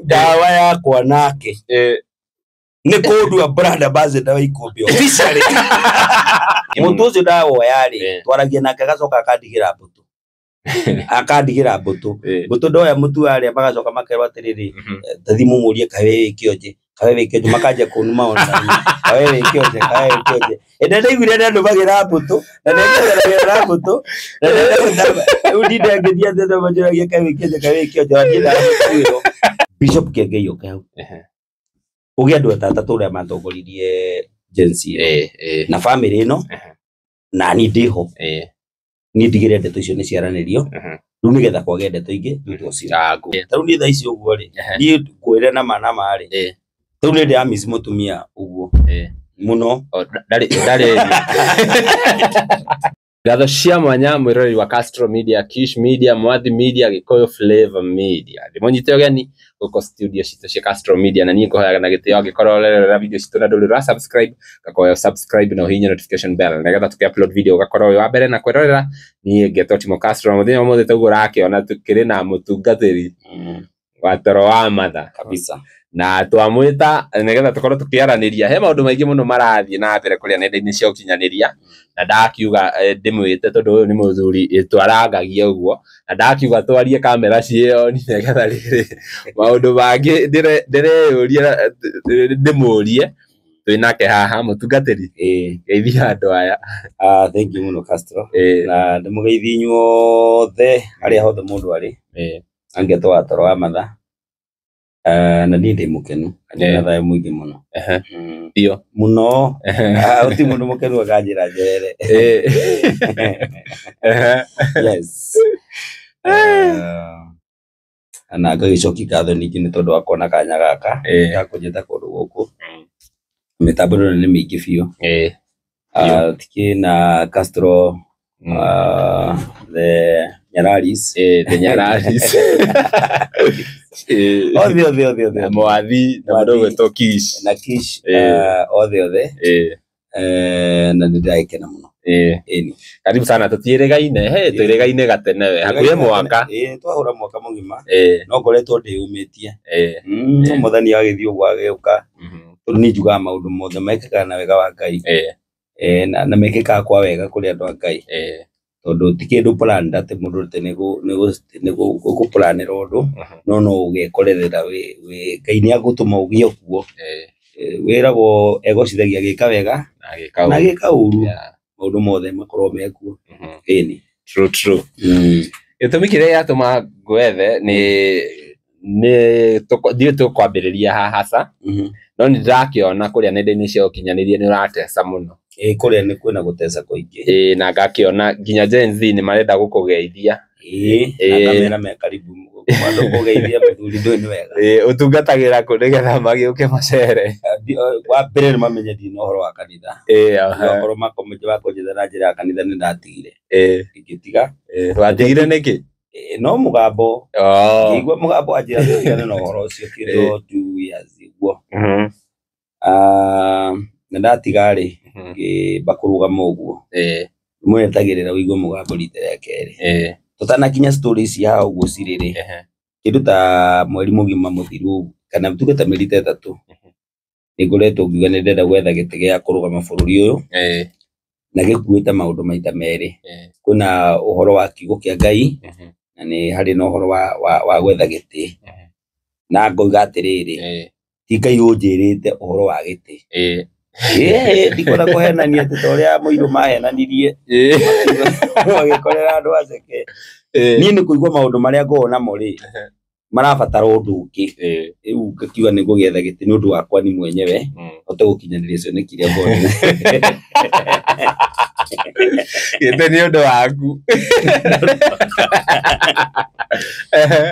Ndawa yakwa nake nĩ kũndua brand ambassador wa Ikũmbĩ officially. Mũtu ũcio ndawoya rĩ, twaragia nake agacoka akandigĩra mbũtũ, akandigĩra mbũtũ. Mbũtũ ndoya mũtu arĩa magacoka makerwo atĩrĩrĩ, tathi mũmũrie kaĩ wĩ kĩonje, kaĩ wĩ kĩonje, makanjia kũnuma online, kaĩ wĩ kĩonje, kaĩ wĩ kĩonje. Ĩndĩ ndaiguire nĩandũmagĩra mbũtũ na nĩangeragĩra mbũtũ na rĩu ndinde ngĩthiĩ atĩ andũ manjũragia kaĩ wĩ kĩonje, kaĩ wĩ kĩonje, na niĩ ndamũtuĩrwo. Bishop Kiengei oke hau ũgĩe andũ atatũ ũrĩa matongoririe Gen Z ĩno na family ĩno, na niĩ ndĩho, niĩ ndigĩre ndeto icio nĩ ciaranĩrio rĩu nĩgetha kwage ndeto ingĩ thutha ũcio. Ta rĩu niĩ thaa ici ũguo rĩ, niĩ ngwĩre nama nama rĩ, rĩu nĩ ndĩra miss mũtumia ũguo mũno. Ndarĩ ndarĩ ngatho cia mwanya mwĩroreri wa Castro Media, Kish Media, Mwathi Media, Gĩkũyũ Flavor Media. Ndĩmũnyite ũgeni gũkũ studio citũ cia Castro Media, na niĩ ngũhoyaga na gĩtĩo angĩkorwo ũrerorera video citũ na ndũrĩ ũra subscribe, ngakoya subscribe na ũhihinye notification bell nĩgetha tũkĩ upload video ũgakorwo wĩ wa mbere na kwĩrorera. Niĩ ngetwo Timo Castro, na mũthenya ũmũthĩ taguo ũrakĩona tũkĩrĩ na mũtungatĩri wa toro wa matha kabisa na twamwĩta nĩgetha tũkorwo tũkĩaranĩria. He maũndũ maingĩ mũno marathiĩ na mbere kũrĩa nenda-inĩ cia ũkinyanĩria, na ndakiuga ndĩmwĩte tondũ ũyũ nĩ mũthuri twarangagia ũguo, na ndakiuga twarie kamera ciĩo nĩgetha rĩrĩ maũndũ mangĩ ndĩreyũria ndĩmũrie. Twĩ nake haha mũtungatĩri, geithia andũ aya. Ah, thank you mũno, Castro, na ndĩmũgeithie inyuothe harĩa hothe mũndũ arĩ. Angetwo wa toro wa matha. Na niĩ ndĩ mũkenu na ndĩ na thayũ mũingĩ mũno. Biũ. Mũno. Ah, gũtirĩ mũndũ mũkenu akanjĩra njerere. Yes. Na ngagĩcokia ngatho ningĩ nĩ tondũ wa kuona kanya gaka ga kũnjĩta kũndũ gũkũ. Mĩtambo ĩno nĩ mĩingĩ biũ. Ah, tikĩ na Castro, the Nyararis. The Nyararis. Othe othe othe othe. Na Mwathi na mũndũ ũgwĩtwo Kish. Na Kish, othe othe. Na nĩ ndĩragĩkena mũno. Ĩni. Karibu sana, tũtiĩrĩgaine, he twĩrĩgaine gatene we hakuhĩ mwaka. Ĩĩ, twahũra mwaka mũgima. No ngoretwo ndĩyũmĩtie. No Mwathani agĩthiĩ ũguo agĩũka. Tondũ niĩ njugaga maũndũ mothe mekĩkaga na wega wa Ngai. Na mekĩkaga kwa wega kũrĩ andũ a Ngai. Tondũ ti kĩndũ planned atĩ mũndũ atĩ nĩ gũplanĩra ũndũ, no no ũgekorerera wĩ Ngai nĩ agũtũma ũgĩe kuo. Wĩragwo egocithagia agĩka wega Na agĩka na ũru. Agĩka ũru, maũndũ mothe makorwo mekuo. Ĩni. True, true. Gĩtũmi kĩrĩa gĩatũma ngwethe nĩ ndiũĩ tũkwambĩrĩria haha ca, no nĩ ndĩrakĩona kũrĩa nenda-inĩ cia ũkinyanĩria nĩ ũrateca mũno. Ĩĩ, kũrĩa nĩ kwĩna gũteca kũingĩ. Ĩĩ, na ngakĩona nginya Gen Z nĩ marenda gũkũgeithia. Ĩĩ, na ngamera me karibu andũ kũgeithia mũthuri ndũĩ nĩ wega. Ĩĩ, ũtungatagĩra kũ nĩgetha magĩũke macere? Wa mbere nĩ mamenye ndina ũhoro wa kanitha. Okorwo makũnjĩta na njĩra ya kanitha nĩ ndatigire. Ingĩtiga. Watigire nĩkĩ? Ĩĩ, no mũgambo. Ngĩigua mũgambo wanjĩra tũtigane na ũhoro ũcio kĩndũ 2 years ũguo. Ah, na ndatiga rĩ, ngĩmba kũrũgama ũguo. Mwetagĩrĩra ũigue mũgambo rita rĩa kerĩ. Tũtanakinya story ici haha ũguo cirĩ rĩ, kĩndũ ta mweri mũgima mũthiru kana tuge ta mĩeri ta 3, nĩ ngoretwo ngiuga nĩ ndĩrenda gwetha gĩtĩ gĩa kũrũgama bũrũri ũyũ, na gĩkuĩte maũndũ maita merĩ. Kwĩna ũhoro wa kiugo kĩa Ngai na nĩ harĩ na ũhoro wa gwetha gĩtĩ. Na ngoiga atĩrĩrĩ, ti Ngai ũnjĩrĩte ũhoro wa gĩtĩ. Ĩĩ, ndikwenda kũhenania atĩ ta ũrĩa mũirũ mahenanirie magĩkorera andũ aceke. Niĩ nĩ kũigua maũndũ marĩa ngoragwo namo rĩ, marabatara ũndũ ũngĩ. Rĩu ngakiuga nĩ ngũgĩetha gĩtĩ nĩ ũndũ wakwa ni mwenyewe hote gũkinyanĩria cioneki iria ngoragwo. Gĩtĩ nĩ ũndũ waku.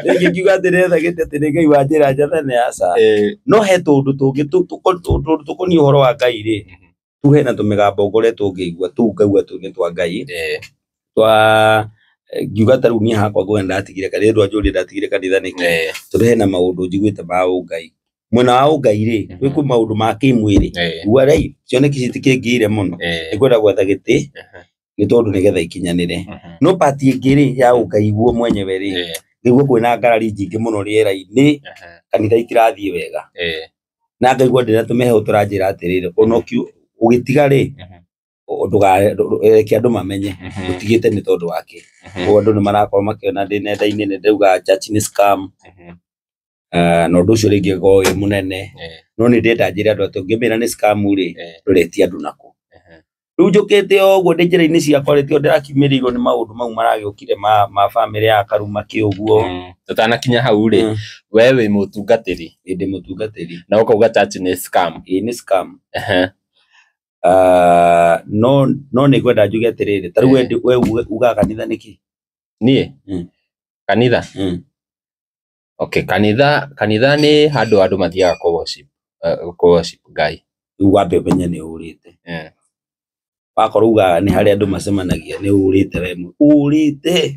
Rĩngĩ ngiuga atĩ ndĩretha gĩtĩ atĩ nĩ Ngai wanjĩra njathane, aca. No he tũũndũ tũngĩ tũndũ tũkoniĩ ũhoro wa Ngai rĩ, tu hena tũmĩgambo ngoretwo ngĩigua tũu ngaigua tũu nĩ twa Ngai. Twa ngiuga ta rĩu niĩ hakwa nguga ndatigire kanitha, ndũ anjũrie ndatigire kanitha nĩkĩ, tondũ hena maũndũ njiguĩte ma ũngai. Mwena wa ũngai rĩ, gwĩ maũndũ ma kĩmwĩrĩ. Igua rĩ, cioneki citikĩngĩire mũno. Nĩngwenda gwetha gĩtĩ nĩ tondũ nĩgetha ikinyanĩre. No part ĩngĩ rĩ ya ũngai guo mwenyewe rĩ, Nĩguo kwĩna ngarari nyingĩ mũno rĩera-inĩ, kanitha itirathiĩ wega. Na ngaigua ndĩna tũmĩhehu tũranjĩra atĩrĩrĩ, ona ũgĩtiga rĩ, ndũgareke andũ mamenye ũtigĩte nĩ tondũ wake. Koguo andũ nĩ marakorwo makĩona ndĩ nenda-inĩ nĩ ndauga church nĩ scam. Na ũndũ ũcio rĩngĩ ũkorwo wĩ mũnene. No nĩ ndĩrenda njĩre andũ atĩ ũngĩmĩra nĩ scam rĩ, ndũretia andũ nako. Rĩu njũkĩte o ũguo ndĩ njĩra-inĩ ciakwa rĩ, tio ndĩrakiumĩrĩirwo nĩ maũndũ mau maragĩũkire ma bamĩrĩ ya Karuma kĩ ũguo. Tũtanakinya hau rĩ, we wĩ mũtungatĩri? Ĩ, ndĩ mũtungatĩri. Na ũkauga church nĩ scam? Ĩ, nĩ scam. No nĩ ngwenda njuge atĩrĩrĩ, ta rĩu we ugaga kanitha nĩkĩ? Niĩ? Kanitha? Okay, kanitha nĩ handũ andũ mathiaga kũ worship Ngai. Rĩu wambe ũmenye nĩ ũrĩte. Wakorwo ugaga nĩ harĩa andũ macemanagia, nĩ ũrĩte we ũrĩte.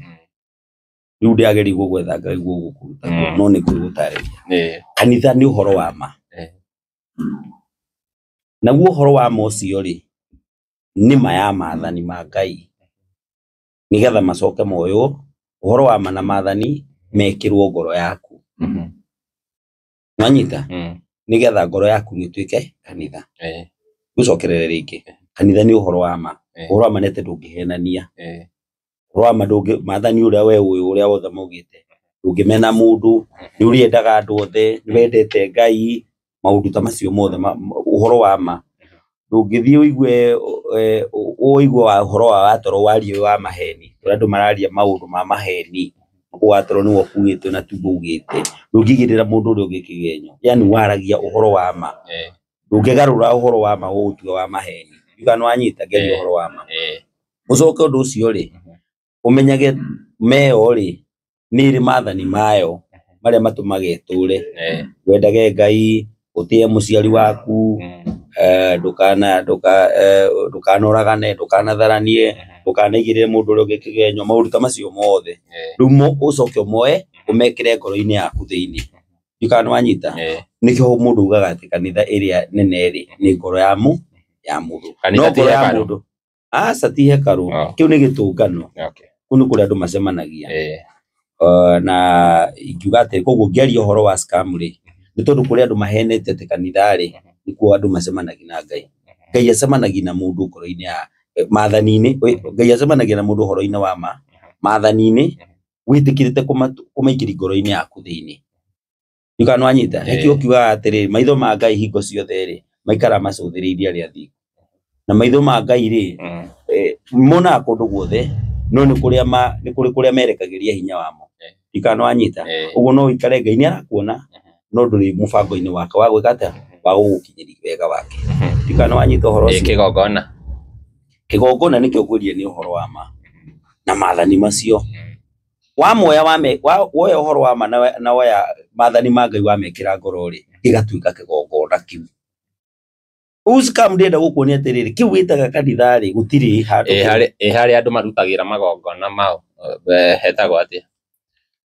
Rĩu ndĩagĩrĩirwo gwetha Ngai gũgũkũruta, no nĩ ngũgũtarĩria. Kanitha nĩ ũhoro wa ma. Naguo ũhoro wa ma ũcio rĩ, nĩ ma ya maathani ma Ngai, nĩgetha macoke moywo ũhoro wa ma na maathani mekĩrwo ngoro yaku. Nwanyita? Nĩgetha ngoro yaku ĩtuĩke kanitha. Gũcokerere rĩngĩ, kanitha nĩ ũhoro wa ma. Ũhoro wa ma nĩ atĩ ndũngĩhenania. Ũhoro wa ma ndũngĩ, maathani ũrĩa we ũĩ ũrĩa wothe maugĩte, ndũngĩmena mũndũ, nĩ ũrĩendaga andũ othe, nĩ wendete Ngai, maũndũ ta macio mothe, ũhoro wa ma. Ndũngĩthiĩ ũigue ũigue ũhoro wa watoro warie wa maheni, tondũ andũ mararia maũndũ ma maheni, watoro nĩwe ũkuĩte na tiguo ugĩte. Ndũngĩigĩrĩra mũndũ ũrĩa ũngĩ kĩgenyo, yani waragia ũhoro wa ma. Ndũngĩgarũra ũhoro wa ma ũũtue wa maheni. Ndiũĩ kana nĩwanyita ngĩaria ũhoro wa ma. Ũcoke ũndũ ũcio rĩ, ũmenyage meo rĩ, nĩ ĩrĩ maathani mayo marĩa matũmaga ĩtũre. Wendage Ngai, ũtĩe mũciari waku, ndũkanoragane, ndũkanatharanie, ndũkanaigĩrĩre mũndũ ũrĩa ũngĩ kĩgenyo, maũndũ ta macio mothe. Rĩu ũcoke ũmoe ũmekĩre ngoro-inĩ yaku thĩinĩ. Ndiũĩ kana nĩwanyita. Nĩkĩo mũndũ ugaga atĩ kanitha ĩrĩa nene rĩ, nĩ ngoro ya mũndũ. Kanitha No ti ngoro ya hekarũ? mũndũ. Aca ti hekarũ. Kĩu nĩ gĩtũngano. Kũu nĩ kũrĩa andũ macemanagia. Na ingiuga atĩ koguo ngĩaria ũhoro wa scam rĩ, nĩ tondũ kũrĩ andũ mahenete atĩ kanitha rĩ, nĩkuo andũ macemanagia na Ngai. Ngai acemanagia na mũndũ ngoro-inĩ ya maathani-inĩ, Ngai acemanagia na mũndũ ũhoro-inĩ wa ma maathani-inĩ, wĩtĩkĩrĩte kũmaingĩria ngoro-inĩ yaku thĩinĩ. Ndiũĩ kana nĩwanyita. Nĩkĩo kiugaga atĩrĩrĩ, maitho ma Ngai hingo ciothe rĩ, maikaraga macũthĩrĩirie arĩa athingu. Na maitho ma Ngai rĩ, monaga kũndũ guothe, no nĩ kũrĩa nĩ kũrĩ kũrĩa merekagĩria hinya wamo. Ndiũĩ kana nĩwanyita. Ũguo no ũikare Ngai nĩ arakuona, no ndũrĩ mũbango-inĩ wake wa gwĩka atĩa, wa gũgũkinyĩria wega wake. Ndiũĩ kana nĩwanyita ũhoro ũcio. Kĩgongona. Kĩgongona nĩkĩo ngwĩrire nĩ ũhoro wa ma na maathani macio. Wamoya woya ũhoro wa ma na woya maathani ma Ngai wamekĩra ngoro rĩ, gĩgatuĩka kĩgongona kĩu. Rĩu scam ndĩrenda gũkuonia atĩrĩrĩ, kĩu wĩtaga kanitha rĩ, gũtirĩ handũ. Ĩ harĩa andũ marutagĩra magongona mao, hetagwo atĩa?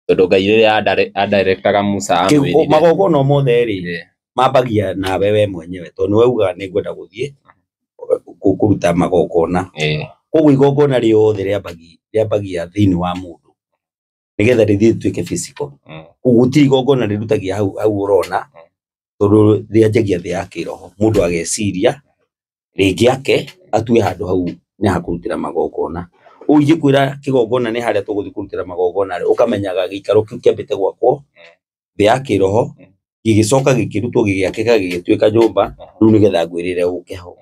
Tondũ Ngai rĩrĩa adirectaga Musa amwĩrire. Magongona mothe rĩ, mambagia nawe we mwenyewe, tondũ nĩwe ugaga nĩ ngwenda gũthiĩ kũruta magongona. Koguo igongona rĩothe rĩambagia thĩinĩ wa mũndũ, nĩgetha rĩthiĩ rĩtuĩke physical. Koguo gũtirĩ igongona rĩrutagia hau ũrona, tondũ rĩanjagia thĩ ya kĩroho. Mũndũ ageciria rĩngĩ ake atue handũ hau nĩ hakũrutĩra magongona. Ũguo ingĩkwĩra kĩgongona nĩ harĩa tũgũthiĩ kũrutĩra magongona rĩ, ũkamenyaga gĩikaro kĩu kĩambĩte gwakwo thĩ ya kĩroho, gĩgĩcoka gĩkĩrutwo gĩgĩakĩka gĩgĩtuĩka nyũmba, rĩu nĩgetha ngwĩrĩre ũke ho.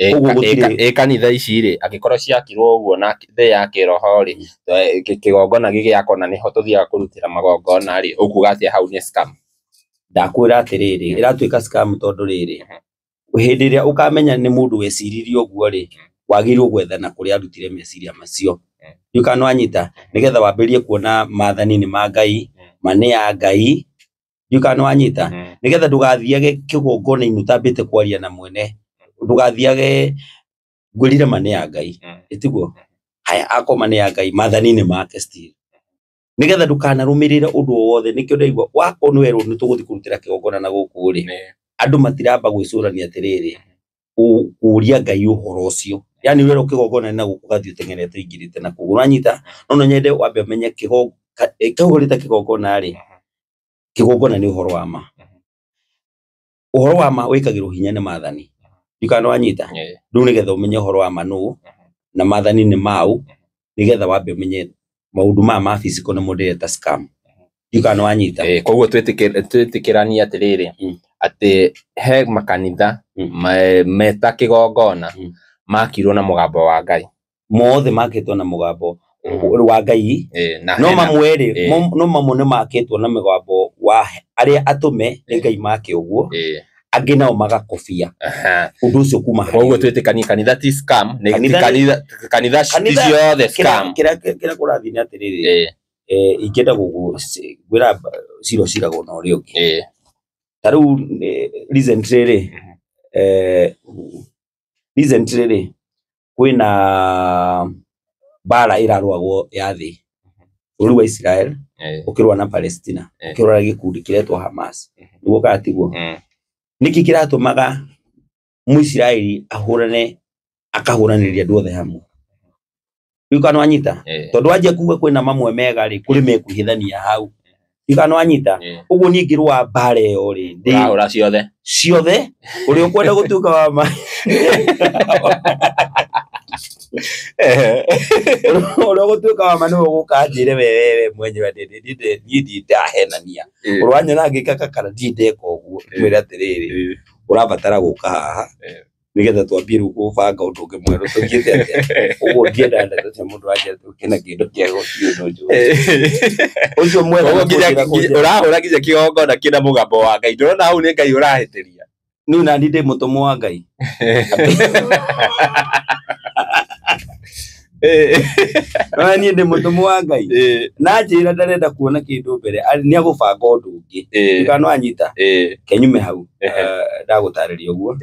Ĩ kanitha ici rĩ, angĩkorwo ciakirwo ũguo na thĩ ya kĩroho rĩ, kĩgongona gĩgĩakwo na nĩho tũthiaga kũrutĩra magongona rĩ, ũkuga atĩa hau nĩ scam? Ndakwĩra atĩrĩrĩ, ĩratuĩka scam tondũ rĩrĩ, hĩndĩ ĩrĩa ũkamenya nĩ mũndũ weciririe ũguo rĩ, wagĩrĩirwo gwethana kũrĩa arutire meciria macio. Ndiũĩ kana nĩwanyita, nĩgetha wambĩrĩrie kuona maathani nĩ ma Ngai, ma nĩ ya Ngai. Ndiũĩ kana nĩwanyita, nĩgetha ndũgathiage kĩgongona-inĩ ũtambĩte kwaria na mwene, ndũgathiage ngwĩrire ma nĩ ya Ngai, ĩtiguo? Haya, akorwo ma nĩ ya Ngai, maathani nĩ make still. Nĩgetha ndũkanarũmĩrĩre ũndũ o wothe, nĩkĩo ndaigua wakorwo nĩ werwo nĩ tũgũthiĩ kũrutĩra kĩgongona na gũkũ rĩ, andũ matiramba gwĩcũrania atĩrĩrĩ, kũũria Ngai ũhoro ũcio. Yani werwo kĩgongona na gũkũ ũgathiĩ ũteng'erete ũingĩrĩte na kũu. Ũranyita? No no nyende wambe ũmenye Kau kĩgongona rĩ, kĩgongona nĩ ũhoro wa ma. Ũhoro wa ma wĩkagĩrwo hinya nĩ maathani. Ndikana wanyita. Rĩu nĩgetha ũmenye ũhoro wa ma nũ na maathani nĩ mau, nĩgetha wambe ũmenye maũndũ maya ma physical nĩmo ndĩreta scam. Ndikana wanyita. Koguo twĩtĩkĩranie atĩrĩrĩ, atĩ he makanitha meta kĩgongona makirwo na mũgambo wa Ngai. Mothe makĩtwo na mũgambo wa Ngai. No mamwe rĩ, no mamwe nĩ makĩtwo na mũgambo wa arĩa atũme nĩ Ngai make ũguo. Angĩ nao magakobia ũndũ ũcio kuma harĩ. Koguo twĩtĩkanie kanitha ti scam, nĩ kanitha ti ciothe scam. Kĩrĩa kũrathiĩ nĩ atĩrĩrĩ, ingĩenda gũgwĩra cira ũciragwo na ũrĩa ũngĩ. Ta rĩu recently rĩ, recently rĩ, kwĩna mbara ĩrarũagwo ya thĩ, bũrũri wa Israel ũkĩrũa na Palestina, ũkĩrũa na gĩkundi kĩretwo Hamas. Nĩguo kana tiguo? Nĩkĩ kĩratũmaga Mũisiraeli ahũrane akahũranĩria andũ othe hamwe? Rĩu kana wanyita? Tondũ wanjia kuga kwĩna mamwe mega rĩ, kũrĩ mekuhithania hau. Rĩu kana wanyita? Ũguo niĩ ngĩrũa mbara ĩyo rĩ, ndĩrahũra ciothe. Ciothe, ũrĩa ũkwenda gũtuĩka wa ma. Ũrĩa ũgũtuĩka wa ma nĩwe ũgũka anjĩre we mwenyewe niĩ ndindahenania. Ũrĩa wanyona ngĩka kakara ndirĩ ndeka ũguo, mwĩre atĩrĩrĩ, ũrabatara gũka haha nĩgetha twambie rĩu gũbanga ũndũ ũngĩ mwerũ tũthiĩte atĩa. Ũguo ndiendaga ndeto cia mũndũ wanjĩra kĩna kĩndũ kĩa gũtirĩ ũndũ njũĩ. Ũcio mwega ũrahũra nginya kĩgongona kĩna mũgambo wa Ngai. Ndũrona hau nĩ Ngai ũrahĩtĩria. Niĩ nani ndĩ mũtũmwo wa Ngai. No niĩ ndĩ mũtũmwo wa Ngai. Na njĩra ndarenda kuona kĩndũ mbere, nĩ agũbanga ũndũ ũngĩ. Kana wanyita? Kenyume hau. Ndagũtarĩria ũguo.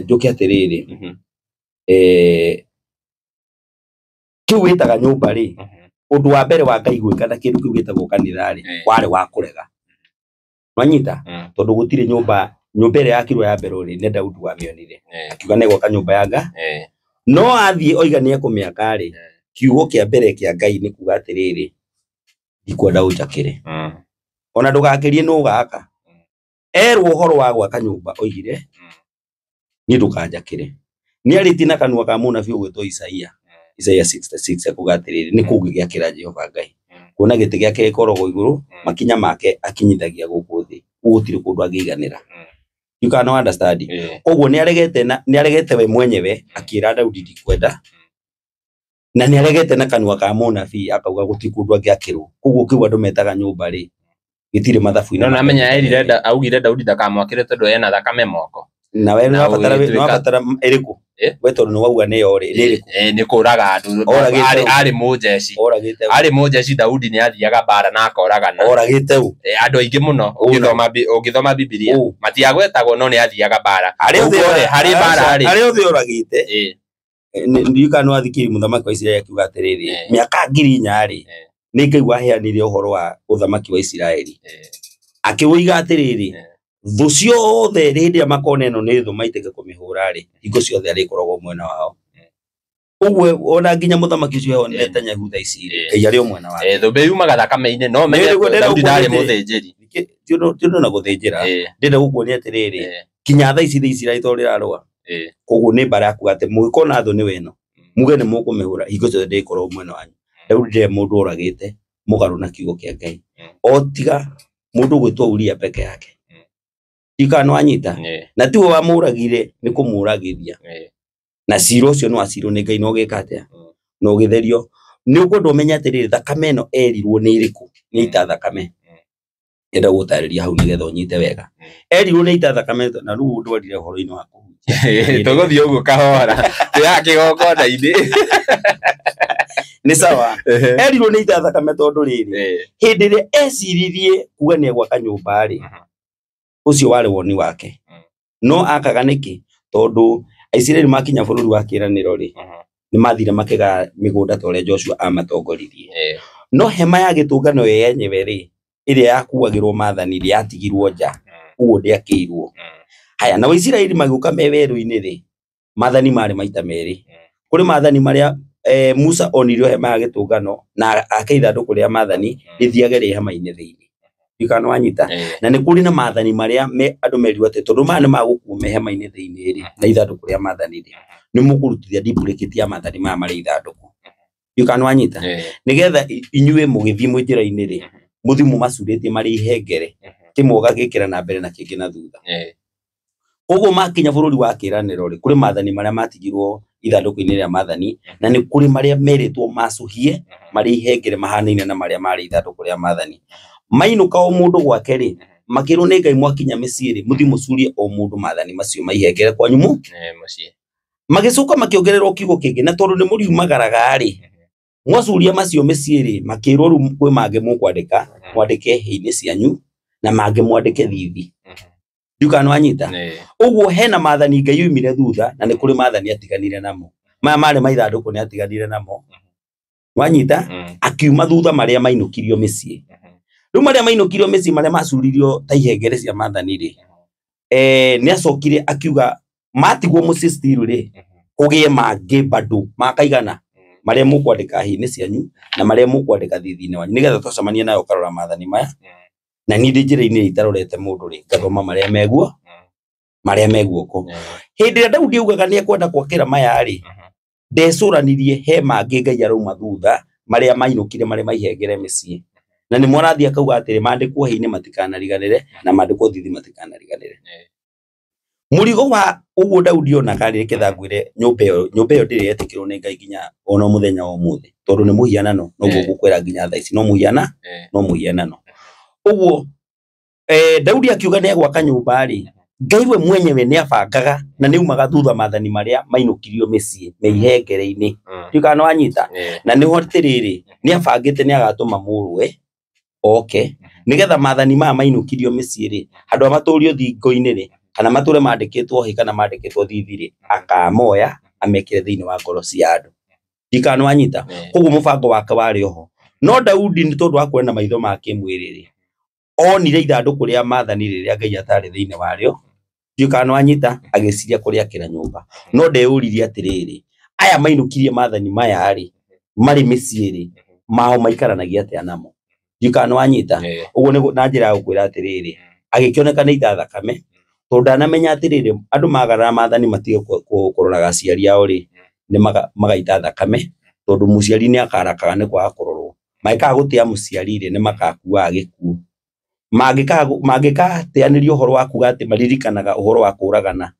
Njũke atĩrĩrĩ, kĩu wĩtaga nyũmba rĩ, ũndũ wa mbere wa Ngai gwĩka na kĩndũ kĩu gĩtagwo kanitha rĩ, warĩ wa kũrega. Wanyita? Tondũ gũtirĩ nyũmba, nyũmba ĩrĩa yakirwo ya mbere rĩ, nĩ Daudi wamĩonire. Akiuga nĩ gwaka nyũmba ya Ngai. No athiĩ oiga nĩ ekũmĩaka rĩ, kiugo kĩa mbere kĩa Ngai nĩ kuga atĩrĩrĩ, ndikwenda ũnjakĩre. Ona ndũgakĩrie nũ ũgaka. Erwo ũhoro wa gwaka nyũmba oigire, niĩ ndũkanjakĩre. Nĩ arĩtie na kanua ka mũnabii ũgwĩtwo Isaia. Isaia 66 akuga atĩrĩrĩ, nĩ kũ ũngĩgĩakĩra Jehova Ngai. Kuona gĩtĩ gĩake gĩkoragwo igũrũ, makinya make akinyithagia gũkũ thĩ. Gũtirĩ kũndũ angĩiganĩra. You can understand. Koguo nĩ aregete na nĩ aregete we mwenyewe akĩra Daudi ndikwenda. Na nĩ aregete na kanua ka mũnabii akauga gũtirĩ kũndũ angĩakĩrwo. Koguo kĩu andũ metaga nyũmba rĩ, gĩtirĩ mathabu-inĩ. No namenya erire augire Daudi ndakamwakĩre tondũ ena thakame moko. Na we nĩ wabatara ĩrĩkũ? We tondũ nĩ wauga nĩyo rĩ, nĩ ĩrĩkũ? Nĩ kũraga andũ. Arĩ mũjeshi. Arĩ mũjeshi Daudi nĩ athiaga mbara na akoragana. Oragĩte ũ? Andũ aingĩ mũno ũngĩthoma Bibilia matiagwetagwo no nĩ athiaga mbara. Harĩ mbara rĩ. Arĩa othe oragĩte. Ndiũĩ kana nĩ wathikĩrĩirie mũthamaki wa Isiraeli akiuga atĩrĩrĩ, mĩaka 4,000 rĩ, nĩ Ngai waheanire ũhoro wa ũthamaki wa Isiraeli. Akĩũiga atĩrĩrĩ, thũ ciothe hĩndĩ ĩrĩa makona ĩno nĩ thũ maitĩke kũmĩhũra rĩ, hingo ciothe arĩkoragwo mwena wao. Ũguo ona nginya mũthamaki ũcio Netanyahu thaa ici rĩ, Ngai arĩ o mwena wake. Thũmbĩ yumaga thakame-inĩ, no menye Daudi ndarĩ mũthĩnjĩri. Ti ũndũ na gũthĩnjĩra. Ndĩrenda gũkuonia atĩrĩrĩ, kinya thaa ici thĩ Isiraeli tondũ rĩrarũa. Koguo nĩ mbara yakuga atĩ mũgĩkona thũ nĩwe ĩno, muge nĩ mũkũmĩhũra, hingo ciothe ndĩgĩkorwo mwena wanyu. Daudi ndarĩ mũndũ oragĩte mũgarũ na kiugo kĩa Ngai. O tiga mũndũ ũgwĩtwo Uria peke yake. Ndikana nĩ wanyita? Na tiwe wamũragire, nĩ kũmũragithia. Na cira ũcio nĩ wacirwo nĩ Ngai na ũgĩka atĩa? Na ũgĩtherio. Nĩ ũkwenda ũmenye atĩrĩrĩ, thakame ĩno erirwo nĩ ĩrĩkũ? Nĩ ita thakame. Ndĩrenda gũtarĩria hau nĩgetha ũnyite wega. Erirwo nĩ ita thakame na rĩu ndwarire ũhoro-inĩ wa kũhunjia. Tũgũthiĩ ũguo kahora. Twĩ kĩgongona-inĩ. Nĩ sawa. Erirwo nĩ ita thakame tondũ rĩrĩ, hĩndĩ ĩrĩa eciririe kuga nĩ egwaka nyũmba rĩ, ũcio warĩ woni wake. No akaga nĩkĩ? Tondũ Aisiraeli makinya bũrũri wa kĩĩranĩro rĩ, nĩ mathire makĩgaya mĩgũnda ta ũrĩa Joshua amatongoririe. No hema ya gĩtũngano yo yenyewe rĩ, ĩrĩa yakuagĩrwo maathani rĩ, yatigirwo nja, ũguo ndĩakĩirwo. Haya, na Aisiraeli magĩũka me werũ-inĩ rĩ, maathani marĩ maita merĩ. Kũrĩ maathani marĩa Musa onirio hema ya gĩtũngano na ake ithandũkũ rĩa maathani rĩthiage rĩ hema-inĩ thĩinĩ. Ndikana wanyita. Na nĩ kũrĩ na maathani marĩa andũ merirwo atĩ tondũ maya nĩ magũkuo me hema-inĩ thĩinĩ rĩ na ithandũkũ rĩa maathani rĩ nĩ mũkũrutithia duplicate ya maathani maya marĩ ithandũkũ. Ndikana wanyita. Nĩgetha inyuĩ mũgĩthiĩ mwĩ njĩra-inĩ rĩ mũthiĩ mũmacurĩtie marĩ ihengere kĩmwe ũgagĩkĩra na mbere na kĩngĩ na thutha. Koguo makinya bũrũri wa kĩĩranĩro rĩ kũrĩ maathani marĩa matigirwo ithandũkũ-inĩ rĩa maathani na nĩ kũrĩ marĩa merĩtwo macũhie marĩ ihengere mahanaine na marĩa marĩ ithandũkũ rĩa maathani. Mainũka o mũndũ gwake rĩ makĩrwo nĩ Ngai mwakinya mĩciĩ rĩ mũthiĩ mũcurie o mũndũ maathani macio maihengere kwanyu mu mũciĩ. Magĩcoka makĩongererwo kiugo kĩngĩ na tondũ nĩ mũriumagaraga rĩ mwacuria macio mĩciĩ rĩ makĩrwo rĩu kwĩ mangĩ mũkwandĩka mwandĩke hĩ-inĩ cianyu na mangĩ mwandĩke thithi. Ndikana wanyita. Ũguo hena maathani Ngai oimire thutha na nĩ kũrĩ maathani atiganire namo. Maya marĩ ma ithandũkũ nĩ atiganire namo. Wanyita akiuma thutha marĩa mainũkirio mĩciĩ. Rĩu marĩa mainũkirio mĩciĩ marĩa macuririo ta ihengere cia maathani rĩ nĩ acokire akiuga matigwo mũciĩ still rĩ kũgĩe mangĩ bado makaigana marĩa mũkwandĩka hĩ-inĩ cianyu na marĩa mũkwandĩka thithi-inĩ wanyu nĩgetha twacemania nayo ũkarora maathani maya na niĩ ndĩ njĩra-inĩ itarorete mũndũ rĩ ngathoma marĩa meguo marĩa me guoko. Hĩndĩ ĩrĩa Daudi augaga nĩ ekwenda gwakĩra maya rĩ ndecũranirie he mangĩ Ngai arauma thutha marĩa mainũkire marĩa maihengere mĩciĩ na nĩ morathiĩ akauga atĩrĩ mandĩkwo hĩ-inĩ matikanariganĩre na mandĩkwo thithi matikanariganĩre. Mũrigo wa ũguo Daudi onaga rĩ ketha ngwĩre nyũmba ĩyo ndĩrĩ yetĩkĩrwo nĩ Ngai nginya ona mũthenya wa ũmũthĩ tondũ nĩ mũhianano noguo ngũkwĩra nginya thaa ici no mũhiana no mũhianano. Ũguo Daudi akiuga nĩ egwaka nyũmba rĩ Ngai we mwenyewe nĩ abangaga na nĩ aumaga thutha maathani marĩa mainũkirio mĩciĩ me ihengere-inĩ. Ndikana wanyita. Na nĩho atĩrĩrĩ nĩ abangĩte nĩ agatũma mũrũwe oke nĩgetha maathani maya mainũkirio mĩciĩ rĩ handũ ha matũrio thingo-inĩ rĩ kana matũre mandĩkĩtwo hĩ kana mandĩkĩtwo thithi rĩ akamoya amekĩre thĩinĩ wa ngoro cia andũ. Ndikana wanyita. Koguo mũbango wake warĩ oho. No Daudi nĩ tondũ wa kuona na maitho ma kĩmwĩrĩ rĩ onire ithandũkũ rĩa maathani rĩrĩa Ngai atarĩ thĩinĩ warĩo. Ndikana wanyita agĩciria kũrĩakĩra nyũmba. No ndeyũririe atĩrĩrĩ aya mainũkirie maathani maya rĩ marĩ mĩciĩ rĩ mao maikaranagia atĩa namo. Ndikana wanyita. Ũguo nĩ na njĩra ya gũkwĩra atĩrĩrĩ agĩkĩoneka nĩ ita thakame tondũ ndanamenya atĩrĩrĩ andũ magarara maathani matige kũroraga aciari ao rĩ nĩ magaita thakame tondũ mũciari nĩ akarakaga nĩ kwaga kũrorwo. Mangĩkaga gũtĩa mũciari rĩ nĩ makakuaga gĩkuũ. Mangĩkateanĩria ũhoro wa kuga atĩ maririkanaga ũhoro wa kũragana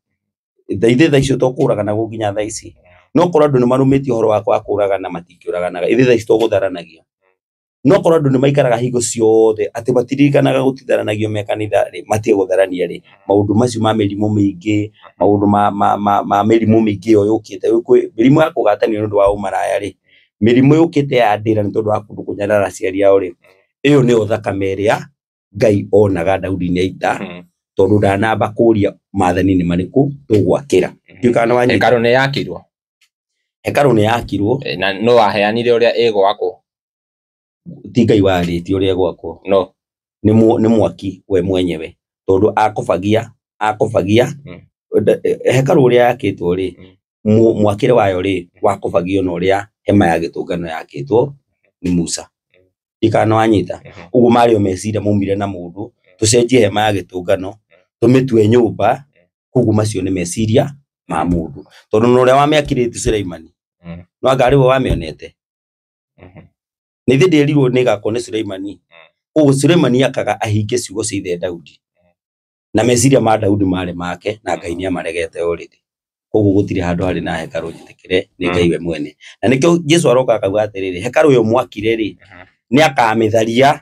ithe thaa icio to kũragana nginya thaa ici no korwo andũ nĩ marũmĩtie ũhoro wa kwaga kũragana matingĩũraganaga ithe thaa ici to gũtharanagia no korwo andũ nĩ maikaraga hingo ciothe atĩ matiririkanaga gũtitharanagio me kanitha rĩ matige gũtharania rĩ maũndũ macio ma mĩrimũ mĩingĩ maũndũ ma mĩrimũ mĩingĩ ĩyo yũkĩte mĩrimũ ya kũgatanio nĩ ũndũ wa ũmaraya rĩ mĩrimũ yũkĩte ya ndĩra nĩ tondũ wa kũndũ kũnyarara aciari ao rĩ ĩyo nĩyo thakame ĩrĩa Ngai onaga Daudi nĩ aita tondũ ndanamba kũria maathani nĩ marĩkũ tũgwakĩra. Ndikana wanyita. Hekarũ nĩ yakirwo. Hekarũ nĩ yakirwo. Na no waheanire ũrĩa ĩgwakwo. Ti Ngai warĩtie ũrĩa ĩgwakwo. No. Nĩ mwaki we mwenyewe tondũ akũbagia hekarũ ũrĩa yakĩtwo rĩ mwakĩre wayo rĩ wakũbagio na ũrĩa hema ya gĩtũngano yakĩtwo nĩ Musa. Ndikana wanyita. Ũguo marĩ o meciria maumire na mũndũ tũcenjie hema ya gĩtũngano tũmĩtue nyũmba koguo macio nĩ meciria ma mũndũ tondũ na ũrĩa wamĩakire ti Suleimani no anga arĩ we wamĩonete nĩ ithe ndĩerirwo nĩ ĩgakwo nĩ Suleimani. Koguo Suleimani akaga ahingie ciugo cia ithe Daudi na meciria ma Daudi marĩ make na Ngai nĩ amaregete already. Koguo gũtirĩ handũ harĩ na hekarũ njĩtĩkĩre nĩ Ngai we mwene na nĩkĩo Jesũ aroka akauga atĩrĩrĩ hekarũ ĩyo mwakire rĩ nĩ akamĩtharia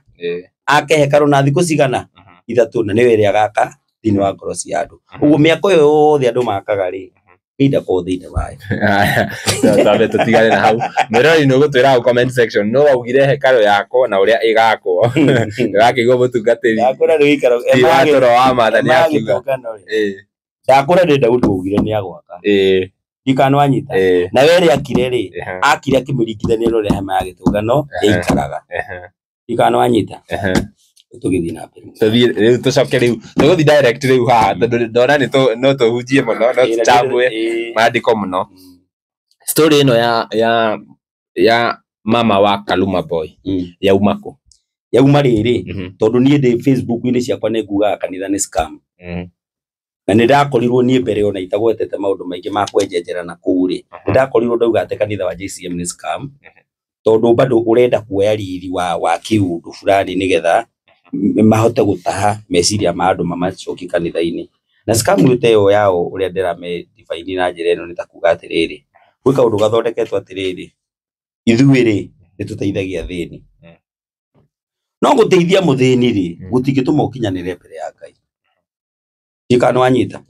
ake hekarũ na thikũ cigana ithatũ na nĩwe ĩrĩa agaka thĩinĩ wa ngoro cia andũ. Ũguo mĩako ĩyo yothe andũ makaga rĩ Ngai ndakorwo thĩinĩ wayo. Twambe tũtigane na hau. Mwĩroreri nĩ ũgũtwĩra hau comment section no waugire hekarũ yakwo na ũrĩa ĩgakwo. Ndĩrakĩigua mũtungatĩri Ndakũra nĩ gĩikaro wa toro wa maathani akiuga. Ndakũra nĩ Daudi waugire nĩ agwaka. Ndikana wanyita. Na we rĩ akire rĩ akire akĩmĩringithania na ũrĩa hema ya gĩtũngano ĩikaraga. Ndikana wanyita. Tũgĩthiĩ na mbere. Tũthiĩ rĩu tũcoke rĩu tũgũthiĩ direct rĩu haha tondũ ndona nĩ no tũhunjie mũno no tũchambue maandĩko mũno. Story ĩno ya Ya mama wa Kaluma Boy yauma kũ? Yauma rĩrĩ, tondũ niĩ ndĩ Facebook-inĩ ciakwa nĩ ngugaga kanitha nĩ scam. Na nĩ ndakorirwo niĩ mbere ona itagwetete maũndũ maingĩ ma kwenjenjera na kũu rĩ, nĩ ndakorirwo ndauga atĩ kanitha wa JCM nĩ scam, tondũ bado ũrenda kuoya riri wa kĩũndũ fulani nĩgetha mahote gũtaha meciria ma andũ mamacokie kanitha-inĩ. Na scam ĩyo ĩyo yao ũrĩa ndĩrame define na njĩra ĩno nĩ ta kuga atĩrĩrĩ, gwĩ kaũndũ gathondeketwo atĩrĩrĩ, ithuĩ rĩ nĩ tũteithagia athĩni, no gũteithia mũthĩni rĩ gũtingĩtũma ũkinyanĩre mbere ya Ngai. Ndiũĩ nĩ wanyita,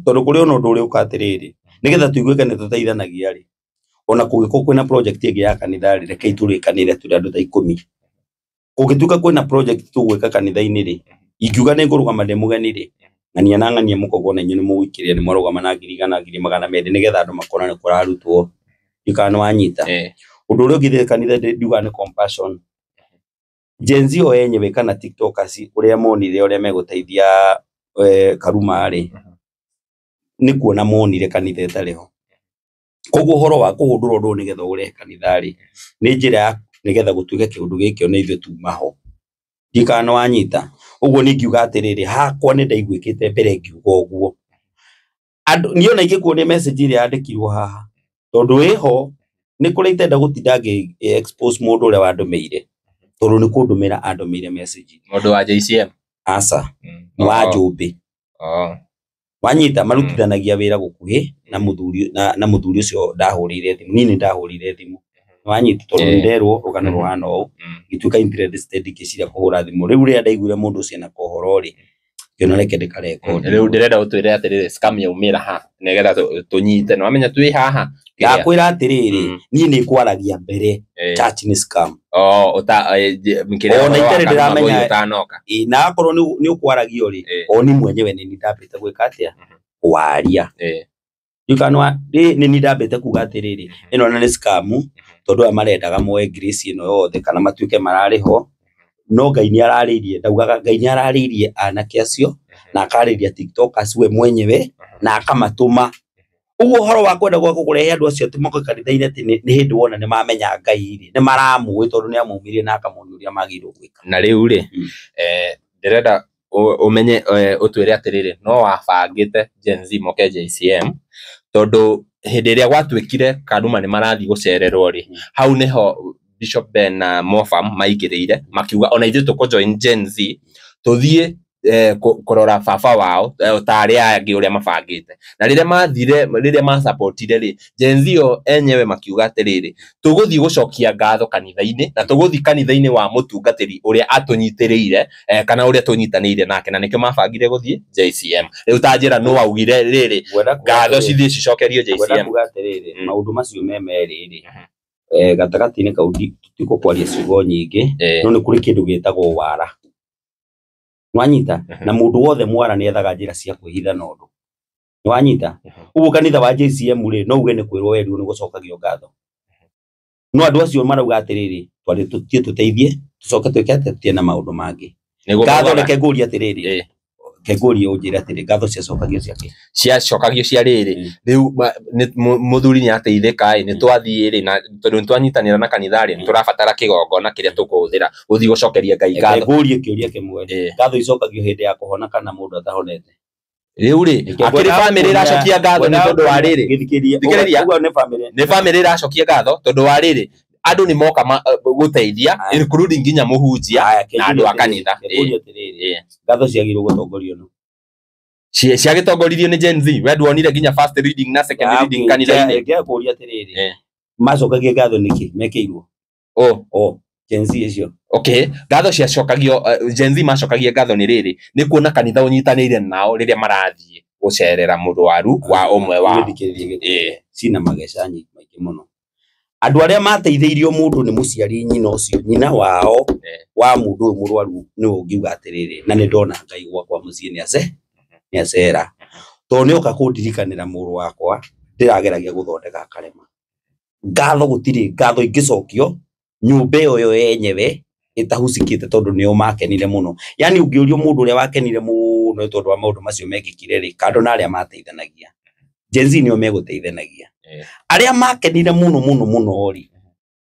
tondũ kũrĩ ona ũndũ ũrĩa ũka atĩrĩrĩ, nĩgetha tũiguĩke nĩ tũteithanagia rĩ, ona kũngĩkorwo kwĩna project ĩngĩ ya kanitha rĩ, rekei tũrĩkanĩre tũrĩ andũ ta 10. Kũngĩtuĩka kwĩna project tũgwĩka kanitha-inĩ rĩ, ingiuga nĩ ngũrũgama ndĩ mũgeni rĩ, ng'ania na ng'ania mũkauga ona inyuĩ nĩ mũgũikĩrĩra nĩ mwarũgama na 100,000 200,000 nĩgetha andũ makona nĩ kũrarutwo. Ndiũĩ kana nĩ wanyita. Ũndũ ũrĩa ũngĩ kanitha ndiugaga nĩ compassion. Gen Z o enyewe kana tiktokers ũrĩa monire ũrĩa megũteithia Karuma rĩ, nĩ kuona monire kanitha ĩtarĩ ho. Koguo ũhoro wa kũhũndũra ũndũ ũyũ nĩgetha ũrehe kanitha rĩ, nĩ njĩra ya nĩgetha gũtuĩke kĩũndũ gĩkĩ ona ithuĩ tuma ho. Ndiũĩ kana nĩ wanyita. Ũguo niĩ ngiuga atĩrĩrĩ, hakwa nĩ ndaiguĩkĩte mbere ngiuga ũguo. Andũ niĩ ona ingĩkuonia message ĩrĩa yandĩkirwo haha, tondũ ĩho nĩ kũrĩa itenda gũtinda ngĩ expose mũndũ ũrĩa wandũmĩire, tondũ nĩ kũndũmĩra andũmĩire message. Mũndũ wa JCM? Aca, nĩ wa Njũmbĩ. Wanyita, marutithanagia wĩra gũkuhĩ na mũthuri na mũthuri ũcio ndahũrĩire thimũ. Niĩ nĩ ndahũrĩire thimũ. Wanyita, tondũ nĩ nderwo rũgano rũhana ũũ, ngĩtuĩka interested ngĩciria kũhũra thimũ. Rĩu rĩrĩa ndaiguire mũndũ ũcio ena kohoro rĩ, ngĩona reke ndĩkarekondi. Rĩu ndĩrenda ũtwĩre atĩrĩrĩ, scam yaumĩra ha nĩgetha tũnyite. Nĩ wamenya twĩ haha. Ndakwĩra atĩrĩrĩ, niĩ nĩ ngwaragia mbere church nĩ scam. Ona itarĩ ndĩramenya ũtanoka. Na akorwo nĩ ũkwaragio rĩ, o ni mwenyewe nĩ niĩ ndambĩte gwĩka atĩa? Kwaria. Ndiũĩ kana nĩ niĩ ndambĩte kuga atĩrĩrĩ, ĩno nĩ scam, tondũ aya marendaga moe grace ĩno yothe kana matuĩke mararĩ ho. No Ngai nĩ ararĩirie, ndaugaga Ngai nĩ ararĩirie anake acio na akarĩria tiktokers we mwenyewe na akamatũma. Ũguo ũhoro wa kwenda gwaku kũrehe andũ acio atĩ moke kanitha-inĩ atĩ nĩ hĩndĩ wona nĩ mamenya Ngai rĩ, nĩ maramũĩ tondũ nĩ amaumirie na akamonia ũrĩa magĩrĩirwo gwĩka. Na rĩu rĩ, ndĩrenda ũmenye, ũtwĩre atĩrĩrĩ, no wabangĩte Gen Z moke JCM, tondũ hĩndĩ ĩrĩa gwatuĩkire Karuma nĩ marathiĩ gũcererwo rĩ, hau nĩho Bishop Ben na Mofam maingĩrĩire makiuga ona ithuĩ tũkũ join Gen Z tũthiĩ kũrora baba wao ta arĩa angĩ ũrĩa mabangĩte. Na rĩrĩa mathire, rĩrĩa masupportire rĩ, Gen Z o enyewe makiuga atĩrĩrĩ, tũgũthiĩ gũcokia ngatho kanitha-inĩ na tũgũthiĩ kanitha-inĩ wa mũtungatĩri ũrĩa atũnyitĩrĩire, kana ũrĩa tũnyitanĩire nake, na nĩkĩo mabangire gũthiĩ JCM. Rĩu ta njĩra nũ waugire rĩrĩ ngatho cithiĩ cicokerio JCM? Kuga atĩrĩrĩ, maũndũ macio me merĩ rĩ, gatagatĩ-inĩ kau tũtikũkwaria ciugo nyingĩ, no nĩ kũrĩ kĩndũ gĩtagwo wara. Nĩwanyita? Na mũndũ wothe mwara nĩ ethaga njĩra cia kwĩhitha na ũndũ. Nĩwanyita? Ũguo kanitha wa JCM rĩ, no uge nĩ kwĩrwo werirwo nĩ gũcokagio ngatho. No andũ acio marauga atĩrĩrĩ, twarĩ tũthiĩ tũteithie, tũcoke twĩke atĩa, tũthiĩ na maũndũ mangĩ. Ngatho reke ngũrie atĩrĩrĩ, reke ngũrie ũnjĩre atĩrĩrĩ, ngatho ciacokagio cia kĩ? Ciacokagio cia rĩrĩ, rĩu mũthuri nĩ ateithĩka ĩ, nĩ twathiĩ rĩ, na tondũ nĩ twanyitanĩra na kanitha rĩ, nĩ tũrabatara kĩgongona kĩrĩa tũkũhũthĩra gũthiĩ gũcokeria Ngai ngatho. Reke ngũrie kĩũria kĩmwe, ngatho icokagio hĩndĩ ya kũhona kana mũndũ atahonete? Rĩu rĩ, akĩrĩ bamĩrĩ ĩracokia ngatho nĩ tondũ wa rĩrĩ. Thikĩrĩria. Ũguo nĩ bamĩrĩ. Nĩ bamĩrĩ ĩracokia ngatho tondũ wa rĩrĩ, andũ nĩ moka gũteithia, including nginya mũhunjia na andũ a kanitha. Ngatho ciagĩrĩirwo gũtongorio nũ? Ciagĩtongoririo nĩ Gen Z. We nduonire nginya first reading na second reading kanitha-inĩ? Ngĩkũria atĩrĩrĩ, macokagia ngatho nĩkĩ mekĩirwo? Gen Z icio. Okay, ngatho ciacokagio, Gen Z macokagia ngatho nĩ rĩrĩ, nĩ kuona kanitha ũnyitanĩire nao rĩrĩa marathiĩ gũcerera mũrwaru wa ũmwe wao. Cina mageca maingĩ mũno. Andũ arĩa mateithĩirio mũndũ nĩ mũciari nyina ũcio, nyina wao wa mũndũ ũyũ mũrwaru nĩwe ũngiuga atĩrĩrĩ, na nĩ ndona Ngai gwakwa mũciĩ nĩ acera. Tondũ nĩoka kũndirikanĩra mũrũ wakwa, ndĩrageragia gũthondeka akarema. Ngatho gũtirĩ, ngatho ingĩcokio nyũmba ĩyo yo yenyewe ĩtahucikĩte tondũ nĩo makenire mũno. Yaani ũngĩũrio mũndũ ũrĩa wakenire mũno nĩ tondũ wa maũndũ macio mekĩkire rĩ, kando na arĩa mateithanagia. Gen Z nĩo megũteithanagia. Arĩa makenire mũno mũno mũno rĩ,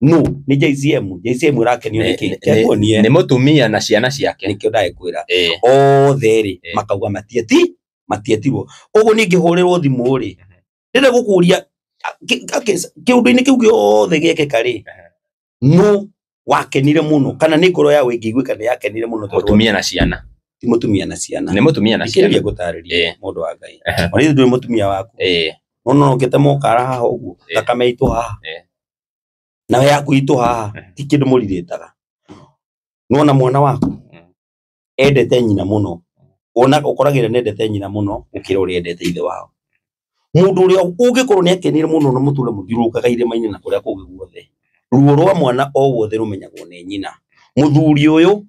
No nĩ JCM JCM ĩrakenio nĩ kĩ kĩakuonie nĩ mũtumia na ciana ciake nĩkĩo ndagĩkwĩra othe rĩ makauga matietirwo koguo niĩ ngĩhũrĩrwo thimũ rĩ ndĩrenda gũkũria kĩũndũ-inĩ kĩu gĩothe gĩekĩka rĩ no wakenire mũno kana nĩ ngoro yawe ĩngĩiguĩka nĩ yakenire mũno tondũ mũtumia na ciana ti mũtumia na ciana nĩ mũtumia na ciana thikĩrĩria ngũtarĩrie mũndũ wa Ngai ona ithuĩ ndũrĩ mũtumia waku no no ũkĩte mũkara haha ũguo thakame itũ haha nawe yaku itũ haha ti kĩndũ mũrirĩtaga nona mwana waku endete nyina mũno ona ũkoragĩra nĩendete nyina mũno gũkĩra ũrĩa endete ithe wao mũndũ ũrĩa ũngĩkorwo nĩ akenire mũno na mũtũre mũthiũrũrũkaga irĩma-inĩ na kũrĩa kũngĩ guothe ruo rwa mwana o wothe rũmenyagwo nĩ nyina mũthuri ũyũ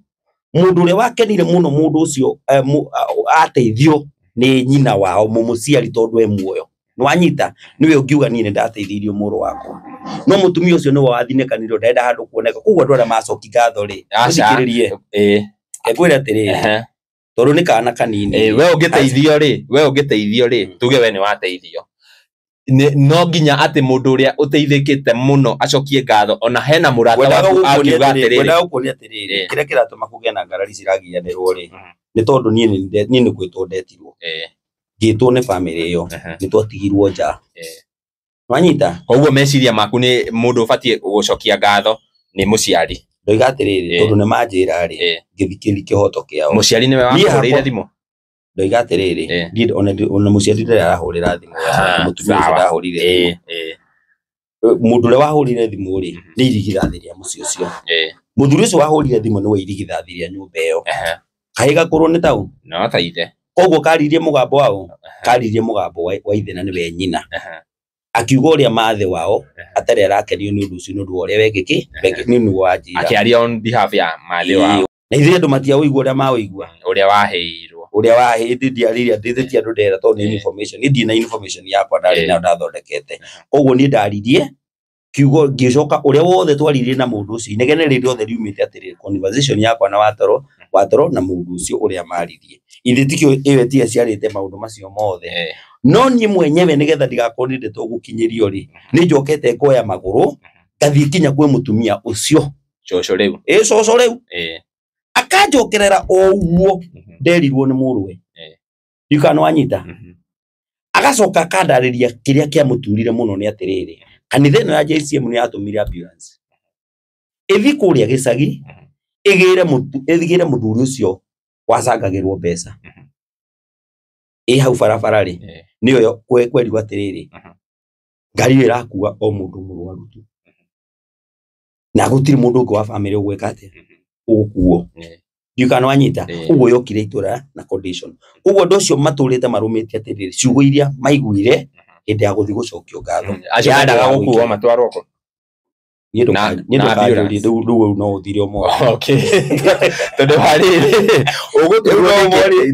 mũndũ ũrĩa wakenire mũno mũndũ ũcio ateithio nĩ nyina wao mũmũciari tondũ e muoyo nĩwanyita nĩwe ũngiuga niĩ nĩndateithirio mũrũ wakwa no mũtumia ũcio nĩwe wathinĩkanire ndenda handũ kuoneka koguo andũ arĩa macoki ngatho rĩ ũthikĩrĩrie ngwĩre atĩrĩrĩ tondũ nĩ kana kanini we ũngĩteithio rĩ we ũngĩteithio rĩ tuge we nĩ wateithio no nginya atĩ mũndũ ũrĩa ũteithĩkĩte mũno acokie ngatho ona hena mũrata waku akiuga atĩrĩrĩ ngwendaga gũkuonia atĩrĩrĩ kĩrĩa kĩratũma kũgĩe na ngarari ciragianĩrwo rĩ nĩ tondũ niĩ nĩ gwĩtwo ndetirwo ngĩtwo nĩ bamĩrĩ ĩyo nĩ twatigirwo nja wanyita koguo meciria maku nĩ mũndũ ũbatiĩ gũcokia ngatho nĩ mũciari ndoiga atĩrĩrĩ tondũ nĩ manjĩra rĩ ngĩthikĩrĩria kĩhoto kĩao mũciari nĩwe wakũhũrĩire thimũ ndoiga atĩrĩrĩ niĩ ona mũciari ndarĩ arahũrĩra thimũ mũtumia ũcio ndahũrire thimũ mũndũ ũrĩa wahũrire thimũ rĩ nĩ irigithathi rĩa mũciĩ ũcio mũthuri ũcio wahũrire thimũ nĩwe irigithathi rĩa nyũmba ĩyo kahĩ gakũrũ nĩ tau no ta ithe koguo karirie mũgambo wao karirie mũgambo wa ithe na nĩwe nyina akiuga ũrĩa mathe wao atarĩ arakenio nĩ ũndũ ũcio nĩ ũndũ wa ũrĩa wekĩkĩ nĩ ũndũ wa njira akĩaria on behalf ya mathe wao na ithuĩ andũ matiaũigua ũrĩa maũigua ũrĩa waheirwo ũrĩa waheirwo ndiaririe ndĩthĩtie andũ ndera tondũ nĩ information niĩ ndirĩ na information yakwa ndarĩ nayo ndathondekete koguo niĩ ndaririe kiugo ngĩcoka ũrĩa wothe twaririe na mũndũ ũcio inegene rĩrĩ rĩothe riumĩte atĩrĩrĩ conversation yakwa na watoro na mũndũ ũcio ũrĩa maririe ithe tikĩo ĩyo ti aciarĩte maũndũ macio mothe no niĩ mwenyewe nĩgetha ndigakorwo nĩ ndeto gũkinyĩrio rĩ nĩ njokete ngoya magũrũ ngathiĩ kinya kwĩ mũtumia ũcio cũcũ rĩu ĩ cũcũ rĩu akanjokerera o ũguo nderirwo nĩ mũrũwe ndiũĩ kana nĩwanyita agacoka akandarĩria kĩrĩa kĩamũturire mũno nĩ atĩrĩrĩ kanitha ĩno ya JCM nĩ yatũmire ambulance ĩthiĩ kũrĩa gĩcagi ĩgĩre mũthuri ũcio wacangagĩrwo mbeca ĩ hau barabara rĩ nĩyo kwerirwo atĩrĩrĩ ngari ĩyo ĩrakua o mũndũ mũrwaru tu na gũtirĩ mũndũ ũngĩ wa bamĩrĩ ũgwĩka atĩa ũgũkuo ndiũĩ kana nĩwanyita ũguo yokire itũra na condition koguo andũ acio matũrĩte marũmĩtie atĩrĩrĩ ciugo iria maiguire hĩndĩ ya gũthiĩ gũcokio ngatho acio mendaga gũkuo matwarwo kũ niĩ ndũkanjũrie rĩu no ũthire ũmothe okay tondũ wa rĩrĩ ũgũtuo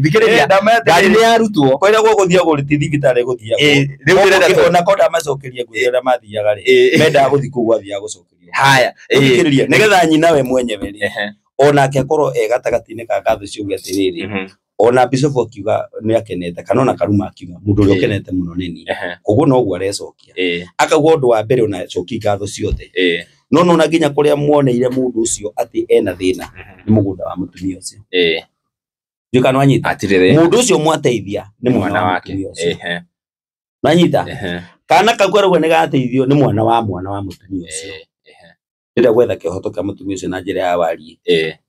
thikĩrĩria ngari nĩ yarutwo kũrĩa gũgũthiagwo ti thibitarĩ gũthiagwo rĩu ndĩrenda ona ko ndamacokeria ngwĩre ũrĩa mathiaga rĩ mendaga gũthiĩ kũu gwathiaga gũcokerio haya thikĩrĩria nĩgetha nyina we mwenyewe rĩ onake akorwo e gatagatĩ-inĩ ka ngatho icio uge atĩrĩrĩ ona Bishop akiuga nĩ akenete kana ona Karuma akiuga mũndũ ũrĩa ũkenete mũno nĩ niĩ koguo noguo arecokia akauga ũndũ wa mbere ona coki ngatho ciothe no nona nginya kũrĩa muoneire mũndũ ũcio atĩ ena thĩna nĩ mũgũnda wa mũtumia ũcio ndiũĩ kana nĩwanyita mũndũ ũcio mwateithia nĩ mwana wa mũtumia ũcio nĩwanyita kana kau karauga nĩ gateithio nĩ mwana wa mũtumia ũcio ndĩrenda gwetha kĩhoto kĩa mũtumia ũcio na njĩra ya warie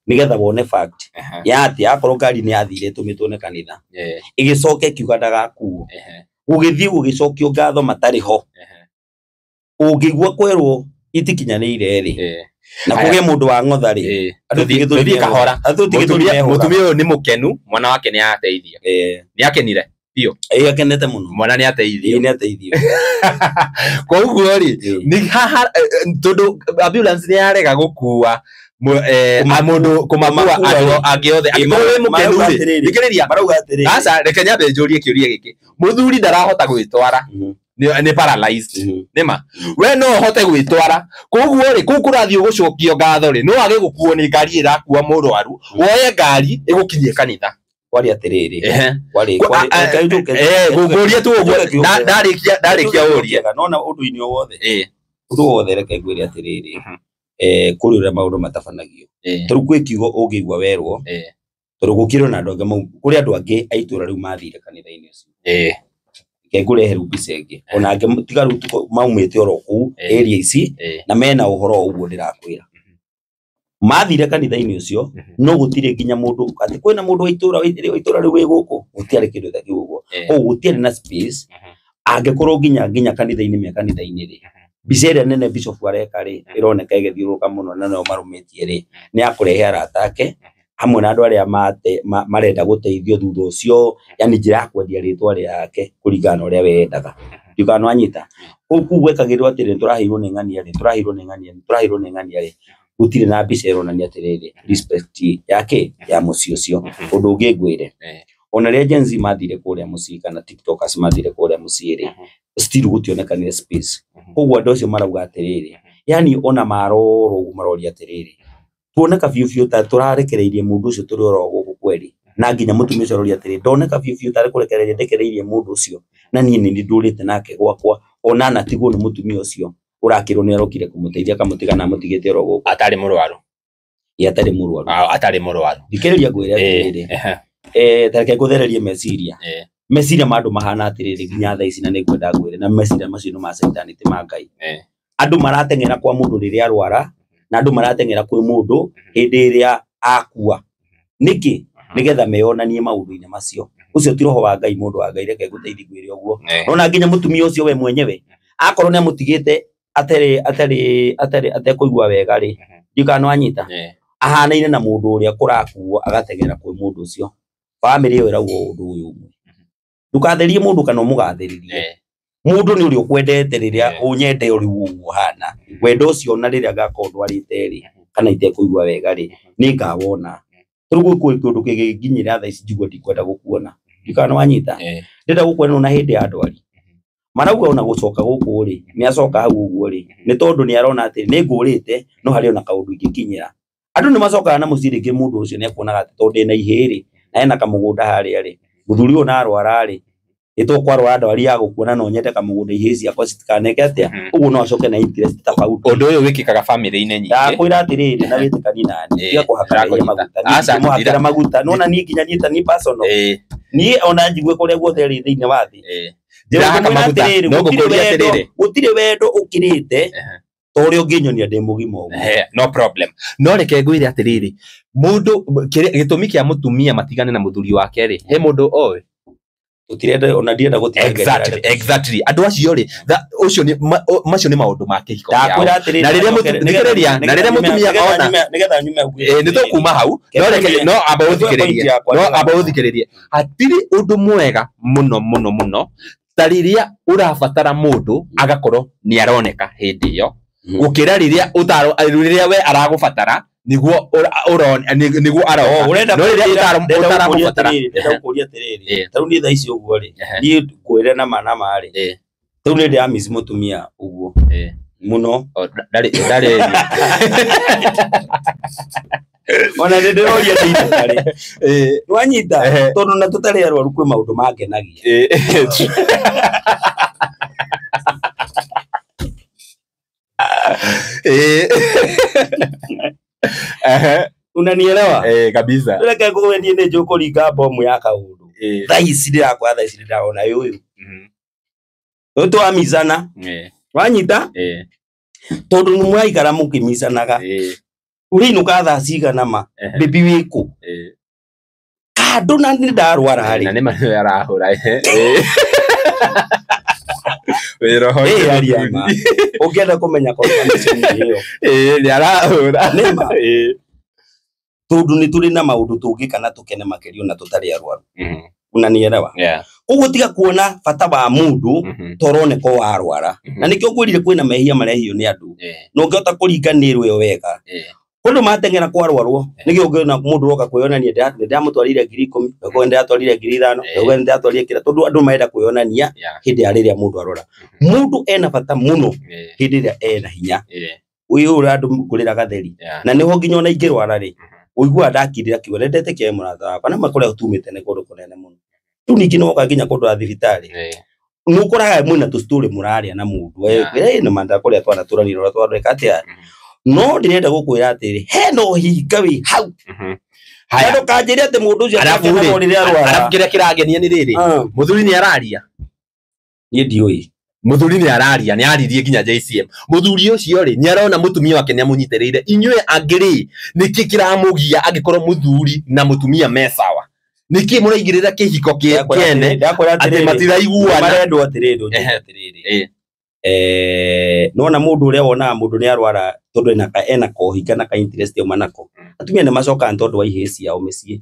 nĩgetha wone fact ya atĩ akorwo ngari nĩ yathire ĩtũmĩtwo nĩ kanitha ĩgĩcoka ĩkiuga ndagakuo gũgĩthiĩ gũgĩcokio ngatho matarĩ ho ũngĩigua kwerwo itikinyanĩire rĩ na kũgĩe mũndũ wa ng'otha rĩ tũthiĩ kahora mũtumia ũyũ nĩ mũkenu mwana wake nĩ ateithio nĩ akenire biũ akenete mũno mwana nĩ ateithio nĩ ateithio koguo rĩ nĩ haha tondũ ambulance nĩ yarega gũkua mũndũ kũmakua andũ angĩ othe angĩkorwo wĩ mũkenu rĩ thikĩrĩria marauga atĩrĩrĩ aca reke nyambe njũrie kĩũria gĩkĩ mũthuri ndarahota gwĩtwara nĩ paralyzed nĩma we no ũhote gwĩtwara koguo rĩ kũu kũrathiĩ gũcokio ngatho rĩ no age gũkuo nĩ ngari ĩrakua mũrwaru woye ngari ĩgũkinyie kanitha kwari atĩrĩrĩ kwari ngũria tu ũguo ndarĩkia ũrie nona ũndũ-inĩ o wothe Ũndũ wothe reke ngwĩre atĩrĩrĩ, kũrĩ ũrĩa maũndũ matabanagio. Tondũ gwĩ kiugo ũngĩigua werwo, tondũ gũkĩrĩ na andũ angĩ kũrĩ andũ angĩ a itũũra rĩu mathire kanitha-inĩ ũcio. Reke ngũrehe rĩu mbica ĩngĩ. Ona angĩ tiga rĩu maumĩte oro kũu area ici na mena ũhoro ũguo ndĩrakwĩra. Mathire kanitha-inĩ ũcio no gũtirĩ nginya mũndũ atĩ kwĩna mũndũ wa itũũra rĩu wĩ gũkũ, gũtiarĩ kĩndũ ta kĩu ũguo. Koguo gũtiarĩ na space. Angĩkorwo nginya kanitha-inĩ me kanitha-inĩ rĩ, mbica ĩrĩa nene bishop areka rĩ, ĩroneka ĩgĩthiũrũrũka mũno na nĩo marũmĩtie rĩ, nĩ ya kũrehe arata ake hamwe na andũ arĩa marenda gũteithio thutha ũcio, yani njĩra ya kwendia rĩtwa rĩake kũringana na ũrĩa we endaga. Ndiũĩ kana nĩwanyita. Kũu gwekagĩrwo atĩrĩ, nĩtũraheirwo nĩ ng'ania rĩ, tũraheirwo nĩ ng'ania rĩ, tũraheirwo nĩ ng'ania rĩ, gũtirĩ na mbica ĩronania atĩrĩrĩ, respect yake ya mũciĩ ũcio. Ũndũ ũngĩ ngwĩre, ona rĩrĩa Gen Z mathire kũrĩa mũciĩ kana TikTokers mathire kũrĩa mũciĩ rĩ, still gũtionekanire space. Koguo andũ acio marauga atĩrĩrĩ, yani ona marorwo ũguo maroria atĩrĩrĩ, tuoneka biũ biũ ta tũrarekereirie mũndũ ũcio tũrĩ oro gũkũ kweri. Na nginya mũtumia ũcio aroria atĩrĩrĩ, ndoneka biũ biũ tarĩ kũrekereria ndekereirie mũndũ ũcio, na niĩ nĩ ndũrĩte nake gwakwa, ona anatigwo nĩ mũtumia ũcio ũrakĩrwo nĩ arokire kũmũteithia akamũtiga na amũtigĩte oro gũkũ. Atarĩ mũrwaru. Ĩ, atarĩ mũrwaru. Atarĩ mũrwaru. Thikĩrĩria ngwĩre atĩrĩrĩ, ta reke ngũthererie meciria. Meciria ma andũ mahana atĩrĩrĩ nginya thaa ici, na nĩngwenda ngwĩre, na meciria macio nĩ ma caitani ti ma Ngai. Andũ marateng'era kwa mũndũ rĩrĩa arwara, na andũ marateng'era kwĩ mũndũ hĩndĩ ĩrĩa akua. Nĩkĩ? Nĩgetha meyonanie maũndũ-inĩ macio. Ũcio ti roho wa Ngai, mũndũ wa Ngai, reke ngũteithie ngwĩre ũguo. Nona nginya mũtumia ũcio we mwenyewe akorwo nĩ amũtigĩte atarĩ atarĩ atarĩ atekũigua wega rĩ, ndiũĩ kana nĩwanyita. Ahanaine na mũndũ ũrĩa kũrakuo agateng'era kwĩ mũndũ ũcio. Bamĩrĩ ĩyo ĩrauga ũndũ ũyũ ũmwe, ndũkatherie mũndũ kana ũmũgathĩrĩrie. Mũndũ nĩ ũrĩa ũkwendete rĩrĩa ũnyende ũrĩ ũguo ũhana. Wendo ũcio ona rĩrĩa ngakorwo ndwarĩte rĩ, kana itekũigua wega rĩ, nĩ ngawona. Rĩu gwĩ kĩũndũ kĩngĩnginyĩra thaa ici njigue ndikwenda gũkuona. Ndiũĩ kana nĩwanyita. Ndĩrenda gũkuona ona hĩndĩ ya ndwari. Marauga ona gũcoka gũkũ rĩ, nĩ acoka hau ũguo rĩ, nĩ tondũ nĩ arona atĩ nĩ ngũrĩte, no harĩ ona kaũndũ ingĩkinyĩra. Andũ nĩ macokaga na mũciĩ rĩngĩ mũndũ ũcio nĩ ekuonaga atĩ tondũ ndĩna ihĩĩ rĩ, na ena kamũgũnda harĩa rĩ, mũthuri ũyũ na arwara rĩ, ĩtũkwarwara ndwari ya gũkuona no nyende kamũgũnda ihĩĩ ciakwa citikaneke atĩa, ũguo no acoke na interest tofauti. Ũndũ ũyũ wĩkĩkaga bamĩrĩ-inĩ nyingĩ. Ndakwĩra atĩrĩrĩ, na wĩtĩkani nani, tiga kũhaka maguta, niĩ ndimũhakĩra maguta, nĩwona niĩ nginya niĩ ta niĩ personal, niĩ ona njigue kũrĩa guothe rĩ thĩinĩ wa thĩ. Ndirahaka maguta, no ngũkũria atĩrĩrĩ, gũtirĩ wendo ũkĩrĩte ta ũrĩa ũngĩnyonia ndĩ mũgima ũguo. No problem. No reke ngwĩre atĩrĩrĩ, mũndũ gĩtũmi kĩa mũtumia matigane na mũthuri wake rĩ, he mũndũ oĩ? Tũtirenda ona ndienda gũtiga. Exactly. Andũ acio rĩ, ũcio nĩ macio nĩ maũndũ ma kĩhiko kĩao. Ndakwĩra atĩrĩrĩ, na rĩrĩa thikĩrĩria, na rĩrĩa mũtumia ona nĩgetha nyume hau. Nĩ tũkuma hau, no reke no amba ũthikĩrĩrie. No amba ũthikĩrĩrie. Hatirĩ ũndũ mwega mũno mũno mũno ta rĩrĩa ũrabatara mũndũ agakorwo nĩ aroneka hĩndĩ ĩyo, gũkĩra rĩrĩa rĩrĩa we aragũbatara niguo ũrona niguo aroka. No rĩrĩa ũtaramũbatara, ndĩrenda gũkũria atĩrĩrĩ, ta rĩu niĩ thaa ici ũguo rĩ, niĩ ngwĩre na ma na ma rĩ, ta rĩu nĩ ndĩramiss mũtumia ũguo mũno. Ndarĩ ona nĩ ndĩroria ndĩ rĩ, nĩwanyita, tondũ na tũtarĩ arwaru kwĩ maũndũ mangenagia. Unanielewa? Kabisa. Reke ngũgwe niĩ nĩ njũĩ kũringa bomu ya kaũndũ. Thaa ici ndĩrakora, thaa ici ndĩrona ũyũ. Ũyũ twamicana. Wanyita? Tondũ nĩ mũraikara mũkĩmicanaga. Ũrĩinũka thaa cigana ma? Baby wĩkũ? Kando na nĩ ndarwara rĩ. Na nĩ ma nĩwe arahũra. Wĩroho. Aria ma. Ũngĩenda kũmenya confirmation ĩyo. Nĩ arahũra. Nĩ ma. Tondũ nĩ tũrĩ na maũndũ tũngĩka na tũkene makĩria ona tũtarĩ arwaru. Unanielewa? Koguo tiga kuona bata wa mũndũ toroneka warwara. Na nĩkĩo ngwĩrire kwĩna mehia marehio nĩ andũ. Na ũngĩhota kũringanĩrwo ĩyo wega. Kũndũ mateng'era kwarwarwo, nĩkĩo ũngĩona mũndũ ũroka kwĩyonania ndĩramũtwarire 10,000, ũkauga ndĩratwarire 5,000, ũkauga ndĩratwarire kĩrĩa, tondũ andũ marenda kwĩyonania hĩndĩ ya rĩrĩa mũndũ arwara. Mũndũ ena bata mũno hĩndĩ ĩrĩa ena hinya. Ũyũ ũrĩa andũ ngũrĩra gatheri. Na nĩho nginya ona ingĩrwara rĩ, ũiguaga ndakirĩra kiugo, nĩndetĩkia we mũrata wakwa, na ma kũrĩa tumĩte nĩ kũndũ kũnene mũno. Rĩu ningĩ nĩwoka nginya kũndwara thibitarĩ. Nukoraga mwina tu story muraria na mundu eh na manda kuria twana turanira ura twareka atia no ndirenda gukwira atiri he no hinga wi hau. Haya ndukanjire ati mundu ucio arabu arwara kiria kiragenia ni riri muthuri ni araria nie ndiui muthuri ni araria ni aririe nginya JCM muthuri ucio ri ni arona mutumia wake ni amunyitereire inyue angiri niki kiramugia angikorwo muthuri na mutumia me sawa niki muraigirira kihiko kiene ati matiraiguana marendwo atiriri atiriri nona mundu uria wonaga mundu ni arwara tondu ena kohinga na ka interest yo manako atumia ni macoka tondu wa ihĩ ciao mĩciĩ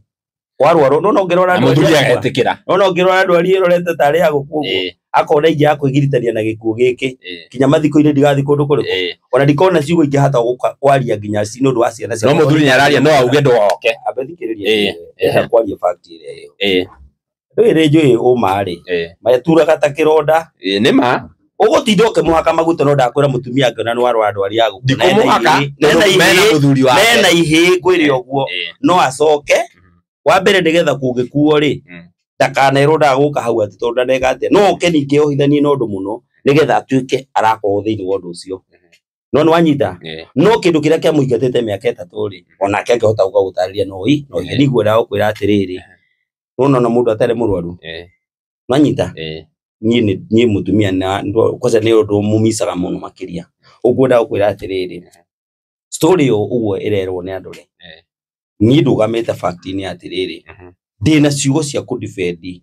warwaro nona ũngĩrora muthuri agetikira nona ũngĩrora ndwari ĩrorete tarĩ ya gũkua akona ingĩ ya kwĩgiritania na gĩkuũ gĩkĩ kinya mathiko-inĩ ndigathiĩ kũndũ kũrĩkũ ona ndikona ciugo ingĩhota gũka kwaria nginya nĩ ũndũ wa ciana no muthuri nĩ araria no auge ndũgoke ambe thikĩrĩria kwaria fact ĩrĩa ĩyo ndũĩ njũĩ ũma rĩ maturaga ta kĩronda nĩ ma ugutinda ukimuhaka maguta no ndakwira mutumia angiona ni warwara ndwari ya gũkua ndikumuhaka mena ihĩ ngwĩre ũguo no acoke wa mbere nigetha kũngĩkuo rĩ ndakanerwo ndagũka hau atĩ tondũ ndaneka atĩa no oke ningĩ ohithanie na ũndũ mũno nigetha atuĩke arakorwo thĩinĩ wa ũndũ ũcio no nĩ wanyita no kĩndũ kĩrĩa kĩamũingatĩte mĩaka 3 rĩ onake angĩhota gũka gũtarĩria no ĩ no nĩguo ndagũkwĩra atĩrĩrĩ nona mũndũ atarĩ mũrwaru nwanyita niĩ mũtumia na kwanza nĩ ũndũ mũmicaga mũno makĩria ũguo ndagũkwĩra atĩrĩrĩ story ĩyo ũguo ĩrerwo nĩ andũ rĩ niĩ ndũgamĩte fact-inĩ atĩrĩrĩ ndĩna ciugo cia kũ-defend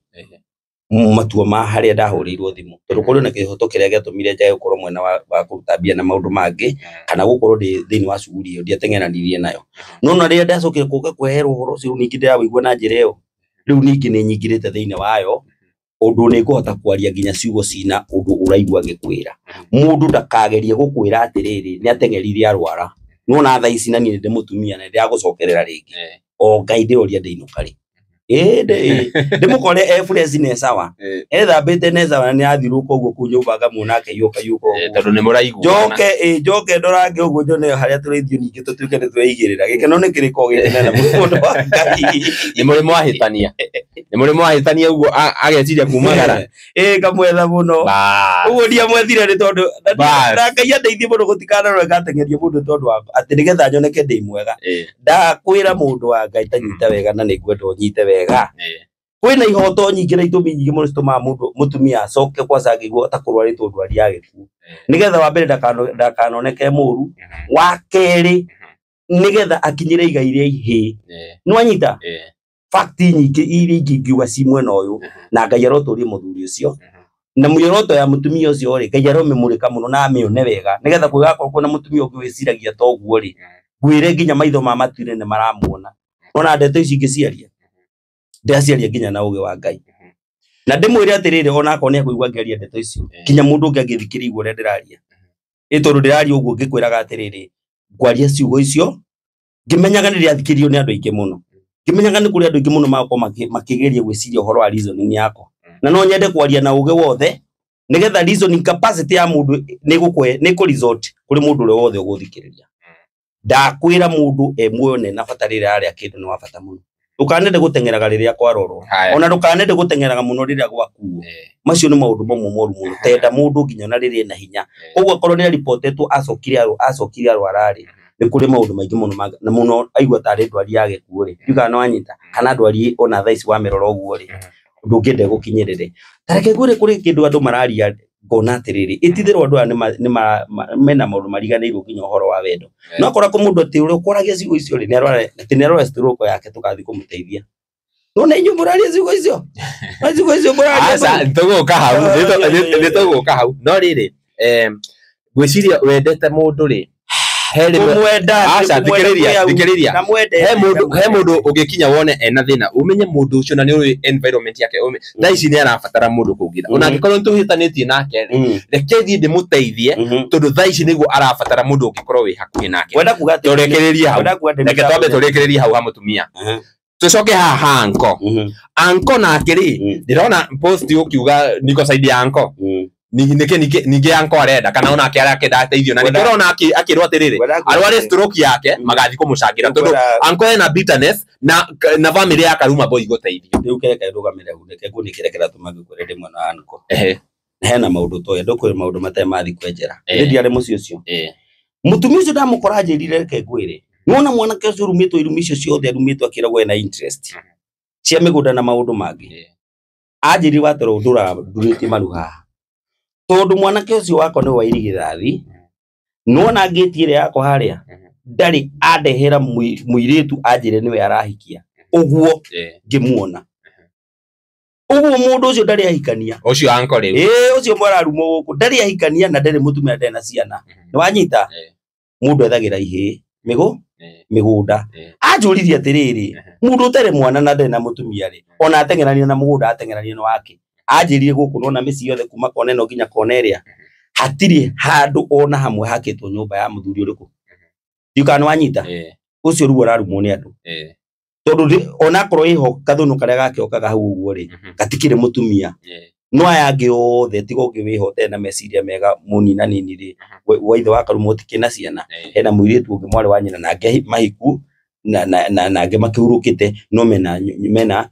matua ma harĩa ndahũrĩirwo thimũ tondũ kũrĩ na kĩhoto kĩrĩa gĩatũmire njage gũkorwo mwena wa kũruta mbia na maũndũ mangĩ kana gũkorwo ndĩ thĩinĩ wa cuguri ĩyo ndiateng'eranirie nayo no na rĩrĩa ndacokire kũka kweherwo ũhoro ũcio ningĩ ndĩrawĩigua na njĩra ĩyo rĩu ningĩ nĩ nyingĩrĩte thĩinĩ wayo ũndũ nĩ ngũhota kwaria nginya ciugo cina ũndũ ũraigua ngĩkwĩra mũndũ ndakagerie gũkwĩra atĩrĩrĩ nĩ ateng'erire arwara nona thaa ici na niĩ ndĩ mũtumia na ndĩragũcokerera rĩngĩ o Ngai ndĩroria ndĩinũka rĩ ndĩmũkore e fresh ne sawa ethambĩte ne sawa na nĩathirũka ũguo kũu nyũmba ngamuona akĩiyũka yũka ũguo tondũ nĩ mũraiguana njoke njoke ndorange ũguo njone harĩa tũraithio ningĩ tũtuĩke nĩ tweigĩrĩra gĩkeno nĩ kĩrĩko gĩkĩnene mũno wa Ngai nĩ mũrĩ mwahĩtania nĩ mũrĩ mwahĩtania ũguo ageciria kumagara ngamwetha mũno ũguo ndiamwethire nĩ tondũ na Ngai andeithie mũno gũtikanarore ngateng'eria mũndũ tondũ wa atĩ nĩgetha nyoneke ndĩ mwega ndakwĩra mũndũ wa Ngai tanyita wega na nĩngwenda ũnyite wega kwĩna ihoto nyingĩ na itũmi nyingĩ mũno citũmaga mũndũ mũtumia acoke kwaca angĩigua ta kũrwarĩtwo ndwari ya gĩkuũ nĩgetha wa mbere ndakanoneke mũru wa kerĩ nĩgetha akinyĩre igai rĩa ihĩĩ nĩwanyita fact nyingĩ iria ingĩ ingiuga ci mwena ũyũ na Ngai arotũrie mũthuri ũcio na mĩoroto ya mũtumia ũcio rĩ Ngai aromĩmũrĩka mũno na amĩone wega nĩgetha kwĩgakorwo kwĩna mũtumia ũngĩ wĩciragia ta ũguo rĩ ngwĩre nginya maitho ma matuire nĩ maramuona nona ndeto ici ingĩciaria ndĩraciaria nginya na ũgĩ wa Ngai na ndĩmwĩre atĩrĩrĩ onakorwo nĩekũigua ngĩaria ndeto icio nginya mũndũ ũngĩ angĩthikĩrĩria ũrĩa ndĩraria ĩ tondũ ndĩraria ũguo ngĩkwĩraga atĩrĩrĩ ngwaria ciugo icio ngĩmenyaga nĩ ndĩrathikĩrĩrio nĩ andũ aingĩ mũno ngĩmenyaga nĩ kũrĩ andũ aingĩ mũno magakorwo makĩgeria gwĩciria ũhoro wa reasoning yakwa na no nyende kwaria na ũgĩ wothe nĩgetha reasoning capacity ya mũndũ nĩ kũ resort kũrĩ mũndũ ũrĩa wothe ũgũthikĩrĩria ndakwĩra mũndũ e muoyo na bata rĩrĩa ararĩa kĩndũ nĩ wa bata mũno ndukanende gũteng'eraga rĩrĩa kwarorwo ona ndukanende gũteng'eraga mũno rĩrĩa gwakuo macio nĩ maũndũ mamwe moru mũno tenda mũndũ nginya na rĩrĩa ena hinya koguo akorwo nĩ aripotetwo acokire arwara rĩ nĩ kũrĩ maũndũ maingĩ mũno na mũno aigua tarĩ ndwari ya gĩkuũ rĩ ndiũĩ kana nĩwanyita kana ndwari ona thaa ici wamĩrora ũguo rĩ ndũngĩenda ĩgũkinyĩrĩre ta reke ngwĩre kũrĩ kĩndũ andũ mararia ngona atĩrĩrĩ ĩtithĩrwo andũ aya mena maũndũ mariganĩirwo nginya ũhoro wa wendo no akora kũ mũndũ atĩ ũrĩa ũkwaragia ciugo icio rĩ atĩ nĩarwara stroke yake tũgathiĩ kũmũteithia nona inyuĩ mũraria ciugo icio na ciugo icio mũraria aca nĩtũgũka hau nĩtũgũka hau no rĩrĩ ngwĩciria wendete mũndũ rĩ thikĩrĩria he mũndũ ũngĩkinya wone ena thĩna ũmenye mũndũ ũcio na nĩ ũĩ environment yake thaa ici nĩ arabatara mũndũ kũngĩra ona angĩkorwo nĩ tũhĩtanĩtie nake rĩ reke thiĩ ndĩmũteithie tondũ thaa ici nĩguo arabatara mũndũ ũngĩkorwo wĩ hakuhĩ nake tũrĩkĩrĩrie hau reke twambe tũrĩkĩrĩrie hau ha mũtumia tucoke haha anko anko nake rĩ ndĩrona post ũkiuga niko side ya anko ningĩ anko arenda kana onake arakenda ateithio na ningĩ ũrona akĩrwo atĩrĩrĩ arware stroke yake magathiĩ kũmũcangĩra tondũ anko ena bitterness na family ya Karuma Boy gũteithio rĩu kĩreke ndũgamĩre hau reke ngũnĩkĩre kĩratũma ngĩkwĩre ndĩ mwena wa anko Hena maundu toya ndukwira maundu matarĩ mathi kwenjera. Ndiarĩ mũciĩ ũcio. Mũtumia ũcio ndamũkora anjĩrire reke ngwĩre. Nĩwona mwanake ũcio ũrumĩtwo irumi icio ciothe arumĩtwo akĩragwo ena interest cia mĩgũnda na maũndũ mangĩ. Anjĩrire watoro ndũra ndurĩtie maru haha. Tondũ mwanake ũcio wakwa nĩ wa irigithathi. Nĩwona ngĩti ĩrĩa yakwa harĩa ndarĩ andehera mũirĩtu anjĩre nĩwe arahikia. Ũguo ngĩmuona. Ũguo mũndũ ũcio ndarĩ ahikania. Ũcio anko rĩu. Ũcio mwararumwo gũkũ ndarĩ ahikania na ndarĩ mũtumia ndarĩ na ciana. Nĩwanyita? Mũndũ ethagĩra ihĩĩ mĩgũnda. Anjũririe atĩrĩrĩ, mũndũ ũtarĩ mwana na ndarĩ na mũtumia rĩ, ona ateng'erania na mũgũnda ateng'erania na wake. Anjĩrire gũkũ nona mĩciĩ yothe kuma kona ĩno nginya kona ĩrĩa hatirĩ handũ ona hamwe hakĩtwo nyũmba ya mũthuri ũrĩkũ. Ndiũĩ kana nĩwanyita? Ũcio rĩu ararumwo nĩ andũ. Tondũ onakorwo ĩho kathũnũ karĩa gake okaga hau ũguo rĩ, gatikĩrĩ mũtumia. No aya angĩ othe tiga ũngĩ wĩho ũtarĩ na meciria mega mũnina nini rĩ, wa ithe wa Karuma ũtikĩrĩ na ciana. Hena mũirĩtu ũngĩ mwarĩ wa nyina na angĩ mahiku na angĩ makĩhurũkĩte no mena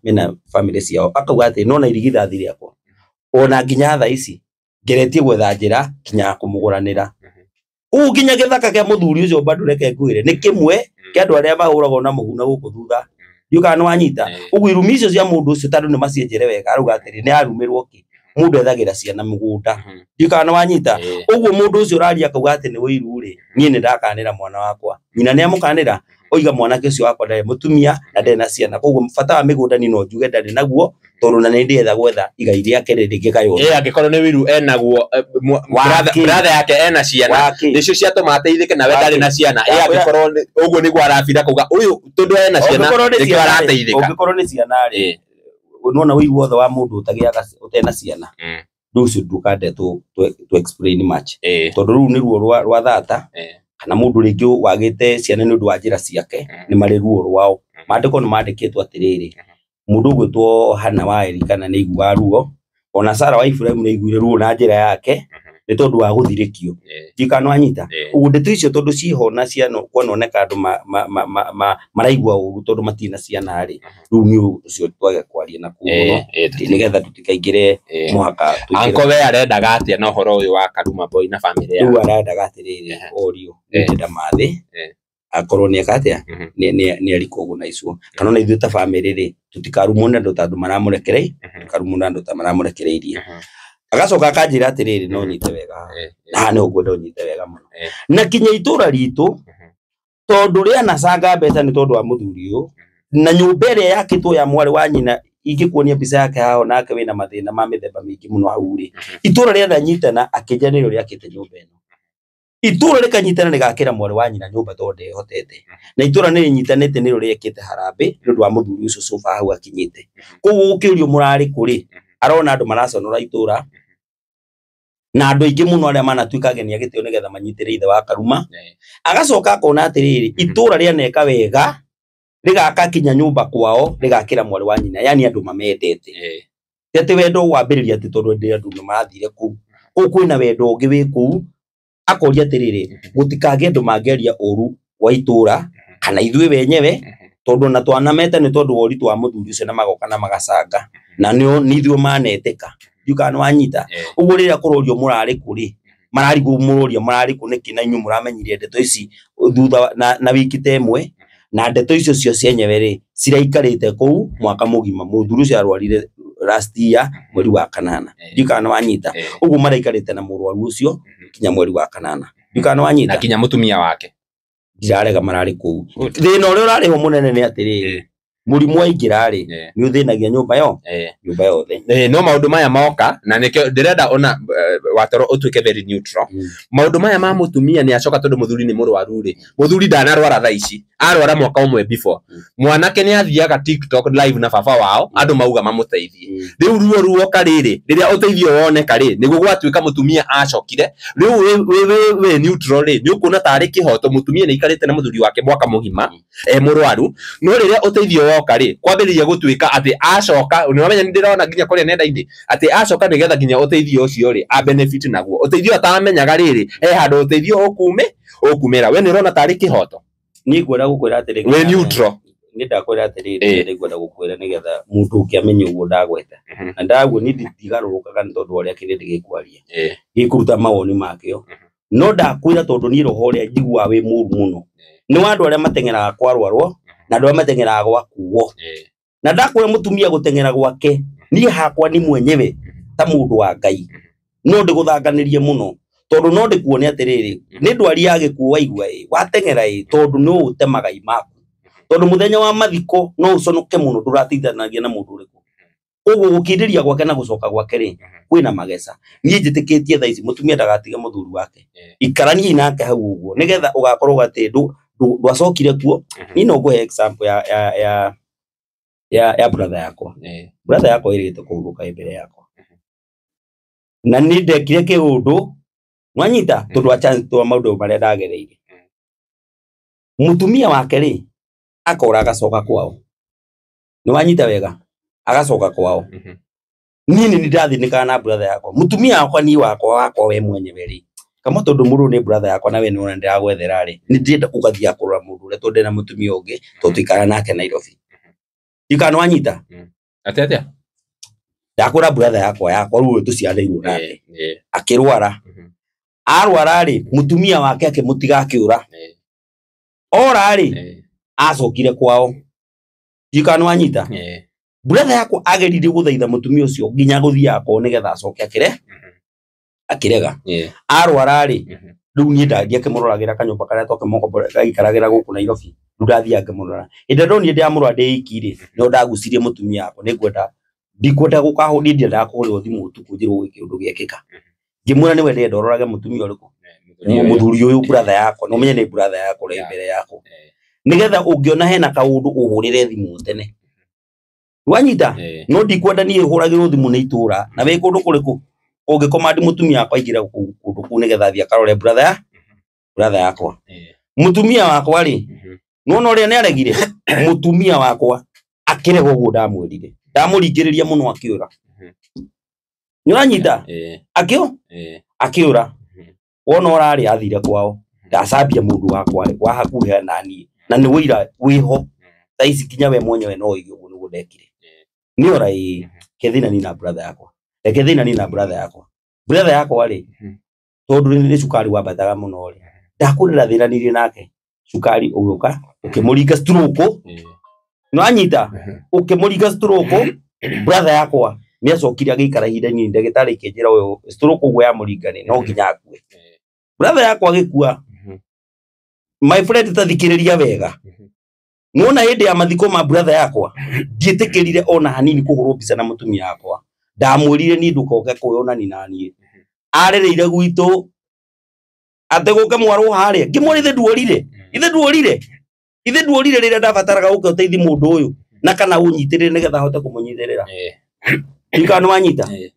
family ciao. Akauga atĩ nona irigithathi rĩakwa ona nginya thaa ici ngeretie gwetha njĩra nginya ya kũmũgũranĩra. Ũguo nginya gĩthaka kĩa mũthuri ũcio bado reke ngwĩre nĩ kĩmwe kĩa andũ arĩa mahũragwo na mũhu na gũkũ thutha. Ndiũĩ kana nĩwanyita? Ũguo irumi icio cia mũndũ ũcio tondũ nĩmacienjere wega arauga atĩrĩ nĩ arumĩrwo kĩ mũndũ ethagĩra ciana mũgũnda. Ndiũĩ kana nĩwanyita? Ũguo mũndũ ũcio ũraria akauga atĩ nĩ ũiru rĩ, niĩ nĩndakanĩra mwana wakwa. Nyina nĩamũkanĩra oiga mwanake ũcio wakwa ndarĩ mũtumia na ndarĩ na ciana. Koguo bata wa mĩgũnda niĩ no njuge ndarĩ naguo tondũ na nĩndĩretha gwetha igai rĩake rĩngĩgaywo. Angĩkorwo nĩ ũiru enaguo, brother yake ena ciana nĩcio ciatũma ateithĩke nawe ndarĩ na ciana. Angĩkorwo ũguo nĩguo arabira kuga ũyũ tondũ ena ciana nĩkĩo arateithĩka. Ũngĩkorwo nĩ ciana rĩ, nĩwona ũiru wothe wa mũndũ ũtagĩaga ũtarĩ na ciana, rĩu ũcio ndũkande to explain much. Tondũ rũu nĩ ruo rwa thata kana mũndũ rĩngĩ wagĩte ciana nĩ ũndũ wa njĩra ciake nĩ marĩ ruo rwao. Maandĩko nĩ mandĩkĩtwo atĩrĩrĩ, mũndũ ũgwĩtwo Hana wa Elikana nĩ aiguaga ruo, ona Sara wa Iburahĩmu nĩ aiguire ruo na njĩra yake nĩ tondũ wa gũthirĩkio. Ndiũĩ kana nĩwanyita? Ũguo ndeto icio tondũ ciĩho na ciana kwanoneka andũ maraigua ũru tondũ matirĩ na ciana rĩ, rĩu nĩ ũcio twage kwaria na kũu mũno nĩgetha tũtikaingĩre mũhaka. Anko we arendaga atĩa na ũhoro ũyũ wa Karuma Boy na family yake? Rĩu arendaga atĩrĩrĩ, orio nĩndĩrenda mathĩ akorwo nĩeka atĩa nĩ arikwo ũguo na icuo. Kana ona ithuĩ ta family rĩ, tũtikarumwo nĩ andũ ta andũ maramũrekereirie, tũkarumwo nĩ andũ ta maramũrekereirie. Agacoka akanjĩra atĩrĩrĩ, no nyite wega na haha nĩho ngwenda ũnyite wega mũno. Na kinya itũra ritũ tondũ rĩanacanga mbeca nĩ tondũ wa mũthuri ũyũ, na nyũmba ĩrĩa yakĩtwo ya mwarĩ wa nyina ingĩkuonia mbica yake haha onake wĩna mathĩna ma mĩthemba mĩingĩ mũno hau rĩ, itũra rĩananyitana akĩnja nĩrĩo rĩakĩte nyũmba ĩno. Itũra rĩkanyitana rĩgakĩra mwarĩ wa nyina nyũmba tondũ ndehotete. Na itũra nĩrĩnyitanĩte nĩrĩo rĩekĩte harambĩ nĩ ũndũ wa mũthuri ũcio cuba hau akinyĩte. Koguo gũkĩũrio mũrarĩ kũ rĩ, arona andũ maraconora itũra na andũ aingĩ mũno arĩa manatuĩka ageni a gĩtĩo nĩgetha manyitĩre ithe wa Karuma. Agacoka akona atĩrĩrĩ, itũra rĩaneka wega rĩgaka kinya nyũmba kwao rĩgakĩra mwarĩ wa nyina, yani andũ mamendete. Ti atĩ wendo wambĩrĩria atĩ tondũ andũ nĩ marathire kũu. Kũu kwĩna wendo ũngĩ wĩ kũu. Akoria atĩrĩrĩ, gũtikagĩe andũ mangĩaria ũru wa itũra kana ithuĩ wenyewe tondũ ona twanameta nĩ tondũ wa ũritũ wa mũthuri ũcio na magoka na magacanga na nĩ ithuĩ manetĩka. Ndiũĩ kana nĩwanyita? Ũguo rĩrĩa kũrorio mũrarĩ kũ rĩ, mararigwo mũroria mũrarĩ kũ nĩkĩ na inyuĩ mũramenyire ndeto ici thutha na wiki ta ĩmwe, na ndeto icio cio cienyewe rĩ ciraikarĩte kũu mwaka mũgima. Mũthuri ũcio arwarire last year mweri wa kanana. Ndiũĩ kana nĩwanyita? Ũguo maraikarĩte na mũrwaru ũcio kinya mweri wa kanana. Ndiũĩ kana nĩwanyita? Na kinya mũtumia wake. Ndirarega mararĩ kũu. Thĩna ũrĩa ũrarĩ ho mũnene nĩ atĩrĩrĩ, mũrimũ waingĩra rĩ, nĩ ũthĩnagia nyũmba yo, nyũmba yothe. No maũndũ maya moka na nĩkĩo ndĩrenda ona watoro ũtuĩke very neutral. Maũndũ maya ma mũtumia nĩ acoka tondũ mũthuri nĩ mũrwaru rĩ, mũthuri ndanarwara thaa ici, arwara mwaka ũmwe before. Mwanake nĩ athiaga TikTok live na baba wao, andũ mauga mamũteithie. Rĩu ruo ruoka rĩrĩ, rĩrĩa ũteithio woneka rĩ, nĩguo gwatuĩka mũtumia acokire. Rĩu wĩ neutral rĩ, nĩ ũkuona tarĩ kĩhoto mũtumia nĩ aikarĩte na mũthuri wake mwaka mũgima e mũrwaru, no rĩrĩa ũteithio woka rĩ, kwambĩrĩria gũtuĩka atĩ acoka, nĩwamenya nĩ ndĩrona nginya kũrĩa nenda-inĩ atĩ acoka nĩgetha nginya ũteithio ũcio rĩ a benefit naguo. Ũteithio atamenyaga rĩrĩ, he handũ ũteithio ũkumĩra. We nĩ ũrona tarĩ kĩhoto? Niĩ ngwenda gũkwĩra atĩrĩ, wĩ neutral. Nĩ ndakwĩra atĩrĩrĩ, nĩngwenda gũkwĩra nĩgetha mũndũ ũngĩ amenye ũguo ndagweta. Na ndaguo niĩ ndigarũrũkaga nĩ tondũ wa ũrĩa kĩrĩndĩ gĩkwaria, gĩkũruta mawoni makĩo. No ndakwĩra tondũ niĩ roho ũrĩa njiguaga wĩ mũru mũno nĩ wa andũ arĩa mateng'eraga kwarwarwo na andũ arĩa mateng'eraga gwakuo. Na ndakwĩra mũtumia gũteng'era gwake, niĩ hakwa ni mwenyewe ta mũndũ wa Ngai no ndĩgũthanganĩrie mũno tondũ no ndĩkuone atĩrĩrĩ, nĩ ndwari ya gĩkuũ waigua ĩ wateng'era ĩ, tondũ no ũte magai maku, tondũ mũthenya wa mathiko no ũconoke mũno ndũrateithanagia na mũndũ ũrĩkũ. Ũguo gũkindĩria gwake na gũcoka gwake rĩ, kwĩna mageca. Niĩ njĩtĩkĩtie thaa ici mũtumia ndagatige mũthuri wake, ikaraniai nake hau ũguo nĩgetha ũgakorwo atĩ ndwacokire kuo. Niĩ no ngũhe example ya brother yakwa. Brother yakwa ĩrĩte kũhurũka mbere yakwa, na nĩ ndekire kĩũndũ nwanyita tondũ wa chance twa maũndũ marĩa ndagereire. Mũtumia wake rĩ, akora agacoka kwao, nĩ wanyita wega, agacoka kwao. Niĩ nĩ ndathĩnĩkaga na brother yakwa, mũtumia wakwa niĩ wakwa we mwenyewe rĩ, kama tondũ mũndũ nĩ brother yakwa na we nĩwona ndĩragwethera rĩ, nĩ ndĩrenda ũgathiĩ kũrora mũndũ ũrĩa tondũ ndĩna mũtumia ũngĩ tondũ tũikara nake Nairobi. Ndikana wanyita. Atĩa atĩa? Ndakwĩra brother yakwa rĩu ũyũ tũciarĩirwo nake akĩrwara. Arwara rĩ, mũtumia wake akĩmũtiga akĩũra. Ora rĩ, acokire kwao. Ndikana wanyita. Brother yakwa ageririe gũthaitha mũtumia ũcio nginya gũthiaga kwao nĩgetha acoke akĩre akĩrega. Arwara rĩ, rĩu niĩ ndathiĩ akĩmũroragĩra kanyũmba karĩa twakĩmũkomborera gaikaragĩra gũkũ Nairobi. Rĩu ndathiĩ ngĩmũrora. Hĩndĩ ĩrĩa ndonire ndĩramũrora ndĩ iki rĩ, no ndagucirie mũtumia wakwa, nĩngwenda ndikwenda gũkahũ, niĩ ndiendaga kũhũrĩrwo thimũ ũtukũ njĩrwo gwĩ kĩũndũ gĩekĩka. Ngĩmwĩra nĩwe ndĩrenda ũrorage mũtumia ũrĩkũ, mũthuri ũyũ brother yakwa, na ũmenye nĩ brother yakwa ũrĩ mbere yakwa, nĩgetha ũngĩona hena kaũndũ ũhũrĩre thimũ tene. Wanyita? No ndikwenda niĩ hũragĩrwo thimũ nĩ itũra na wĩ kũndũ kũrĩkũ ũngĩkomandi mũtumia wakwa aingĩre kũndũ kũu nĩgetha athiĩ akarore brother yakwa. Mũtumia wakwa rĩ, nĩwona ũrĩa nĩaregire? Mũtumia wakwa akĩrega ũguo ndamwĩrire, ndamũringĩrĩria mũno akĩũra. Nĩũranyita? Akĩũra. Wona ũrarĩ athire kwao, ndacambia mũndũ wakwa wa hakuhĩ na niĩ, na nĩ wũira wĩho thaa ici nginya we mwenyewe no ũige ũguo nĩguo ndekire. Nĩ ora ĩ ke thĩna ni na brother yakwa, reke thĩna ni na brother yakwa. Brother yakwa rĩ, tondũ nĩ cukari wambataga mũno rĩ, ndakwĩrĩra thĩnanirie nake, cukari ũgĩũka ũkĩmũringa stroke. Nĩwanyita? Ũkĩmũringa stroke. Brother yakwa nĩ acokire agĩikara ihinda inini, ndagĩtarĩ ikĩnjĩra ũyũ stroke ũguo yamũringa rĩ, no nginya akue. Brother yakwa agĩkua. My friend, ta thikĩrĩria wega. Nĩwona hĩndĩ ya mathiko ma brother yakwa, ndiĩtĩkĩrire ona hanini kũhũrwo mbica na mũtumia wakwa. Ndamwĩrire niĩ ndũkoke kwĩyonani na niĩ. Arereire gwitũ atĩ gũke mwarwo harĩa, ngĩmwĩra ithe nduorire, ithe nduorire, ithe nduorire rĩrĩa ndabataraga ũke ũteithie mũndũ ũyũ na kana ũnyitĩrĩre nĩgetha ahote kũmũnyitĩrĩra. Ndikana nĩwanyita?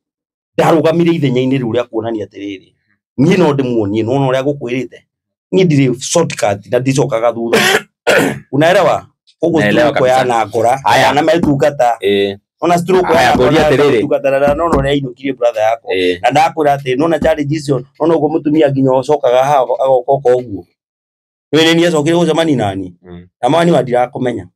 Ndarũgamire ithenya-inĩ rĩu rĩa kuonania atĩrĩrĩ, niĩ no ndĩmuonie, nĩwona ũrĩa ngũkwĩrĩte, niĩ ndirĩ shortcut na ndicokaga thutha. Unaelewa? Koguo Naelewa stroke kabisa. yanangora Haya. na metungata ona stroke Haya, ngũria atĩrĩrĩ. yanangora na nona ũrĩa ainũkirie brother yakwa. Na ndakwĩra atĩ nona challenge icio, nona ũguo mũtumia nginya ũcokaga haha agoka oka ũguo wĩrĩ niĩ acokire gũcemania nani na mawani wa ndirakũmenya.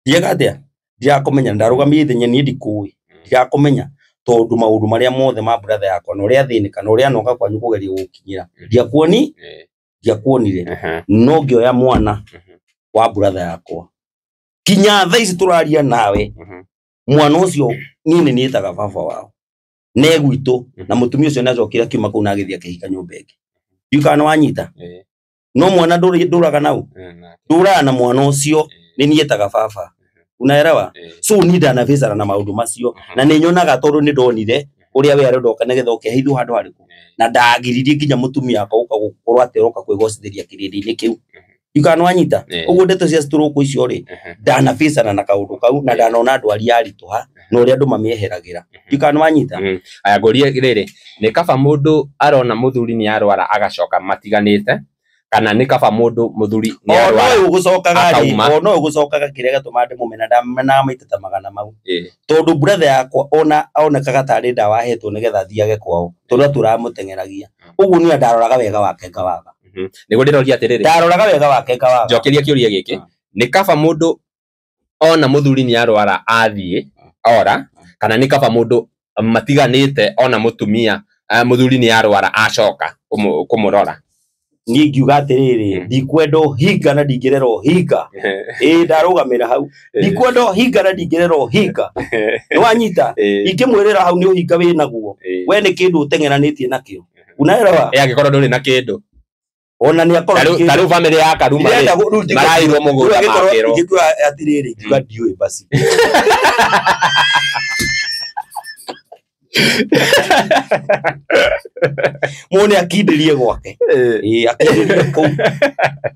Ndieka atĩa ndirakũmenya, ndarũgamire ithenya niĩ ndikũĩ, ndirakũmenya tondũ maũndũ marĩa mothe ma brother yakwa na ũrĩa athĩnĩka na ũrĩa anoga kwanyu kũgeria gũkinyĩra ndiakuoni, ndiakuonire. No ngĩoya mwana wa brother yakwa, kinya thaa ici tũraria nawe, mwana ũcio niĩ nĩ niĩtaga baba wao ne gwitũ. Na mũtumia ũcio nĩacokire akiuma kũu na agĩthiĩ akĩhika nyũmba ĩngĩ. Ndiũĩ kana nĩwanyita. No mwana ndũraga nau, ndũraga na mwana ũcio nĩ niĩtaga baba. Unaelewa? So niĩ ndanabĩcana na maũndũ macio na nĩ nyonaga tondũ nĩ ndonire ũrĩa we arenda oka nĩgetha oke heithwo handũ harĩkũ, na ndagiririe nginya mũtumia wakwa gũka gũkorwo atĩ aroka kwĩgocithĩria kĩrĩndĩ-inĩ kĩu. Ndiũĩ kana nĩwanyita. Ũguo ndeto cia stroke icio rĩ, ndanabĩcana na kaũndũ kau na ndanona ndwari yaritũha na ũrĩa andũ mamĩeheragĩra. Ndiũĩ kana nĩwanyita. Aya, ngũrie rĩrĩ, nĩ kaba mũndũ arona mũthuri nĩ arwara agacoka matiganĩte, kana nĩ kaba mũndũ mũthuri nĩ Ona arwara ũyũ gũcokaga rĩ, akauma? Ona ũyũ gũcokaga kĩrĩa gĩatũma ndĩmũmena, ndamenaga maita ta magana mau, tondũ brother yakwa ona onekaga tarĩ ndawa ahetwo nĩgetha athiage kwao tondũ atũraga mũteng'eragia ũguo. Niĩ ndaroraga wega wake ngawaga. Nĩguo ndĩroria atĩrĩrĩ. Ndaroraga wega wake ngawaga. Njokeria kĩũria gĩkĩ, nĩ kaba mũndũ Ona muthuri ni arwara athie ora kana ni kaba mundu matiganite ona mutumia muthuri ni arwara acoka kumurora. Ni ngiuga atiriri ndikwenda uhinga na ndingirera uhinga ndarugamira hau ndikwenda uhinga na ndingirera uhinga niwanyita ingimwirira hau ni uhinga wi naguo we ni kindu utengeranitie nakio unaelewa angikorwo nduri na kindu ona ni akorwo taru family ya Karuma marairwo mugunda makirwo ingikuga atiriri ngiuga ndiui basi muone akindirie gwake akindirie kuu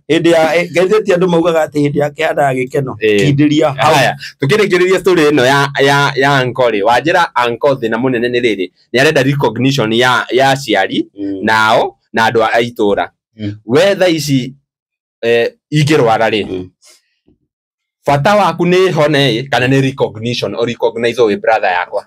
hindi ya ngatheti andu maugaga ati hindi yake handa gikeno kindiria haya tukirikiriria story ino ya anko ri wanjira anko thina munene ni riri ni arenda recognition ya aciari nao na andu a itura we tha ici ingirwara ri bata waku ni hone kana ni recognition or recognize we brother yakwa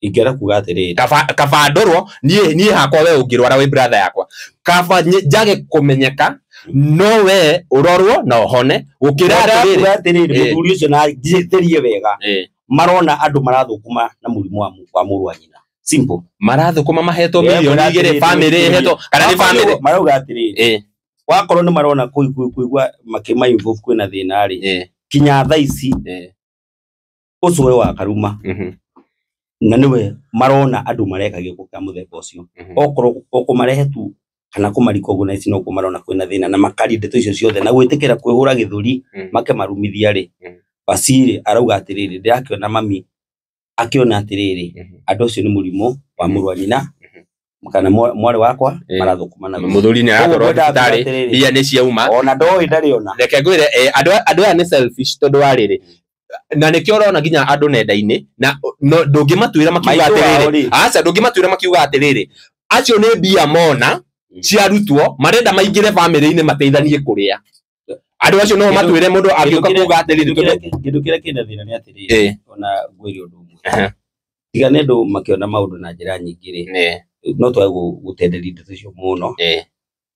ingera kuga atiriri kaba ndorwo nie hakwa we ungirwara we brother yakwa kaba njage kumenyeka no we urorwo na uhone gukira atiriri muthuri ucio na njitirie wega marona andu marathukuma na murimu wa muru wa nyina simple marathukuma mahetwo milioni igiri family hetwo kana ni family marauga atiriri wakorwo ni marona kuigua makima involve kwina thina ri kinya thaa ici ucwe wa Karuma na niwe marona andu mareka giko kia muthemba ucio okorwo okumarehe tu kana kumaricognize no kumarona kwina thina na makari ndeto icio ciothe na gwitikira kwihura githuri make marumithia ri basiri arauga atiriri ndirakiona mami akiona atiriri andu acio ni murimu wa muru wa nyina kana mwari wakwa marathukuma na muthuri ni arakorwo thibitari mbia ni ciauma ona ndoi ndari ona reke ngwire andu aya ni selfish tondu wa riri na nikio urona nginya andu nenda-ini na ndungimatuira makiuga atiriri aca ndungimatuira makiuga atiriri acio ni mbia mona ciarutwo marenda maingire family-ini mateithanie kuria andu acio no matuire mundu angiuka kuuga atiriri kindu kiria kina thina ni atiriri ona ngwire undu umwe tiga ni andu makiona maundu na njira nyingi ri no twage gutenderia ndeto icio muno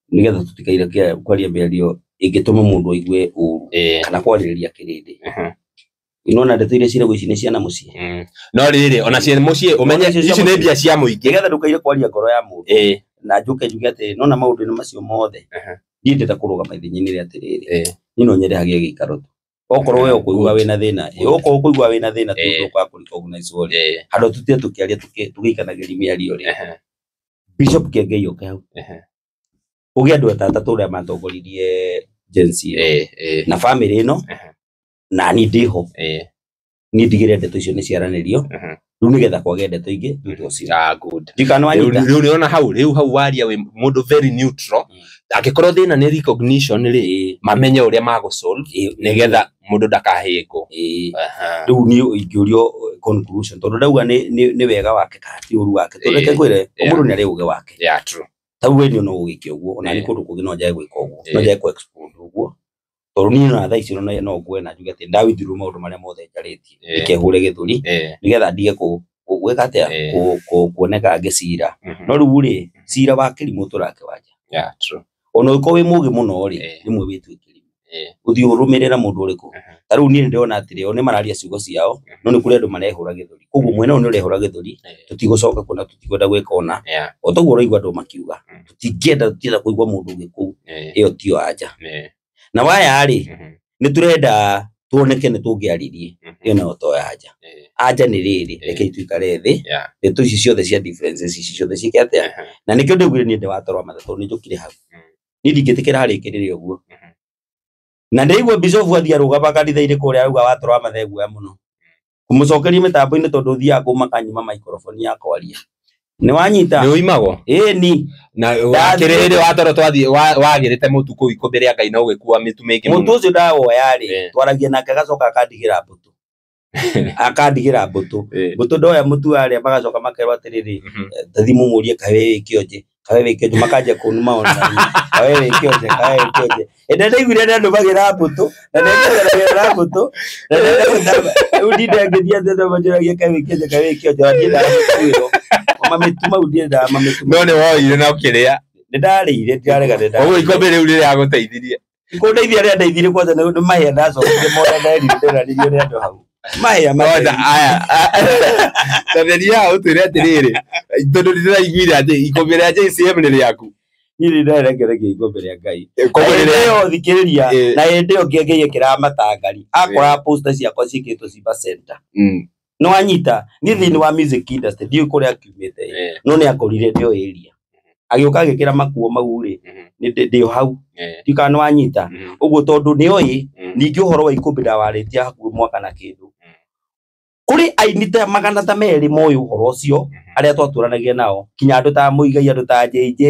nigetha tutikaire kwaria mĩario ingituma mundu aigue uru kana kwarĩrĩria kĩrĩndĩ inona ndeto iria ciragwo ici nĩ ciana mũciĩ no rĩrĩ ona ciana mũciĩ ũmenye ici nĩ mbia cia mũingĩ nigetha ndũkaire kwaria ngoro ya mũndũ na njuke njuge atĩrĩ nona maũndũ-inĩ macio mothe niĩ ndĩrenda kũrũgama ithenya-inĩ rĩa atĩrĩrĩ niĩ no nyende hagĩe gĩikaro tu okorwo we ũkũigua wĩna thĩna okorwo ũkũigua wĩna thĩna tu ndũkaga kũ-recognize rĩ handũ tũtige tũkĩaria tũgĩikanagĩria mĩario rĩ Bishop Kiengei oke hau ũgĩe andũ atatũ ũrĩa matongoririe Gen Z na family ĩno na ni ndiho ni ndigire ndeto icio ni ciaranĩrio riu nigetha kwage ndeto ingĩ thutha ũcio good ndikanwanyita riu niona hau riu hau waria wi mundu very neutral angikorwo thina ni recognition ri mamenye uria magusolve nigetha mundu ndakahĩngwo riu ni ingĩũrio conclusion tondu ndauga ni wega wake kana ti ũru wake tondu reke ngwĩre mũndũ nĩ arĩ ũgĩ wake yeah true tau we no ũgĩke ũguo ona nĩ kũndũ kũngĩ no njage gwĩka ũguo no njage kũ explore ũguo tondu niĩ na thaa ici no ngue na njuge atĩ ndawithirwo maũndũ marĩa mothe njarĩtie ndikehũre gĩthũri nĩgetha ndige gwĩka atĩa kuoneka ngĩcira no rĩu rĩ cira wa kĩrimũ tũrake wanja yeah true ona ũngĩkorwo wĩ mũũgĩ mũno rĩ rĩmwe wĩtue kĩrimũ ũthiĩ ũrũmĩrĩra mũndũ ũrĩkũ ta rĩu niĩ nĩndĩrona atĩrĩ o nĩ mararia ciugo ciao no nĩ kũrĩ andũ marehũra gĩthũri koguo mwena ũyũ nĩ ũrehũra gĩthũri tũtigũcoka kuona tũtikwenda gwĩka ona o toguo ũraigua andũ makiuga tũtingĩenda tũtienda kũigua mũndũ ũngĩ kũu ĩyo tiyo anja na waya rĩ nĩ turenda tuoneke nĩ tũngĩaririe ĩyo nayo to anja anja nĩ rĩrĩ reke tuikare thĩ ndeto ici ciothe cia differences ici ciothe ciĩke atĩa na nĩkĩo ndaugire niĩ ndĩ watoro wa tondũ nĩ njũkire hau niĩ ndingĩtĩkĩra harĩkĩrĩre ũguo na ndĩraigua Bishop athiĩ arũgama kanitha-inĩ kũrĩa arauga watoro wa matha eguoya mũno kũmũcokeria mĩtambo-inĩ tondũ ũthiaga kũu makanyima microphone ya kwaria nĩ wanyita nĩ ũimagwo ĩni na wakĩrĩ hĩndĩ watoro twathiĩ wagĩrĩte mũtu kũu ikũmbĩ rĩa Ngai na ũgĩkua mĩtu mĩingĩ mũno mũtu ũcio ndawoya rĩ twaragia nake agacoka akandigĩra mbũtũ akandigĩra mbũtũ mbũtũ ndoya mũtu warĩa magacoka makerwo atĩrĩrĩ tathi mũmũrie kaĩ wĩ kĩonje kaĩ wĩ kĩonje makanjia kũnuma ona kaĩ wĩ kĩonje kaĩ wĩ kĩonje ĩndĩ ndaiguire nĩ andũ magĩra mbũtũ na nĩngĩra mbũtũ na rĩu ndinde ngĩthiĩ atĩ andũ manjũragia kaĩ wĩ kĩonje kaĩ wĩ kĩonje na niĩ ndamĩtuĩrwo mamĩtu mau ndiendaga mamĩtu no nĩ woire na ũkĩrĩa nĩ ndarĩire ndirarega nĩ ũguo ikũmbĩ rĩu rĩrĩa agũteithirie Kũndeithia arĩa ndeithirie kwanja nĩ mahĩa ndacokire mona nderirĩrio nĩ andũ hau. Mahĩa Ona aya. Tatheria ũtwĩre atĩrĩrĩ, tondũ nĩndĩraiguire atĩ ikũmbĩ rĩa JCM nĩ rĩaku. Niĩ nĩndarekereria ikũmbĩ rĩa Ngai. Koguo Na rĩrĩa hĩndĩ ĩyo thikĩrĩria Eh. na hĩndĩ ĩyo Kĩengei kĩramatangari akoraga poster ciakwa ciĩkĩtwo Simba Center. No anyita niĩ thĩinĩ wa music industry ndiũĩ kũrĩa akiumĩte no nĩ akorire ndĩo area. Agĩũka agĩkĩra makuo mau rĩ ndĩ o hau ndiũĩ kana nĩwanyita ũguo tondũ nĩoĩ ningĩ ũhoro wa ikũmbĩ ndawarĩtie hakuhĩ mwaka na kĩndũ. Kũrĩ aini ta magana ta merĩ moĩ ũhoro ũcio arĩa twatũranagia nao kinya andũ ta Mũigai andũ ta JJ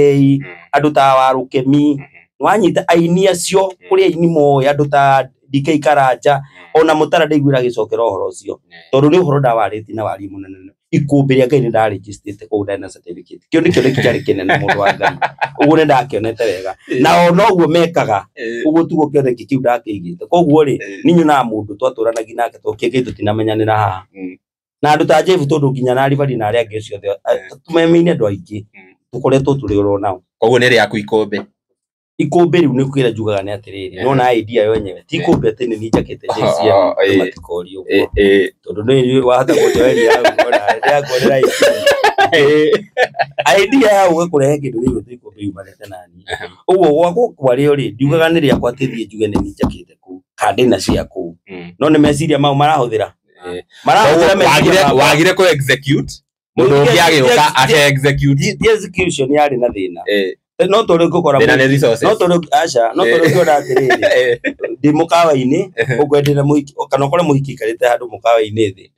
andũ ta Warũkemi nĩwanyita aini acio kũrĩ aini moĩ andũ ta DK Karanja ona Mũtara ndaiguire agĩcokera ũhoro ũcio tondũ nĩ ũhoro ndawarĩtie na warie mũnene ikũmbĩ rĩa Ngai nĩndarĩnjĩstĩte kũu ndarĩ na certificate kĩo nĩkĩo nĩ kĩarĩ kĩnene mũndũ wa Ngai ũguo nĩndakĩonete wega na ona ũguo mekaga ũguo tiguo kĩoneki kĩu ndakĩigĩte koguo rĩ niĩ nyonaga mũndũ twatũranagia nake tondũ Kĩengei tũtinamenyanĩra haha na andũ ta Jeff tondũ nginya na Ribari na arĩa angĩ acio othe tũmemeine andũ aingĩ tũkoretwo tũrĩ oro nao. Koguo nĩ rĩaku ikũmbĩ. Ikũmbĩ rĩu nĩ kwĩra njugaga nĩ atĩrĩrĩ nona idea yo yenyewe ti ikũmbĩ atĩ nĩ niĩ njakĩte JCM andũ matikorie ũguo tondũ nĩ wahota kũnjoeria hau ona ndĩrakuonera idea ya ũgĩ kũrehe kĩndũ gĩgwĩtwo ikũmbĩ yumanĩte na niĩ ũguo gwakwa kwarĩo rĩ ndiugaga nĩ rĩakwa atĩ thiĩ njuge nĩ niĩ njakĩte kũu kana ndĩna cia kũu no nĩ meciria mau marahũthĩra marahũthĩra meciria makwa. Wagire kũ execute mũndũ ũngĩ agĩũka ake execute. Ti execution yarĩ na thĩna no tondũ ngũkora Thĩna nĩ resources. no tondũ aca no tondũ ngĩona atĩrĩrĩ ndĩ mũkawa-inĩ ũkwendera mũhiki kana ũkore mũhiki aikarĩte handũ mũkawa-inĩ thĩ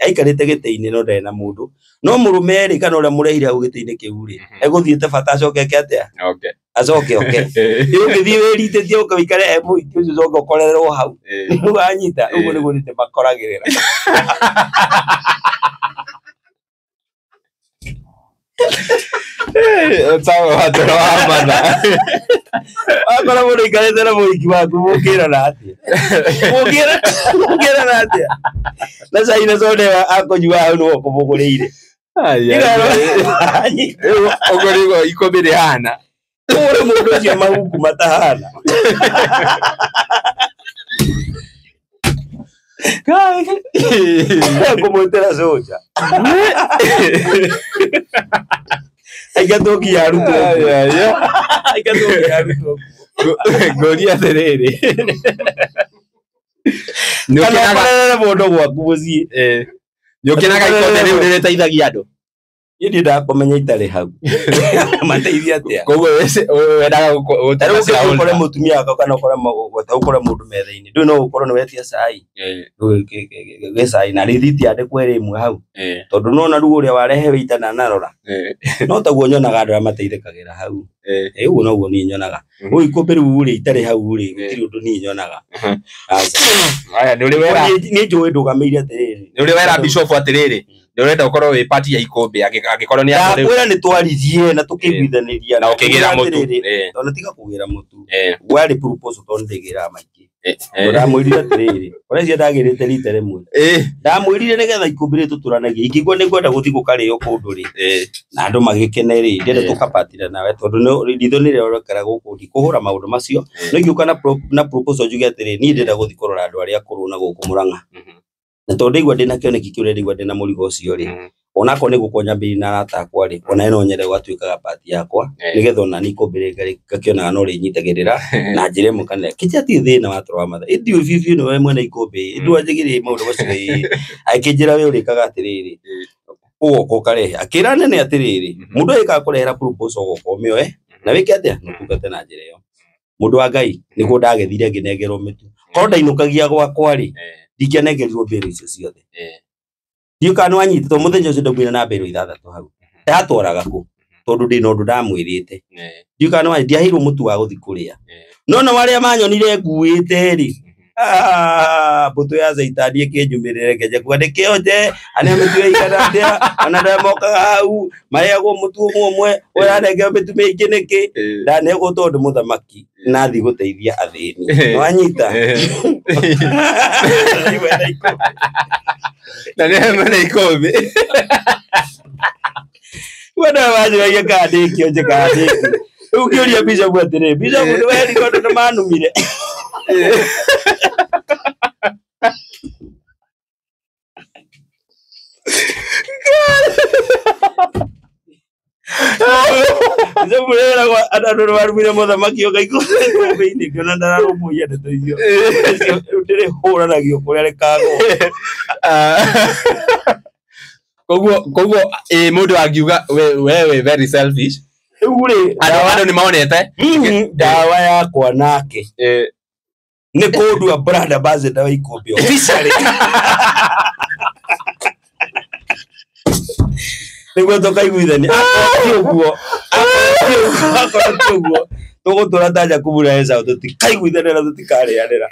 aikarĩte gĩtĩ-inĩ no ndarĩ na mũndũ no mũrũme rĩ kana ũrĩa mũrehire hau gĩtĩ-inĩ kĩu rĩ egũthiĩte bata acoke eke atĩa acoke oke ũngĩthiĩ wĩritĩtie ũke ũikare he mũhiki ũcio ũcoke ũkorererwo hau nĩwanyita ũguo nĩguo niĩ ndĩmakoragĩrĩra. Sawa watoro wa matha. Wakora mũndũ aikarĩte na mũhiki waku mũngĩrana atĩa mũngĩrana atĩa na cai na soda akũnyua hau nĩwe ũkũmũgũrĩire. Ũguo nĩguo ikũmbĩ rĩhana. Ũguo mũndũ ũcio mahuku matahana. Kũmwĩtĩra soja aingatwo nginya arutwo aingatwo nginya arutwo. Ngũria atĩrĩrĩ kana ũkorerere mũndũ gwaku mũciĩ nĩ ũkenaga ikũmbĩ rĩu nĩrĩteithagia andũ? Niĩ ndiendaga kũmenya itarĩ hau mateithia atĩa. Koguo wendaga Ta rĩu ũngĩthiĩ ũkore mũtumia wakwa kana ũkore mũndũ metha-inĩ ndũĩ no ũkorwo nĩ wetia cai gĩ cai na rĩthiti yandĩkwo ĩrĩ ĩmwe hau tondũ nĩwona rĩu ũrĩa warehe wĩita ndanarora no taguo nyonaga andũ arĩa mateithĩkagĩra hau. Ũguo noguo niĩ nyonaga ũguo ikũmbĩ rĩu rĩ itarĩ hau rĩ gũtirĩ ũndũ niĩ nyonaga. Aya nĩ ũrĩ wera Niĩ njũĩ ndũgamĩire atĩrĩrĩ nĩ ũrĩ wera bishop atĩrĩrĩ nĩ ũrenda ũkorwo wĩ part ya ikũmbĩ angĩkorwo nĩ andũ rĩu ndakwĩra nĩ twaririe na tũkĩiguithanĩria na ũkĩgĩra mũtu. Ona tiga kũgĩra mũtu warĩ proposal tondũ ndĩgĩraga maingĩ ndamwĩrire atĩrĩrĩ ũrĩa cio ndagĩrĩte rita rĩmwe ndamwĩrire nĩgetha ikũmbĩ rĩrĩ tũtũranagie ingĩigua nĩ ngwenda gũthiĩ gũkarĩo kũndũ rĩ na andũ magĩkene rĩ ndĩrenda tũkapatira nawe tondũ ritho nĩ rĩrorekera gũkũ ndikũhũra maũndũ macio no ingĩũka na proposal njuge atĩrĩ niĩ ndĩrenda gũthiĩ kũrora andũ arĩa akũrũ na gũkũ Mũrang'a na tondũ ndaigua ndĩna kĩoneki kĩu ndaigua ndĩna mũrigo ũcio rĩ onakorwo nĩ gũkorwo nyambĩrĩirie na arata akwa rĩ ona no nyende gũgatuĩkaga part yakwa nĩgetha ona niĩ ikũmbĩ rĩngĩ ngakĩonaga no rĩnyitagĩrĩra na njĩra ĩmwe kana kĩnjĩ hatirĩ thĩna wa toro wa matha ĩndĩ ũyũ biũ biũ nĩwe mwene ikũmbĩ ĩndũ wanjĩgĩrĩire maũndũ macio akĩnjĩra we ũrĩkaga atĩrĩrĩ ũgoka ũkarehe akĩra nene atĩrĩrĩ mũndũ agĩkaga kũrehera proposal ũgoka ũmĩoe na wĩke atĩa ũtungate na njĩra ĩyo mũndũ wa Ngai nĩguo ndagethire ngĩnengerwo mĩtu korwo ndainũkagia gwakwa rĩ ndingĩanengerirwo mbĩrũ icio ciothe ndiũĩ kana nĩwanyita tondũ mũthenya ũcio ndaumire na mbĩrũ ithathatũ hau ndatwaraga kũ tondũ ndĩna ũndũ ndamwĩrĩte ndiũĩ kana nĩwanyita ndiaheirwo mũtu wa gũthiĩ kũrĩa no nao arĩa manyonire nguĩte rĩ mbũtũ ya caitani ĩkĩnjumĩrĩra ĩkĩanjia kuga ndĩkĩonje anĩa mĩtu ĩigana atĩa ona andũ arĩa mokaga hau marĩagwo mũtu ũmwe ũmwe ũranengera mĩtu mĩingĩ nĩkĩ ndanegwo tondũ mũthamaki nathiĩ gũteithia athĩni nĩwanyita na nĩ mwene ikũmbĩ we nawe wanjũragia kana ndĩkĩonje kana ndĩkĩ Rĩu ngĩũria bishop atĩrĩ, bishop nĩ werigwo andũ nĩ manumire. Bishop rĩragwo andũ nĩ marumire mũthamaki oka ikũmbĩ-inĩ, ngĩona ndararũmbũiya ndeto icio. Rĩu ndĩrĩhũranagio kũrĩa rĩkagwo. Koguo mũndũ angiuga we wĩ very selfish. Rĩu rĩ, andũ nĩ monete ndawa yakwa nake nĩ kũndua brand ambassador wa ikũmbĩ officially. Nĩguo tũkaiguithania. Akorwo ti ũguo tũgũtũra ta Jakubu na Esau, tũtikaiguithania na tũtikarĩanĩra.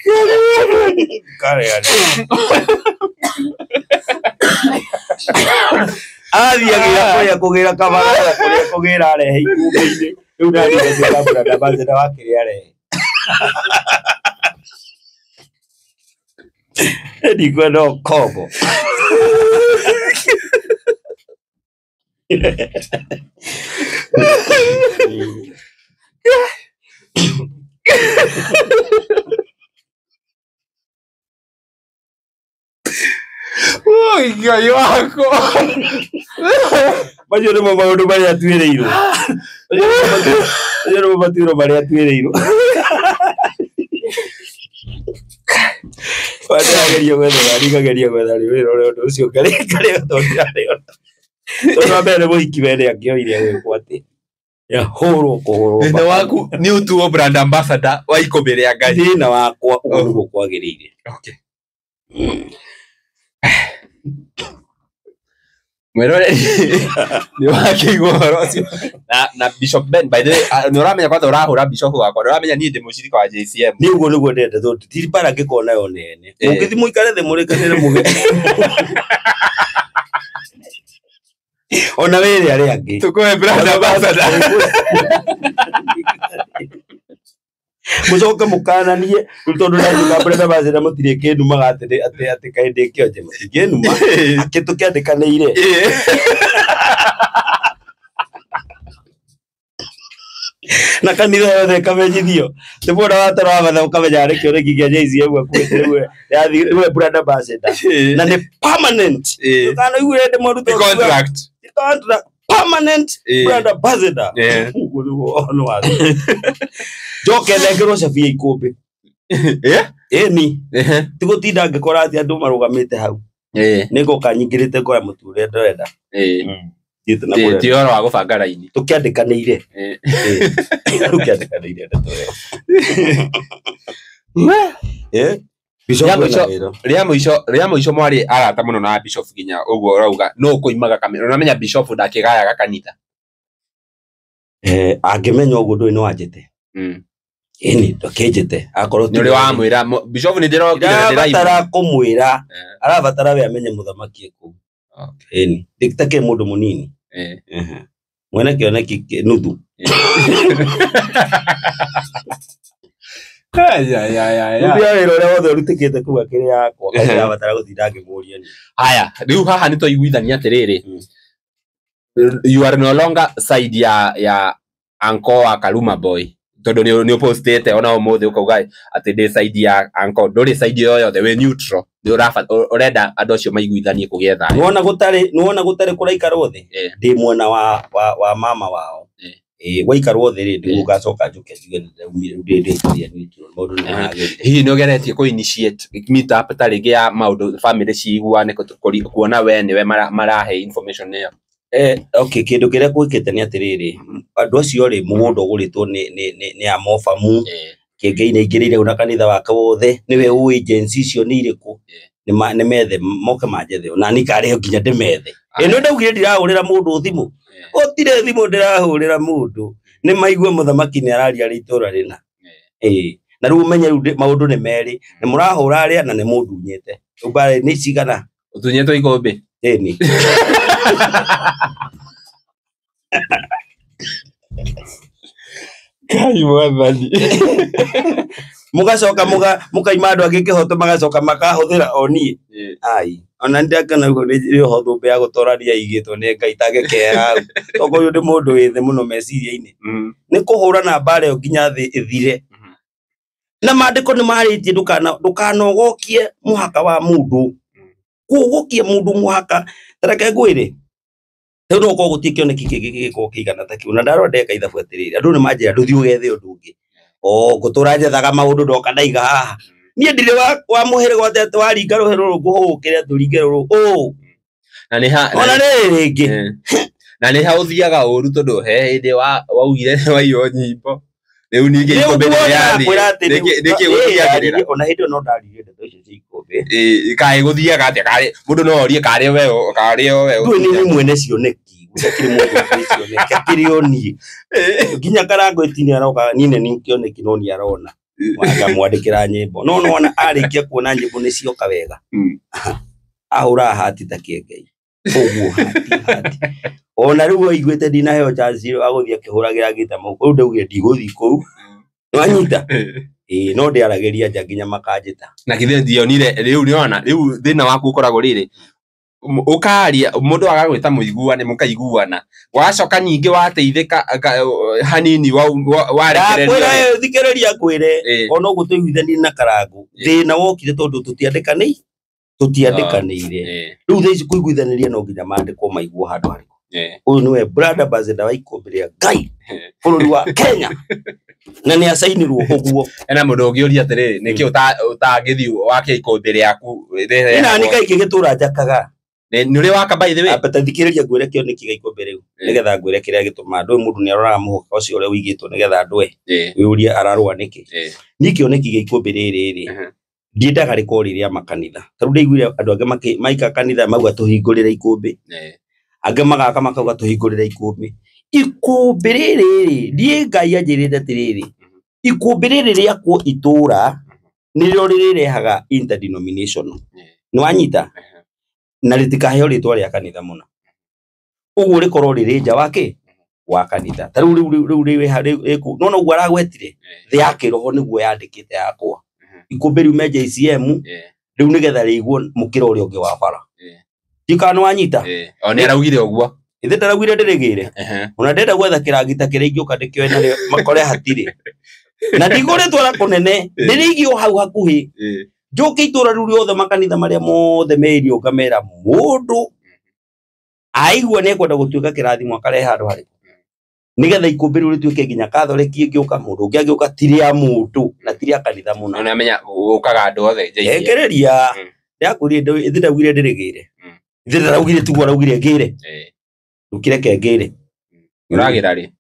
Athiĩ agĩra kũrĩa kũgĩra kabara, kũrĩa kũgĩra arehe ikũmbĩ-inĩ. Rĩu nani ngatuĩka brand ambassador wa kĩrĩa arehe. Ndikwenda ũkombo. Oi, Ngai wakwa. Macio nĩmo maũndũ marĩa tuĩrĩirwo. Macio nĩmo matuĩro marĩa tuĩrĩirwo. Ndĩrageria gwetha, ndikageria gwetha wĩra ũrĩa ũndũ ũcio ngarĩa tondũ ndirarĩona. Tondũ wa mbere nĩ mũhiki wene angĩoire gwĩkwo atĩ yahũrwo kũhũrwo. Thĩna waku nĩ ũtuo brand ambassador wa ikũmbĩ rĩa Ngai. Thĩna wakwa ũguo nĩguo kwagĩrĩire. Okay. Mwĩroreri nĩ wakĩigua ũhoro ũcio. Na Bishop Ben, by the way, nĩ ũramenya kwanza ũrahũra Bishop wakwa, nĩ ũramenya niĩ ndĩ mũcirika wa JCM. Nĩ ũguo nĩguo ndĩrenda tondũ ti bara ngĩkorwo nayo nene. Mũngĩthiĩ mũikare thĩ mũrĩkanĩre mũgĩ. Ona wĩre arĩa angĩ. Tũkũhe brand ambassador. Mũcoke mũkananie tondũ ndatuĩka brand ambassador mũtirĩ kĩnumaga atĩ atĩ atĩ kaĩ ndĩ kĩonje mũtingĩnuma. Akĩ tũkĩandĩkanĩire. Na kanitha yothe ĩkamenyithio. Nĩ mwena wa toro wa matha ũkamenya nĩ kĩoneki kĩa JCM akuĩte rĩu yathiĩ rĩu brand ambassador. Na nĩ permanent. Ndũkanaiguĩre ndĩ mũrutwo. Contract. Contract. Permanent brand ambassador. Ũguo nĩguo ũhoro wa njoke nengerwo cabi ya ikũmbĩ. Ĩni. Ti gũtinda ngĩkora atĩ andũ marũgamĩte hau. Nĩ ngoka nyingĩrĩte ngoya mũtu ũrĩa ndĩrenda. Ti ũhoro wa gũbanga raini. Tũkĩandĩkanĩire. Tũkĩandĩkanĩire ndeto ĩyo. Rĩa mũico mwarĩ arata mũno na Bishop nginya ũguo ũrauga no ũkũimaga kamera. Ũramenya Bishop ndakĩgayaga kanitha. Angĩmenya ũguo ndũĩ no anjĩte. Ĩni ndakĩnjĩte. Akorwo nĩ ũrĩ wamwĩra Bishop nĩ ndĩrokire na ndĩraigua. Ndĩrabatara kũmwĩra. Arabatara we amenye mũthamaki ekũu. Ĩni ndĩtakĩ mũndũ mũnini. Mwene kĩoneki nuthu. Nuthu ya wĩra ũrĩa wothe ũrutĩkĩte kũu akĩrĩ yakwa. Ndĩrabatara gũtinda ngĩmũria niĩ. Haya, rĩu haha nĩ twaiguithania atĩrĩrĩ. You are no longer side ya uncle wa Karuma Boy. Tondũ nĩ ũpostĩte ona ũmũthĩ ũkauga atĩ ndĩ side ya uncle, ndũrĩ side yo yothe, wĩ neutral. Nĩ ũrenda andũ acio maiguithanie kũgĩe thayũ. Nĩwona gũtarĩ kũraikarwo thĩ? Ndĩ mwena wa mama wao. Waikarwo thĩ rĩ, nĩguo ngacoka njuke njuge nĩndaumire, rĩu ndĩ neutral, maũndũ nĩ magĩrĩire. Hihi nĩ ũgeretie kũ initiate meet up ta rĩngĩ ya maũndũ family ciguane kuona we nĩwe marahe information ĩyo? Okay, kĩndũ kĩrĩa gwĩkĩte nĩ atĩrĩrĩ, andũ acio rĩ, mũgũnda ũgũrĩtwo nĩ amobamu, Kĩengei nĩ aingĩrĩire na kanitha wake wothe, nĩwe ũĩ agency icio nĩ irĩkũ, nĩ methe moke manjethe, ona niĩ karĩho nginya ndĩmethe. Ĩno ndaugire ndirahũrĩra mũndũ thimũ, gũtirĩ thimũ ndĩrahũrĩra mũndũ, nĩ maigue mũthamaki nĩ araria rĩ itũra rĩna. Na rĩu ũmenye rĩu maũndũ nĩ merĩ, nĩ mũrahũra arĩa na nĩ mũndunyĩte. Rĩu mbarĩ nĩ cigana? Ũtunyĩtwo ikũmbĩ? Ĩni. Ngai mwathani. Mũgacoka mũkaima andũ angĩ kĩhoto magacoka makahũthĩra o niĩ. Ai, Ona ndakana guo nĩ ho thũmbĩ ya gũtorania igĩtwo nĩ Ngai tangĩkehera hau. Tondũ ũyũ nĩ mũndũ wĩ thĩ mũno meciria-inĩ. Nĩ kũhũrana mbara ĩyo nginya thĩ ĩthire. Na maandĩko nĩ marĩtie ndũkanogokie mũhaka wa mũndũ. Kũgokie mũndũ mũhaka. Ta reke ngwĩre. Rĩu no gũkorwo gũtirĩ kĩoneki kĩngĩ kĩngĩkorwo kĩigana ta kĩu. Na ndarora ndeka ithabu atĩrĩrĩ, andũ nĩ manjĩra ndũthiĩ ũgethe ũndũ ũngĩ. O ngũtũra njethaga maũndũ ndoka ndaiga haha. Niĩ ndirĩ wa mũhĩrĩga atĩ waringa rũhĩ rũrũ ngũhũgũkĩre tũringe rũrũ. Ũ. Na nĩ ha Ona rĩrĩ rĩngĩ. Na nĩ ha ũthiaga ũru tondũ he hĩndĩ waugire nĩ waiywo nyimbo. Rĩu ningĩ ikũmbĩ nĩ rĩathiĩ. Nĩkĩ gũthiagĩrĩra? Ona hĩndĩ ĩyo no ndaririe ndeto icio cia ikũmbĩ. Kaĩ gũthiaga atĩa? Karĩ mũndũ no orie karĩ we Ndũĩ nĩ niĩ mwene cioneki. Gũtakĩrĩ mũndũ ũngĩ cioneki. Akĩrĩ o niĩ. Nginya Karangũ ĩti nĩ aroka niĩ nĩ kĩoneki no nĩ arona. Akamwandĩkĩra nyĩmbo. No nĩwona arĩkia kuona nyĩmbo nĩ cioka wega. Ahũraga hati ta kĩengei. Ũguo hati. Ona rĩu aiguĩte ndinaheo chance ĩyo agũthiĩ akĩhũragĩra ngita mũhuko. Rĩu ndaugire ndigũthiĩ kũu. Nĩwanyita? Ĩĩ no ndĩaragĩria nja nginya makanjĩta. Na githĩ ndionire rĩu nĩwona rĩu thĩna waku ũkoragwo rĩrĩ ũkaria mũndũ agagwĩta mũiguane mũkaiguana wacoka ningĩ wateithĩka hanini warekererio. Ndakwĩra thikĩrĩria ngwĩre ona ũguo tũiguithanirie na Karangũ thĩna wokire tondũ tũtiandĩkanĩire. Rĩu thaa ici kũiguithanĩria no nginya maandĩkwo maiguo handũ harĩkũ. Ũyũ nĩwe brand ambassador wa ikũmbĩ rĩa Ngai bũrũri wa Kenya na nĩ acainirwo ũguo. Ena mũndũ ũngĩũria atĩrĩrĩ nĩkĩ ũtangĩthiĩ wake ikũmbĩ rĩaku? Ina nĩ kaingĩ gĩtũra njakaga. Nĩ ũrĩ waka by the way? Amba ta thikĩrĩria ngwĩre kĩoneki gĩa ikũmbĩ rĩu nĩgetha ngwĩre kĩrĩa gĩtũmaga ndũĩ mũndũ nĩ aroraga mũhaka ũcio ũrĩa ũigĩtwo nĩgetha ndũe wĩũrie ararũa nĩkĩ. Niĩ kĩoneki gĩa ikũmbĩ rĩrĩ rĩ ndiendaga rĩkorwo rĩ rĩa makanitha. Ta rĩu ndaiguire andũ angĩ maika kanitha mauga tũhingũrĩre ikũmbĩ. Angĩ magaka makauga tũhingũrĩre ikũmbĩ. Ikũmbĩ rĩrĩ rĩ niĩ Ngai anjĩrĩte atĩrĩrĩ ikũmbĩ rĩrĩ rĩakwo itũra nĩrĩo rĩrĩrehaga interdenomination. Nĩwanyita? Na rĩtikaheo rĩtwa rĩa kanitha mũno. Ũguo rĩkorwo rĩrĩ nja wa kĩ? Wa kanitha. Ta rĩu rĩu no ũguo aragwetire thĩ ya kĩroho nĩguo yandĩkĩte yakwa. Ikũmbĩ riume JCM rĩu nĩgetha rĩigwo mũkĩra ũrĩa ũngĩ wa bara. Ndikana nĩwanyita? O nĩ araugire ũguo. Ithe ndaraugire ndĩrĩgĩre. Ona ndenda gwetha kĩragita kĩrĩa ingĩũka ndĩkĩoe narĩo makore hatirĩ. Na ndigũrĩtwara kũnene ndĩrĩigio hau hakuhĩ. Njoke itũra rĩu rĩothe makanitha marĩa mothe merio ngamera mũndũ aigua nĩ ekwenda gũtuĩka kĩrathimo akarehe handũ harĩkũ. Nĩgetha ikũmbĩ rĩu rĩtuĩke nginya Katholiki ĩngĩũka mũndũ ũngĩ angĩũka ti rĩa mũndũ na ti rĩa kanitha mũna. Na nĩamenya gũkaga andũ othe JCM. Ekereria ndakwĩrire ithe ndaugire ndĩrĩgĩre. Ithe ndaraugire tiguo araugire ngĩre. Ndũkĩreke ngĩre. Ũragĩra rĩ?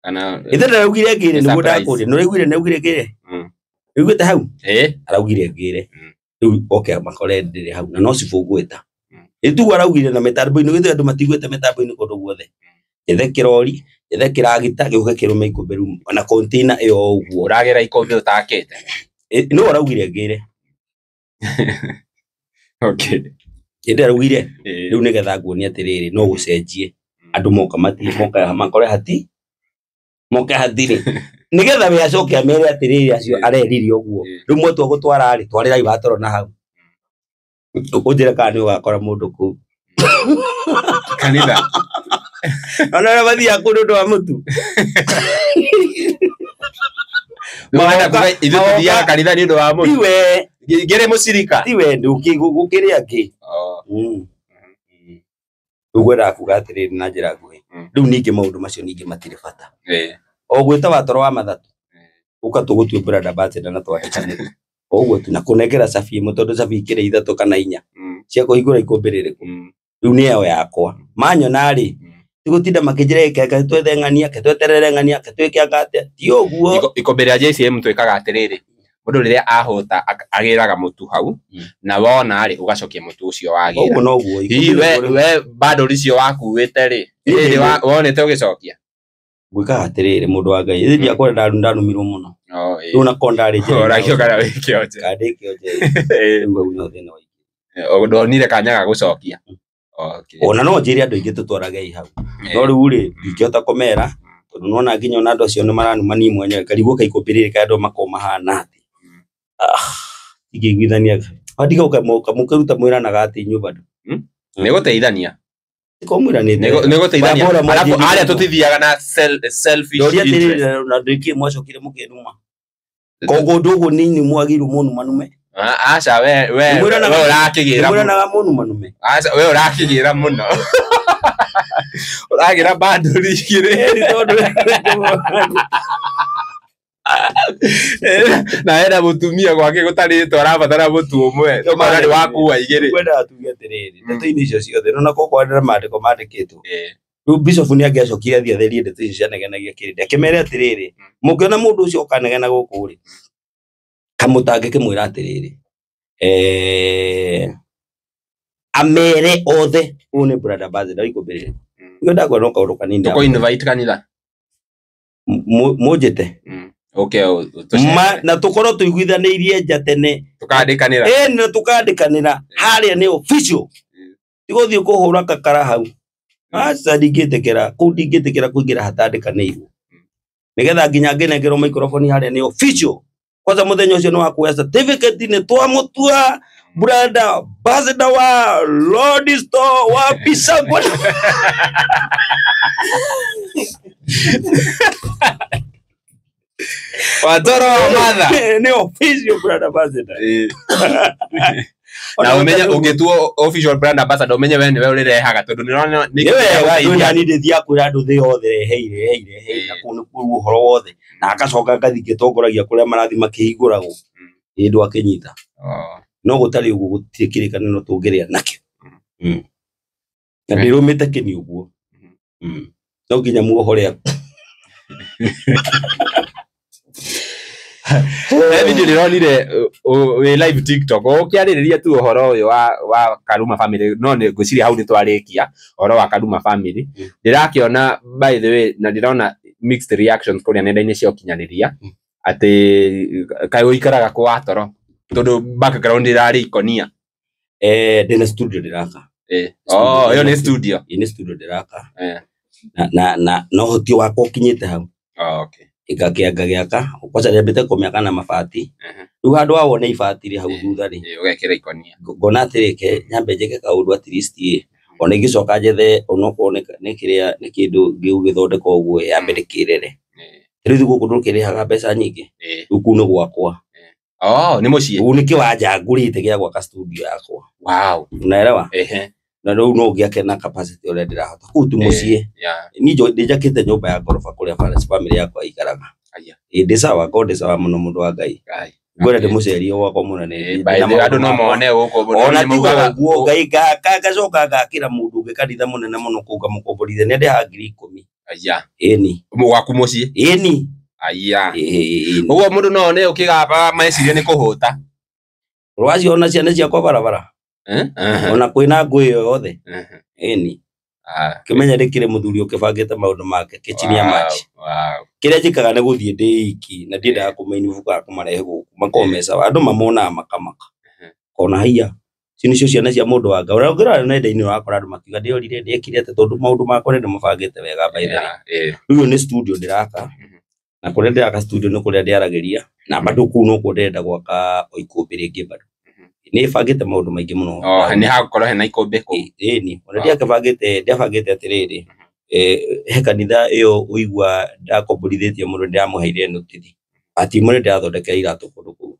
Kana ithe ndaraugire ngĩre nĩguo ndakũria. Nĩũraiguire nĩaugire ngĩre? Ũiguĩte hau? Araugire ngĩre. Rĩu oke makore ndĩrĩ hau na no cibũ ngwĩta. Ĩtiguo araugire na mĩtambo-inĩ githĩ andũ matiguĩte mĩtambo-inĩ kũndũ guothe. Njethe kĩrori, njethe kĩragita gĩũke kĩrũme ikũmbĩ rĩu ona container ĩyo ũguo. Ũragĩra ikũmbĩ ũtakĩte? Nĩwe araugire ngĩre. Okay. Ĩndĩ araugire rĩu nĩgetha nguonie atĩrĩrĩ no gũcenjie. Andũ moka moka makore hati moke hatirĩ. Nĩgetha we acoke amere atĩrĩrĩ acio areririe ũguo. Rĩu mwatua gũtwara rĩ twarĩrai watoro na hau. Ũnjĩre kana nĩ ũgakora mũndũ kũu. Kanitha. Ona arĩa mathiaga kũndũ ũndũ wa mũtu. Ithuĩ tũthiaga kanitha nĩ ũndũ wa mũtu. Tiwe. Ngĩrĩ mũcirika. Tiwe gũkĩrĩ angĩ. Rĩu ngwendaga kuga atĩrĩrĩ na njĩra nguhĩ. Rĩu ningĩ maũndũ macio ningĩ matirĩ bata. O gwĩta watoro wa mathatũ. Ũka tũgũtue brand ambassador na twandĩkanĩre. O ũguo tu na kũnengera cabi ĩmwe tondũ cabi ikĩrĩ ithatũ kana inya cia kũhingũra ikũmbĩ rĩrĩkũ. Rĩu nĩ ĩyo yakwa. Manyona rĩ tigũtinda makĩnjĩra ĩke twethe ng'ania, ke tweterere ng'ania, ke twĩke anga atĩa. Ti ũguo. Ikũmbĩ rĩa JCM twĩkaga atĩrĩrĩ mũndũ rĩrĩa ahũta agĩraga mũtu hau na wona rĩ ũgacokia mũtu ũcio wagĩra. Ũguo noguo. Hihi we bado icio wakuĩte rĩ hĩndĩ wonete ũgĩcokia? Gwĩkaga atĩrĩrĩ mũndũ wa Ngai ithe ndiakwenda ndarumirwo mũno. Rĩu na ko ndarĩ njĩra. Ũragio kana wĩke onje. Kana ndĩke onje. Rĩu hau nĩho thĩna waingĩrire. Ndonire kanya ga gũcokia. Ona no njĩre andũ aingĩ tũtwaragei hau. No rĩu rĩ ndingĩhota kũmera tondũ nĩwona nginya ona andũ acio nĩ maranuma niĩ mwenyewe ngarigwo kaikũmbĩ rĩrĩ karĩa andũ makoragwo mahana atĩa. Ingĩiguithania Watiga ũkamũkĩruta mwĩranaga atĩ inyuĩ bado. Nĩ gũteithania. Ko mwĩranĩte. Nĩ gũteithania. Bora Alafu mwanjie arĩa nĩguo. tũtithiaga na selfish Ndoria interest. atĩrĩrĩ na ndĩkĩ mwacokire mũkĩnuma. Koguo ndũguo nĩ inyuĩ mwagĩrĩirwo mũnumanume. Aca we we Nĩmwĩranaga- we ũrakĩgĩra mũno. Mwĩranaga mũnumanume. Aca we ũrakĩgĩra mũno. Ũragĩra bandũri igĩrĩ. Ĩni tondũ Na hena mũtumia gwake gũtarĩtwo arabatara mũtu ũmwe. Ũkona nĩ wakua igĩrĩ. Ngwendaga tuge atĩrĩrĩ, ndeto-inĩ icio ciothe nona kokorwo ndĩra maandĩko mandĩkĩtwo. Eh. Rĩu bishop nĩ angĩacokire athiĩ atherie ndeto icio cianegenagia kĩrĩndĩ akĩmere atĩrĩrĩ, mũngĩona mũndũ ũcio ũkanegena gũkũ rĩ, kamũtangĩkĩmwĩra atĩrĩrĩ, amere othe ũyũ nĩ brother ambassador wikũmbĩrĩre. Nĩguo ndakwenda kaũndũ kanini. Tũkũ invite kanitha. Mũnjĩte. Okay, Ma, na tũkorwo tũiguithanĩirie nja tene. Tukandĩkanĩra. Ĩĩ na tũkandĩkanĩra harĩa nĩ official. Ti gũthiĩ kũhũra kakara hau. Aca ndingĩtĩkĩra, kũu ndingĩtĩkĩra kũingĩra hatandĩkanĩirwo. Nĩgetha nginya ngĩnengerwo microphone harĩa nĩ official. Kwanza mũthenya ũcio nĩ wa kuoya certificate nĩ twamũtua brand ambassador wa Lord Store wa Pisagua. Watoro wa matha. Nĩ official brand ambassador. Na umenye ũngĩtuo official brand ambassador umenye we nĩwe ũrĩrehaga tondũ nĩũrona nĩ Nĩ wega twĩ nani ndĩthiaga kwĩra andũ thĩ yothe rehei rehei rehei na kũu nĩkuo ũhoro wothe na agacoka ngathiĩ ngĩtongoragia kũrĩa marathiĩ makĩhingũragwo ĩĩ ndwakĩnyita no gũtarĩ ũguo gũtirĩ kĩrĩkanĩro tũngĩrĩa nakĩo. Na ndĩrũmĩte kĩni ũguo. No nginya muohore aku. He video ndĩronire wĩ live TikTok ũkĩarĩrĩria tu ũhoro ũyũ wa Karuma family no nĩ ngwĩciria hau nĩ twarĩkia ũhoro wa Karuma family. Ndĩrakĩona by the way na ndĩrona mixed reactions kũrĩa nenda-inĩ cia ũkinyanĩria atĩ kaĩ ũikaraga kũ watoro tondũ background ĩrarĩ ikonia. Ndĩna studio ndĩraka. Oh, ĩyo nĩ studio. Ĩĩ nĩ studio ndĩraka. Na na ũhoti wakwa ũkinyĩte hau. Oh, okay. Ngakĩanga gĩaka kwanza ndĩambĩte kũmĩaka na mabati. Rĩu handũ ha wone ibati rĩ hau thutha rĩ ũgekĩra ikonia. Ngona atĩrĩ ke nyambe njĩke kaũndũ at least ĩ ona ingĩcoka njethe onokorwo nĩ kĩrĩa nĩ kĩndũ gĩgũgĩthondeka ũguo yambe ndĩkĩrere. Rĩu gũkũ ndũkĩrĩhaga mbeca nyingĩ. Rĩu kũu nĩ gwakwa. Oh, nĩ mũciĩ. Rĩu nĩ kĩwanja ngũrĩte gĩa gwaka studio yakwa. Wow. Unaelewa? Na rĩu no ngĩake na capacity ũrĩa ndĩrahota. Kũu ti mũciĩ. Niĩ ndĩnjakĩte nyũmba ya ngoroba kũrĩa family yakwa ĩikaraga. Ĩĩ ndĩ sawa, ngorwo ndĩ sawa mũno mũndũ wa Ngai. Ngwenda ndĩmũcerie gwakwa mũno nĩ Andũ no mone gũkũ ona tiga ũguo Ngai ngacoka ngakĩra mũndũ ũngĩ kanitha mũnene mũno kũu ngamũkomborithia nĩ ndĩhaga 10,000. Aya. Ĩni. Gwaku mũciĩ? Ĩni. Aya. Ũguo mũndũ no one ũkĩgamba meciria nĩ kũhũta. Rwacio ona ciana ciakwa barabara. Ona kwĩna ngũĩ ĩyo yothe. Ĩni. Kĩmenya ndĩkĩrĩ mũthuri ũkĩbangĩte maũndũ make kĩ chini ya maji. Kĩrĩa njĩkaga nĩ gũthiĩ ndĩ iki na ndiendaga kũmainũka kũmarehe gũkũ makorwo me sawa. Andũ mamonaga makamaka. Kona haiya ici nĩcio ciana cia mũndũ wa Ngai. Ũrĩa ũngĩrora nenda-inĩ ũrakora andũ makiuga ndĩorire ndĩekire atĩa tondũ maũndũ makwa nĩ ndĩmabangĩte wega by the way. Rĩu ĩyo nĩ studio ndĩraka. Na kũrĩa ndĩraka studio nĩ kũrĩa ndĩaragĩria na bado kũu nokuo ndĩrenda gwaka o ikũmbĩ rĩngĩ bado. Nĩ bangĩte maũndũ maingĩ mũno. Nĩ hagũkorwo hena ikũmbĩ kũu. Ĩni, ona ndiakĩbangĩte, ndiabangĩte atĩrĩrĩ, he kanitha ĩyo ũigua ndakomborithĩtie mũndũ ndĩramũheire notithi. Ati imwe nĩndĩrathondekera iratũ kũndũ kũu.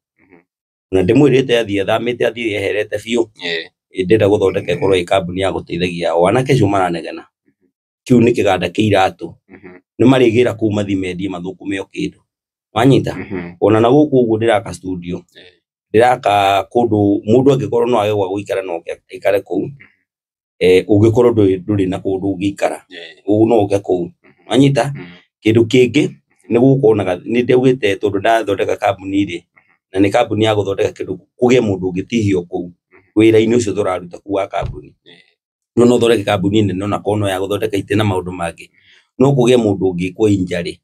Na ndĩmwĩrĩte athiĩ athamĩte athiĩ eherete biũ. Ndĩrenda gũthondeka ĩkorwo ĩ kambuni ya gũteithagia o anake acio maranegena. Kĩu nĩ kĩganda kĩa iratũ. Nĩ marĩgĩra kũu mathiĩ mendie mathũkũme o kĩndũ. Wanyita? Ona na gũkũ ũguo ndĩraka studio. Ndĩraka kũndũ mũndũ angĩkorwo no age gwa gũikara no oke aikare kũu. Ũngĩkorwo ndũrĩ na kũndũ ũngĩikara. Ũguo no ũke kũu. Wanyita? Kĩndũ kĩngĩ nĩ gũkũ nĩ ndaugĩte tondũ ndathondeka kambuni rĩ, na nĩ kambuni ya gũthondeka kĩndũ kũgĩe mũndũ ũngĩtihio kũu wĩra-inĩ ũcio tũraruta kũu wa kambuni. No no ũthondeke kambuni nene ona korwo no ya gũthondeka itĩ na maũndũ mangĩ. No kũgĩe mũndũ ũngĩkwo injury.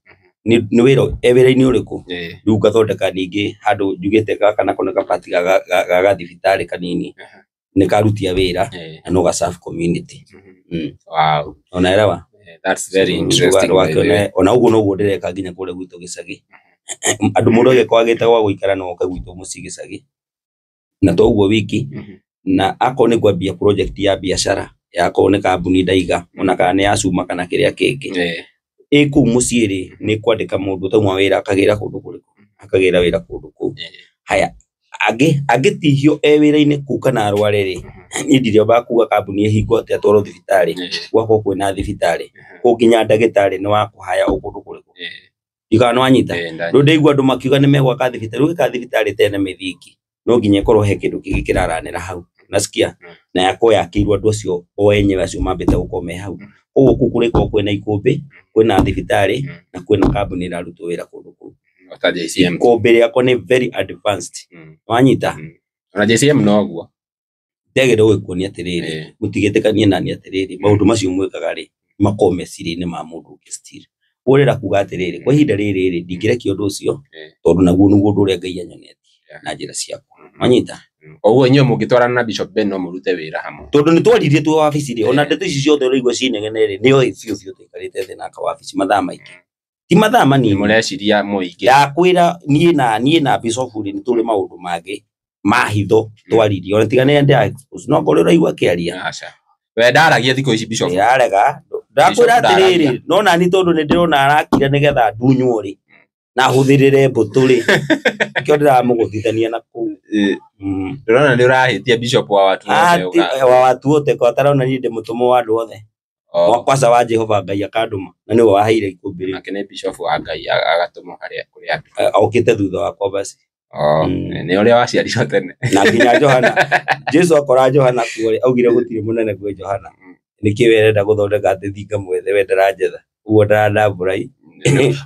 Nĩ wĩra e wĩra-inĩ ũrĩkũ? Rĩu ngathondeka ningĩ handũ njugĩte gaka nako nĩ gabati ga gathibitarĩ kanini. Nĩ karutia wĩra na no ga serve community. Wow. Unaelewa? That's very interesting. Ona ũguo noguo ndĩreka nginya kũrĩa gwitũ gĩcagi. Andũ mũndũ angĩkorwo agĩte gwa gũikara no oke gwitũ mũciĩ gĩcagi. Na to ũguo wiki na akorwo nĩ ngwambia project ya biacara yakorwo nĩ kambuni ndaiga ona kana nĩ ya cuma kana kĩrĩa kĩngĩ ĩ kũu mũciĩ rĩ nĩ kwandĩka mũndũ ũtauma wĩra akagĩra kũndũ kũrĩkũ akagĩra wĩra kũndũ kũu. Haya angĩtihio e wĩra-inĩ kũu kana arware rĩ niĩ ndirĩ kuga kambuni ĩhingwo atĩ atwarwo thibitarĩ gwakorwo kwĩna thibitarĩ kũu nginya ndagĩtarĩ nĩ wa kũhaya o kũndũ kũrĩkũ ndikana nĩwanyita. Rĩu ndaigua andũ makiuga nĩ megwaka thibitarĩ rĩu gĩka thibitarĩ tene mĩthingi no nginya ĩkorwo he kĩndũ kĩngĩ kĩraranĩra hau nasikia na yakorwo yakĩirwo andũ acio o enyewe acio mambĩte gũkorwo me hau. Koguo kũu kũrĩkorwo kwĩna ikũmbĩ kwĩna thibitarĩ na kwĩna kambuni ĩrarutwo wĩra kũndũ kũu. Ikũmbĩ rĩakwa nĩ very advanced wanyita. Ona JCM noguo ndagĩrĩirwo gũkuonia atĩrĩrĩ mũtigĩtĩkanie nani atĩrĩrĩ maũndũ macio mwĩkaga rĩ makorwo meciria-inĩ ma mũndũ ũngĩ still. Ũrera kuga atĩrĩrĩ kwa ihinda rĩrĩ rĩ ndingĩrekia ũndũ ũcio tondũ naguo nĩguo ũndũ ũrĩa Ngai anyonetie na njĩra ciakwa wanyita. Koguo inyuĩ mũngĩtwarana na Bishop Ben no mũrute wĩra hamwe tondũ nĩ twaririe twĩ wabici rĩ ona ndeto ici ciothe ũraigua cinegene rĩ nĩoĩ biũ biũ tũikarĩte thĩ nake wabici mathaa maingĩ ti mathaa manini mũreciria mũingĩ. Ndakwĩra niĩ na Bishop rĩ nĩ tũrĩ maũndũ mangĩ ma hitho twaririe ona tiga nĩ ndĩ expose no ngorwo ũraigua akĩaria. Aca we ndaragia thikũ ici Bishop ndĩrarega ndakwĩra atĩrĩrĩ no nani tondũ nĩ ndĩrona arakira nĩgetha ndunywo rĩ na hũthĩrĩre mbũtũ rĩ kĩo ndĩramũgũthithania na kũu. Ndĩrona nĩ ũrahĩtia Bishop wa watu othe wa watu othe kwa tarona niĩ ndĩ mũtũmwo wa andũ othe kwaca wa Jehova Ngai akandũma na nĩwe waheire ikũmbĩ rĩu. Nake nĩ Bishop wa Ngai agatũmwo harĩa kũrĩ andũ okĩte thutha wakwa basi nĩ ũrĩa waciarirwo tene na nginya Johana Jesu akora Johana kuo rĩ augire gũtirĩ mũnene kwĩ Johana nĩkĩ we arenda gũthondeka atĩ thinga mwethe we ndaranjetha ũguo ndarandambũra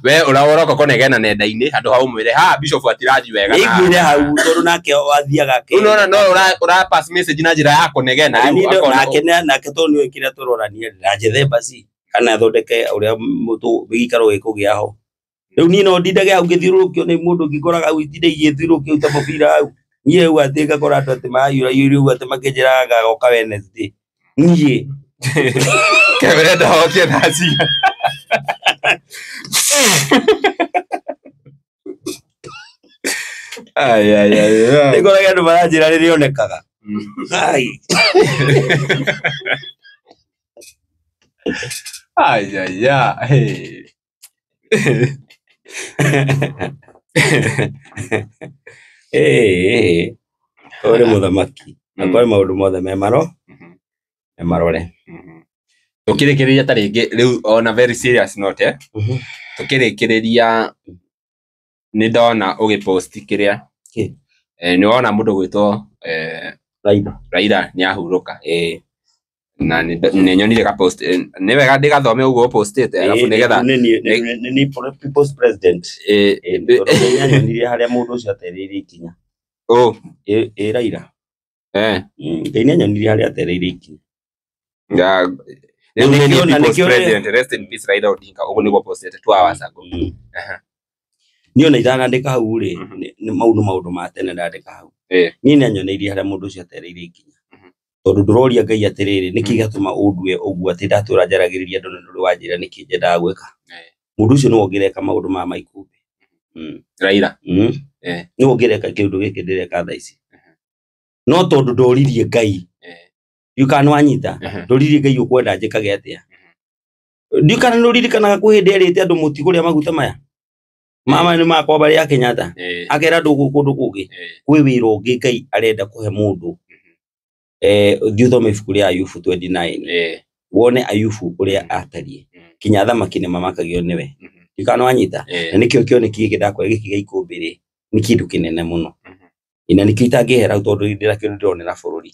we ũroka kũnegena nenda-inĩ handũ ha ũmwĩre ha Bishop atirathi wega nĩiguire hau tondũ nake athiaga rĩu no ũra pass message na njĩra ya kũnegena rĩu nake tondũ nĩoĩ kĩrĩa tũrorania ndanjethe basi kana athondeke ũrĩa gĩikaro gĩkũgĩa ho. Rĩu niĩ no ndindage hau ngĩthiũrũrũkio nĩ mũndũ ngĩkoraga hau itinde igĩthiũrũrũkio ta mũbira hau niĩ rĩu atĩ ngakora andũ atĩ marayũrayũria ũguo atĩ makĩnjĩraga ngagoka Wednesday niĩ kĩrenda hokie thaa cigana. Ai ai ai nĩngoraga andũ maranjĩra rĩrĩa onekaga. Ai ai ai ai ũrĩ mũthamaki na kwarĩ maũndũ mothe me marore. Tukĩrĩkĩrĩria ta rĩngĩ rĩu on a very serious note tukĩrĩkĩrĩria nĩ ndona ũgĩpost kĩrĩa nĩ wona mũndũ gwĩtwo Raila nĩ ahurũka na nĩ nyonire ka post nĩ wega ndĩgathome ũguo postĩte alafu nĩgetha nĩ people's president tondũ nĩ anyonirie harĩa mũndũ ũcio atereirie ikinya ĩ Raila Ngai nĩ anyonirie harĩa atereirie ikinya. Rest in peace Raila Odinga ũguo nĩguo postĩte 2 hours ago. Niĩ ona itanandĩka hau rĩ mau nĩ maũndũ ma tene ndandĩka hau. Niĩ nĩ anyoneirie harĩa mũndũ ũcio atereirie ikinya tondũ ndũroria Ngai atĩrĩrĩ nĩkĩ gĩatũma ũndue ũguo atĩ ndatũra njaragĩrĩria andũ na ndũrĩ wanjĩra nĩkĩ nyendaga gwĩka. Mũndũ ũcio nĩwe ũngĩreka maũndũ ma maikũmbĩ. Raila nĩwe ũngĩreka kĩũndũ gĩkĩ ndĩreka thaa ici no tondũ ndoririe Ngai ndiũĩ kana nĩwanyita ndoririe Ngai ũkwenda njĩkage atĩa. Ndiũĩ kana nĩũririkanaga kwĩ hĩndĩ erĩte andũ mũtikũrĩa maguta maya mama nĩ makwa barĩ ya Kenyatta akera andũ kũndũ kũngĩ kwĩ wĩra ũngĩ Ngai arenda kũhe mũndũ. Thiĩ ũthome ibuku rĩa Ayubu 29 wone Ayubu ũrĩa atariĩ kinya athamaki nĩ mamakagio nĩwe. Ndiũĩ kana nĩwanyita na nĩkĩo kĩoneki gĩkĩ ndakwĩra gĩkĩ gĩa ikũmbĩ rĩ nĩ kĩndũ kĩnene mũno na nĩkĩo itangĩhera hau tondũ ndĩrakĩo nĩndĩronera bũrũri.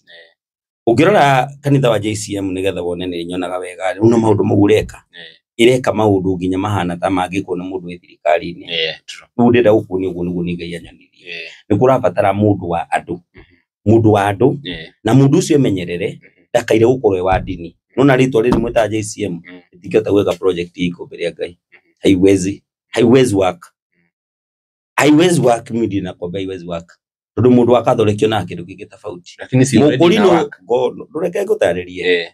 Ũngĩrora kanitha wa JCM nĩgetha wone nĩ nyonaga wega rĩu no maũndũ mau ũreka ĩreka maũndũ nginya mahana ta mangĩkwo nĩ mũndũ wĩ thirikari-inĩ. Rĩu ndĩrenda gũkuonia ũguo nĩguo nĩ Ngai anyonirie. Nĩ kũrabatara mũndũ wa andũ mũndũ wa andũ na mũndũ ũcio emenyerere ndakaire gũkorwo e wa ndini. Nona rĩtwa rĩrĩ mwĩtaga JCM rĩtingĩhota gwĩka project ya ikũmbĩ rĩa Ngai. Haiwezi work. Haiwezi work mimi ndinakwambia haiwezi work. Tondũ mũndũ wa Catholic onaga kĩndũ kĩngĩ tofauti. Lakini si already na work. Ndũreke ngũtarĩrie.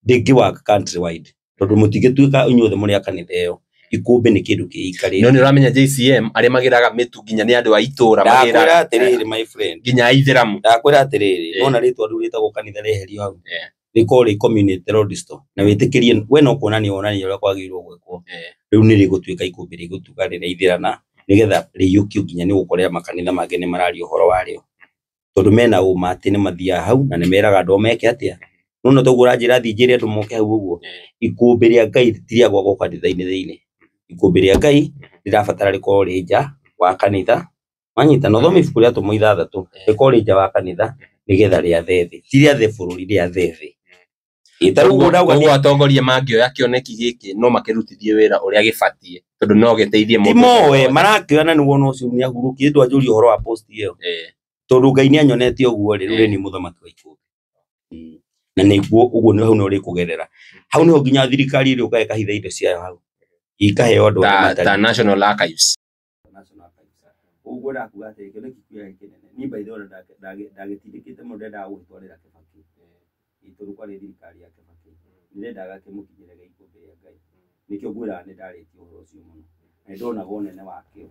Ndĩngĩ work country wide. Tondũ mũtingĩtuĩka inyuothe mũrĩ a kanitha ĩyo. Ikũmbĩ nĩ kĩndũ kĩikarĩte. No nĩ ũramenya JCM arĩa magĩraga mĩtu nginya nĩ andũ a itũra Ndakwĩra magĩraga atĩrĩrĩ my friend, nginya aithĩramu. Ndakwĩra atĩrĩrĩ, nona rĩtwa rĩu rĩtagwo kanitha rĩeherio hau. Eh. Rĩkorwo rĩ community road store na wĩtĩkĩrie we no kuonania wonania ũrĩa kwagĩrĩirwo gwĩkwo. Eh. Rĩu nĩ rĩgũtuĩka ikũmbĩ rĩgũtuĩka rĩraithĩrana nĩgetha rĩiyũkio nginya nĩ gũkorera makanitha mangĩ nĩ mararia ũhoro warĩo. Tondũ mena ũma atĩ nĩ mathiaga hau na nĩ meraga andũ ao meke atĩa. Nona toguo ũranjĩra thiĩ njĩre andũ moke hau ũguo. Ikũmbĩ rĩa Ngai ti rĩa gwakwo kanitha-inĩ thĩinĩ. Ikũmbĩ rĩa Ngai rĩrabatara rĩkorwo rĩ nja wa kanitha. Wanyita na ũthome ibuku rĩa Atũmwo 6 rĩkorwo rĩ nja wa kanitha nĩgetha rĩathe thĩ. Ti rĩathe bũrũri, rĩathe thĩ. Ĩ ta rĩu ũguo ndauga Koguo atongoria mangĩoya kĩoneki gĩkĩ no makĩrutithie wĩra ũrĩa gĩbatiĩ tondũ no gĩteithie ti mũndũ moe wothe. marakĩoya na nĩwona ũcio nĩ ahurũkire ndwanjũria ũhoro wa post ĩyo. Eh. Tondũ Ngai nĩ anyonetie ũguo rĩ, rĩu Eh. nĩ mũthamaki wa ikũmbĩ. Na nĩguo ũguo nĩ hau nĩ ũrĩkũgerera. Hau nĩho nginya thirikari ĩrĩũkaga ĩkahitha indo ciayo hau. Ikaheo andũ arĩa Ta, matarĩ. ta National Archives. National Archives. Ũguo ndakuga atĩrĩ kĩoneki kĩu kĩnene. Niĩ by the way ndagĩtindĩkĩte mũno ndendaga gũgĩtwarĩra Kibaki. Ĩ tondũ kwarĩ thirikari ya Kibaki. Nĩndendaga kĩmũkinyĩre gĩa ikũmbĩ rĩa Ngai. Nĩkĩo ngwĩraga nĩ ndarĩtie ũhoro ũcio mũno. Na nĩndonaga ũnene wakĩo.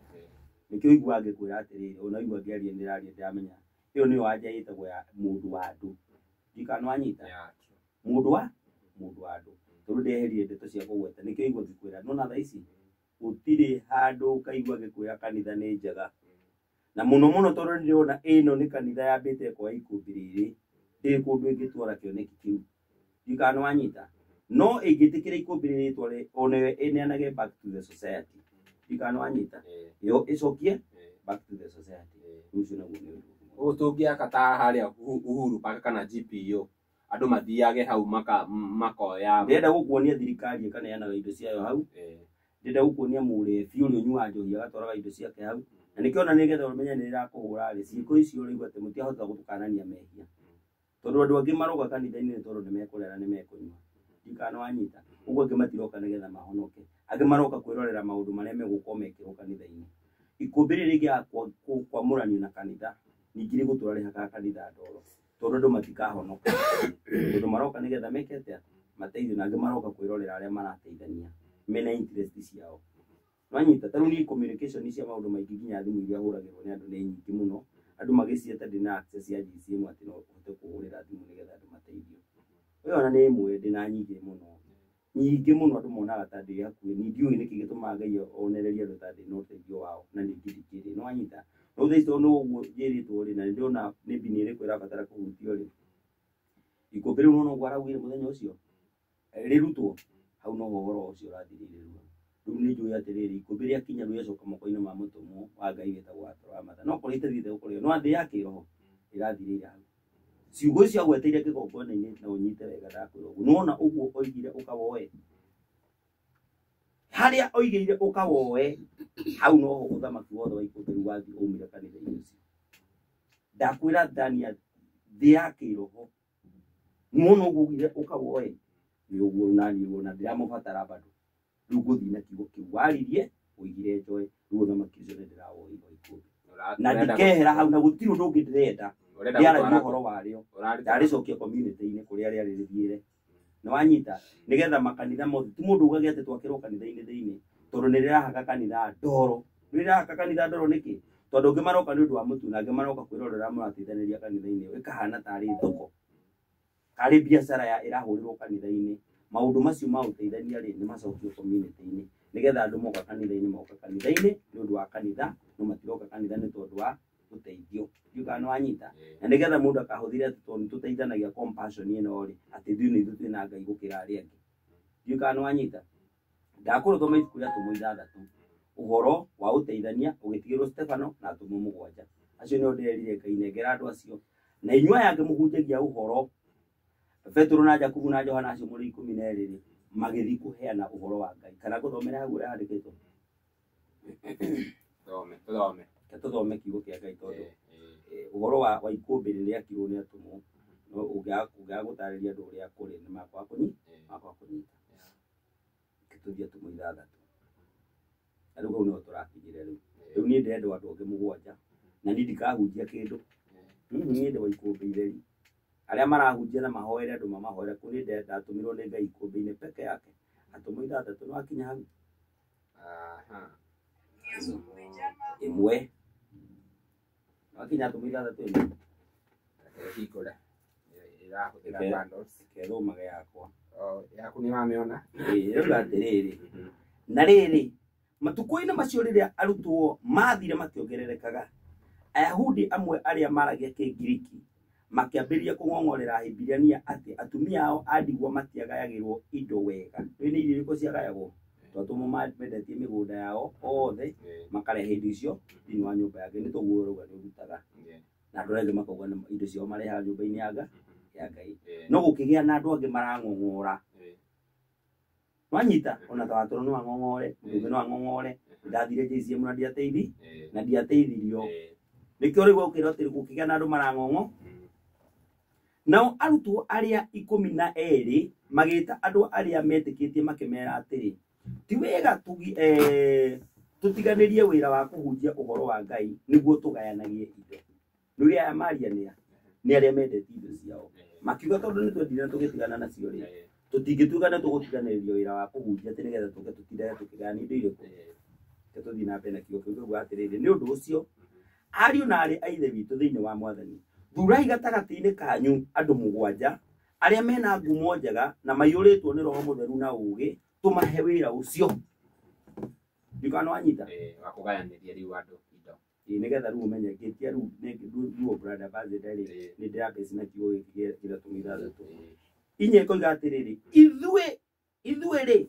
Nĩkĩo ũiguaga ngĩkwĩra atĩrĩrĩ, ona ũigua ngĩaria ndĩraria ndĩramenya. Ĩyo nĩyo anja ĩtagwo ya mũndũ wa andũ. Ndiũĩ kana nĩwanyita. Mũndũ wa andũ. Tondũ ndeherire ndeto cia kũgweta. Nĩkĩo ũigua ngĩkwĩra. Nĩwona thaa ici gũtirĩ handũ ũkaigua ngĩkwĩra kanitha nĩ njega. Na mũno mũno tondũ nĩndĩrona ĩno nĩ kanitha yambĩte ĩkoya ikũmbĩ rĩrĩ, ndĩrĩ kũndũ ĩngĩtwara kĩoneki kĩu. Ndiũĩ kana nĩwanyita. No ĩngĩtĩkĩra ikũmbĩ rĩrĩ ĩtware onayo ĩneanage back to the society. Ndiũĩ kana nĩwanyita. Yo ĩcokie back to the society. Rĩu ũcio naguo nĩ ũndũ ũmwe. Ũguo tũngĩaka ta harĩa Uhuru Park kana GPO andũ mathiage hau makoya. Ndĩrenda gũkuonia thirikari ĩkaneanaga indo ciayo hau. Ndĩrenda gũkuonia mũrebi ũrĩa ũnyuaga njohi agatwaraga indo ciake hau. Na nĩkĩo ona nĩgetha ũmenye nĩ rĩrakũhũra rĩ, ciĩko icio ũraigua atĩ mũtiahota gũtũkanania mehia. Tondũ andũ angĩ maroka kanitha-inĩ nĩ tondũ nĩmekũrĩa na nĩmekũnyua. Ndiũĩ kana nĩwanyita. Ũguo angĩ matiroka nĩgetha mahonoke. Angĩ maroka kwĩrorera maũndũ marĩa megũkorwo mekĩrwo kanitha-inĩ. Ikũmbĩ rĩrĩ rĩngĩaga kwamũranio na kanitha, ningĩ rĩgũtũra rĩhakaga kanitha ndoro. Tondũ andũ matikahonoka. Tondũ maroka nĩgetha meke atĩa? Mateithio, na angĩ maroka kwĩrorera arĩa marateithania. Mena interest ciao. Nwanyita, ta rĩu niĩ communication cia maũndũ maingĩ nginya thimũ iria hũragĩrwo nĩ andũ nĩ nyingĩ mũno. Andũ magĩcieta ndĩna access ya GCM atĩ no ũhote kũhũrĩra thimũ nĩgetha andũ mateithio. Ĩyo ona nĩ ĩmwe ndĩna nyingĩ mũno. Nyingĩ mũno andũ monaga ta ndĩ hakuhĩ. Niĩ ndiũĩ nĩkĩ gĩtũmaga Ngai onererie andũ ta ndĩ na ũteithio wao na ningĩ ndikĩrĩ. Nĩwanyita? Rĩu thaa ici tondũ ũguo njĩrĩtwo rĩ, na nĩndĩrona maybe nĩ ĩrĩkũ ĩrabatara kũhutio rĩ. Ikũmbĩ rĩu nĩwona ũguo araugire mũthenya ũcio? Rĩrutwo, hau noho ũhoro ũcio ũrathirĩire rĩu. Rĩu nĩ njũĩ atĩrĩrĩ, ikũmbĩ rĩakinya rĩu rĩacoka moko-inĩ ma mũtũmwo wa Ngai wĩtagwo Watoro wa Matha. No korwo itathiĩte gũkorwo no thĩ ya kĩroho ĩrathirĩire hau. Ciugo icio agweteire kĩgongona-inĩ na ũnyite wega ndakwĩra ũguo. Nĩwona ũguo oigire ũkawoe. Harĩa oigĩire ũkawoe, hau noho ũthamaki wothe wa ikũmbĩ rĩu wathiĩ waumire kanitha-inĩ ũcio. Ndakwĩra Daniel, thĩ ya kĩroho. Nĩwona ũguo oigire ũkawoe, nĩ ũguo naniĩ wona ndiramũbatara bado. Rĩu ngũthiĩ na kiugo kĩu waririe, ũigire njoe, rĩu ũthamaki ũcio nĩndĩrawoire wa ikũmbĩ. Na ndikehera hau na gũtirĩ ũndũ ũngĩ ndĩrenda. Ndĩaragia ũhoro warĩo. Ndarĩcokia community-inĩ kũrĩa rĩarĩ rĩthiĩre. Nĩwanyita? Nĩgetha makanitha mothe, ti mũndũ ugage atĩ twakĩrwo kanitha-inĩ thĩinĩ, tondũ nĩrĩrahaka kanitha ndoro. Nĩrĩrahaka kanitha ndoro nĩkĩ? Tondũ angĩ maroka nĩ ũndũ wa mũtu na angĩ maroka kwĩrorera mũrateithanĩria kanitha-inĩ ĩyo, ĩkahana tarĩ thoko. Karĩ biacara ya ĩrahũrĩrwo kanitha-inĩ. Maũndũ macio ma ũteithania rĩ, nĩmacokio community-inĩ. Nĩgetha andũ moka kanitha-inĩ, moka kanitha-inĩ nĩ ũndũ wa kanitha, no matiroka kanitha nĩ tondũ wa ũteithio. Ndiũĩ kana nĩwanyita? Na nĩgetha mũndũ akahũthĩra atĩ tondũ nĩtũteithanagia compassion ĩno rĩ, atĩ ithuĩ nĩ ithuĩ twĩna Ngai gũkĩra arĩa angĩ. Ndiũĩ kana nĩwanyita? Ndakwĩra ũthome ibuku rĩa Atũmwo 6, ũhoro wa ũteithania ũgĩtigĩrwo Stefano na atũmwo 7. Acio nĩo ndĩrerire Ngai nengera andũ acio. Na inyuĩ aya angĩ mũhunjagia ũhoro, Petero na Jakubu na Johana acio mũrĩ 12 rĩ, magĩthiĩ kũheana ũhoro wa Ngai. Kana ngũthomere hau ũrĩa handĩkĩtwo? Tũthome. Reke tũthome kiugo kĩa Ngai tondũ ũhoro wa ikũmbĩ rĩrĩa rĩakirwo nĩ atũmwo, no ũngĩaga gũtarĩria andũ ũrĩa kũrĩ nĩ makwaga kũnyita. Reke tũthiĩ atũmwo 6. Na rĩu hau nĩho tũrakinyire rĩu. Rĩu niĩ ndĩrenda andũ angĩ 7 na niĩ ndikahunjia kĩndũ. Niĩ ndĩ wa ikũmbĩ itheri. Arĩa marahunjia na mahoere andũ mamahoere kũu, niĩ ndatũmirwo nĩ Ngai ikũmbĩ-inĩ peke yake. Atũmwo 6 nĩwakinya hau. Aha. Ĩmwe wakinya atũmwo ithathatũ ĩmwe. Reke hingũre. Ĩrahũthĩra Reke- bundles. Kethomage yakwa. Oh, yaku nĩ wamĩona? Ĩĩ, rĩu atĩrĩrĩ, na rĩrĩ, matukũ-inĩ macio rĩrĩa arutwo mathire makĩongererekaga, Ayahudi amwe arĩa maragia Kĩngiriki makĩambĩrĩria kũng'ong'orera Ahibirania atĩ atumia ao a ndigwa matiagayagĩrwo indo wega. Rĩu nĩ irio irĩkũ ciagayagwo? Tondũ atũmwo mendetie mĩgũnda yao othe makarehe indo icio thĩinĩ wa nyũmba yake, nĩ tũguo rauga nĩ ũrutaga. Na andũ arĩa angĩ makauga nĩ indo ciao marehaga nyũmba-inĩ ya Ngai. No gũkĩgĩa na andũ angĩ marang'ong'ora. Wanyita ona ta watoro no ang'ong'ore, mũndũ ũngĩ no ang'ong'ore, ndathire JCM na ndiateithi na ndiateithirio. Nĩkĩo rĩu ũkĩrwo atĩ gũkĩgĩa na andũ marang'ong'o. Nao arutwo arĩa 12 magĩta andũ arĩa metĩkĩtie makĩmera atĩrĩ, ti wega tũtiganĩrie wĩra wa kũhunjia ũhoro wa Ngai nĩguo tũgayanagie indo. Rĩu aya maria nĩa? Nĩ arĩa mendete indo ciao. Makiuga tondũ nĩ twendire na tũgĩtigana nacio rĩ, tũtingĩtuĩka nĩ tũgũtiganĩria wĩra wa kũhunjia atĩ nĩgetha tũke tũtindage tũkĩgayana indo irĩkũ. Reke tũthiĩ na mbere na kiugo kĩu kĩuga atĩrĩrĩ, nĩ ũndũ ũcio ariũ na aarĩ a Ithe witũ thĩinĩ wa Mwathani, thurai gatagatĩ-inĩ kanyu andũ 7 arĩa mena ngumo njega na maiyũrĩtwo nĩ Roho Mũtheru na ũũgĩ, tũmahe wĩra ũcio. Ndikana wanyita? Wa kũgayanĩria rĩu andũ indo. Ĩĩ, nĩgetha rĩu ũmenye ngĩtia rĩu nĩ brand ambassador rĩ, nĩ ndĩrambĩci na kiugo gĩkĩ kĩa ithatũ ithathatũ. Inya ĩkoiga atĩrĩrĩ, ithuĩ rĩ,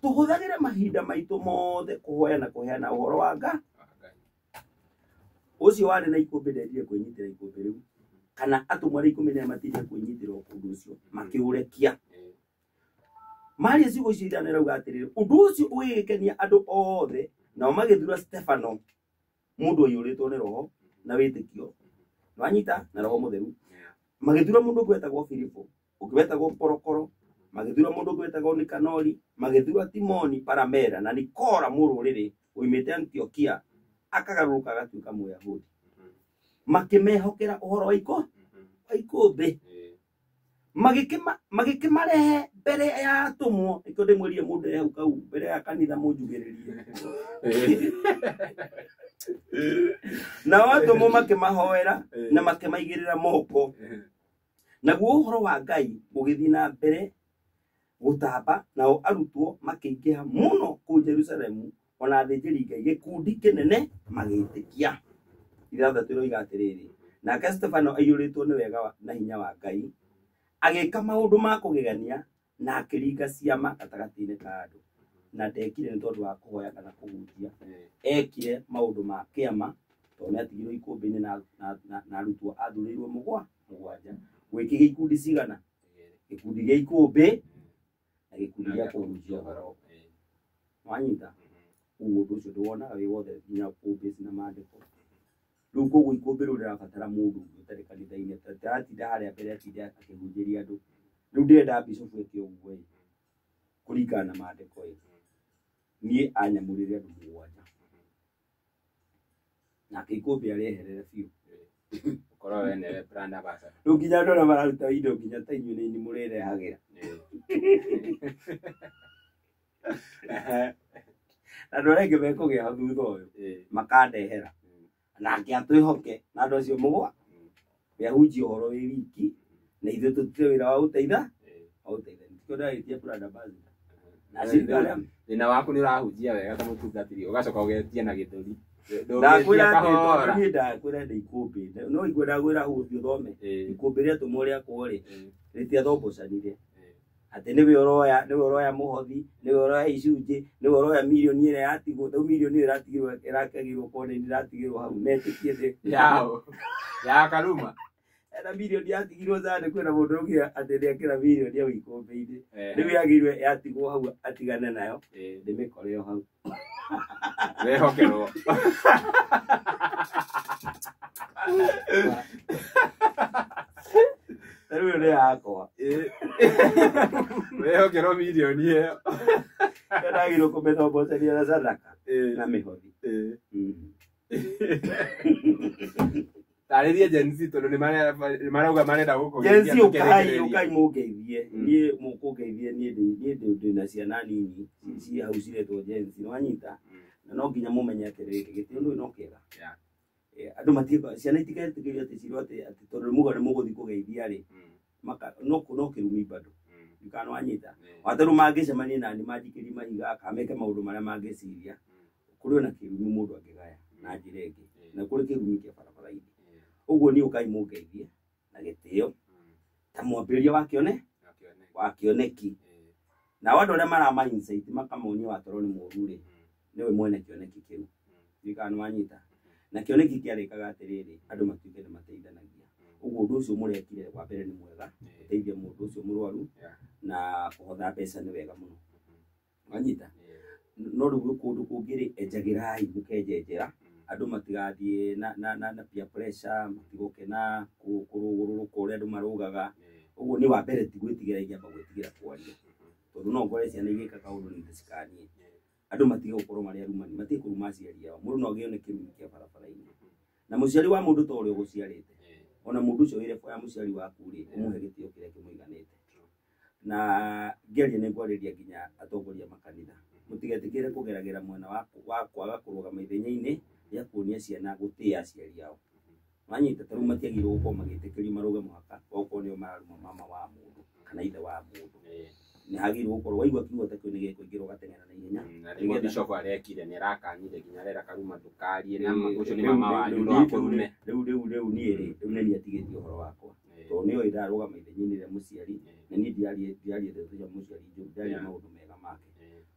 tũhũthagĩre mahinda maitũ mothe kũhoya na kũheana ũhoro wa Ngai. Ũcio warĩ na ikũmbĩ ndendire kwĩnyitĩra ikũmbĩ rĩu, kana atũmwo arĩa 14 matindire kwĩnyitĩra ũndũ ũcio, makĩũrekia. Maria ciugo icio ithano ĩrauga atĩrĩrĩ, ũndũ ũcio ũgĩgĩkenia andũ othe, nao magĩthura Stefano, mũndũ ũiyũrĩtwo nĩ Roho na wĩtĩkio, wanyita na Roho Mũtheru. Magĩthura mũndũ ũngĩ wetagwo Filipo, ũngĩ wetagwo Porokoro, magĩthura mũndũ ũngĩ wetagwo Nikanori, magĩthura Timoni Paramera na Nikora mũrũrĩrĩ oimĩte Antiokia, akagarũrũka agatuĩka Mũyahudi. Makĩmehokera ũhoro wa ikũmbĩ. Magĩkĩmarehe mbere ya atũmwo, nĩkĩo ndĩmwĩrire mũndũ e hau kau mbere ya kanitha mũnjugĩrĩrie. Nao atũmwo makĩmahoera na makĩmaigĩrĩra moko. Naguo ũhoro wa Ngai ũgĩthiĩ na mbere gũtamba, nao arutwo makĩingĩha mũno kũu Jerusalemu, ona athĩnjĩri Ngai gĩkundi kĩnene magĩtĩkia. Ithathatũ ĩroiga atĩrĩrĩ, nake Stefano aiyũrĩtwo nĩ wega na hinya wa Ngai, agĩka maũndũ ma kũgegania na akĩringa ciama gatagatĩ-inĩ ka andũ. Na ndekire nĩ tondũ wa kũhoya kana kũhunjia, ekire maũndũ ma kĩama tondũ nĩatigirwo ikũmbĩ-inĩ na arutwo athurĩirwo mũgwanja. Gwĩkĩga ikundi cigana? Gĩkundi gĩa ikũmbĩ na gĩkundi gĩa kũhunjia ũhoro. Wanyita? Ũguo ũndũ ũcio ndũwonaga wĩ wothe nginya kũmbĩ na maandĩko. Rĩu koguo ikũmbĩ rĩu rĩrabatara mũndũ ũngĩ ũtarĩ kanitha-inĩ, ataratinda harĩa mbere atinde akĩhunjĩria andũ. Rĩu ndĩrenda bishop eke ũguo ĩ, kũringana na maandĩko ĩ, niĩ anyamũrĩre andũ 7 nake ikũmbĩ areherere biũ. Ũkorwo we nĩwe brand ambassador. Rĩu nginya andũ arĩa mararuta indo nginya ta inyuĩ nĩ inyuĩ mũrĩrehagĩra. Na andũ arĩa angĩ mekũgĩa hau thutha ũyũ makandehera, nake atwĩhoke na andũ acio mũgwa we ahunjie ũhoro wĩ wiki, na ithuĩ tũrute wĩra wa gũteitha wa gũteitha. Nĩkĩo ndĩragĩtia brand ambassador. Na acio arĩa Thĩna waku nĩ ũrahunjia wega ta mũtungatĩri, ũgacoka ũgetia na gĩthũri. Ndakwĩra atĩ tondũ niĩ ndakwĩra ndĩ ikũmbĩ, no igue ndakwĩra hau ũthiĩ ũthome. Ikũmbĩ rĩatũmwo rĩakwo rĩ, rĩtiathombocanire. Atĩ nĩwe ũroya mũhothi, nĩwe ũroya icunjĩ, nĩwe ũroya mirioni ĩrĩa yatigwo, rĩu mirioni ĩyo ĩratigirwo ĩrakagirwo kona-inĩ ĩratigirwo hau, metĩkie thĩ. Yao. Ya Karuma. Ena mirioni yatigirwo thani, kwĩna mũndũ ũngĩ atĩ nĩekĩra mirioni hau ikũmbĩ-inĩ. Rĩu yagĩrĩirwo yatigwo hau atigane nayo, ndĩmĩkore o hau. Wehokerwo. Rĩu ĩyo nĩ yakwa. Wehokerwo mirioni ĩyo. Ndagĩrĩirwo kũmĩthomboceria na sadaka na mĩhothi. Tarĩria Gen Z tondũ nĩ marauga marenda gũkũgeithia. Gen Z ũkai ũkai mũngeithie. Niĩ mũkũngeithie niĩ ndĩ na ciana nini ci hau ciretwo Gen Z nĩwanyita. Na no nginya mũmenye atĩrĩrĩ gĩtĩo ndũĩ no kĩega. Andũ matiĩka ciana itigetĩkĩrio atĩ cirwo atĩ tondũ muga nĩ mũgũthiĩ kũgeithia rĩ no kĩrumi bado. Ndikana wanyita. Watarũ mangĩcemania nani manjikĩrie mahiga kana meke maũndũ marĩa mangĩciria. Kũrĩ ona kĩrumi mũndũ angĩgaya na njĩra ĩngĩ. Na kũrĩ kĩrumi kĩa barabara-inĩ. Ũguo niĩ ũkai mũngeithie na gĩtĩo ta mwambĩrĩria wa kĩoneki. Nao andũ arĩa marama insight makamonia watoro nĩ mũũru rĩ nĩwe mwene kĩoneki kĩu. Ndikana wanyita. Na kĩoneki kĩarĩkaga atĩrĩrĩ andũ matuĩke nĩ mateithanagia. Ũguo ũndũ ũcio mũrekire wa mbere nĩ mwega gũteithia mũndũ ũcio mũrwaru na kũhotha mbeca nĩ wega mũno. Wanyita. No rĩu kũndũ kũngĩ rĩ enjagĩrai mũkenjenjera andũ matigathiĩ na peer pressure matigoke na kũrũgũrũrũka ũrĩa andũ marũgaga. Ũguo nĩ wa mbere ti gwĩtigĩra ingĩamba gwĩtigĩra kwaria tondũ no ngore ciana igĩka kaũndũ nĩ ndĩcikanie. Andũ matige gũkorwo marĩ arumani matige kũruma aciari ao. Mũndũ no agĩo nĩ kĩrumi kĩa barabara-inĩ. Na mũciari wa mũndũ ta ũrĩa ũgũciarĩte ona mũndũ ũcio wĩre ya mũciari waku rĩ ũmũhe gĩtĩo kĩrĩa kĩmũiganĩte. Na ngĩaria nĩ ngwarĩria nginya atongoria makanitha mũtigetĩkĩre kũgeragĩra mwena wa kwaga kũrũgama ithenya-inĩ rĩa kuonia ciana gũtĩa aciari ao. Wanyita ta rĩu matiagĩrĩirwo gũkorwo magĩtĩkĩrio marũge mũhaka okorwo nĩo mararuma mama wa mũndũ kana ithe wa mũndũ. Nĩ hagĩrĩirwo gũkorwo waigua kiugo ta kĩu nĩ gĩkũingĩra ũgateng'era na ihenya. Na nĩguo Bishop arekire nĩ arakanyire nginya arera karuma ndũkarie na ũcio nĩ mama wanyu ndũgakũrume. Rĩu rĩu rĩu niĩ rĩ rĩu nĩ niĩ atigĩtie ũhoro wakwa. Tondũ nĩoĩ ndarũgama ithenya-inĩ rĩa mũciari na niĩ ndiarie ndeto cia mũciari njũru ndiarie maũndũ mega make.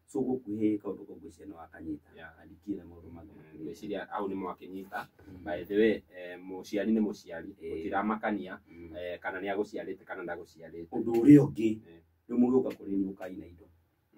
So gũkuhĩ kaũndũ kau ngwĩciria nĩ wakanyita. Na ndikĩrĩ na maũndũ mangĩ makĩria. Ngwĩciria hau nĩ mwakĩnyita. By the way mũciari nĩ mũciari gũtiramakania kana nĩ agũciarĩte kana ndagũciarĩte. Ũndũ ũrĩa ũngĩ rĩu mũgĩũka kũrĩ niĩ ũkai na indo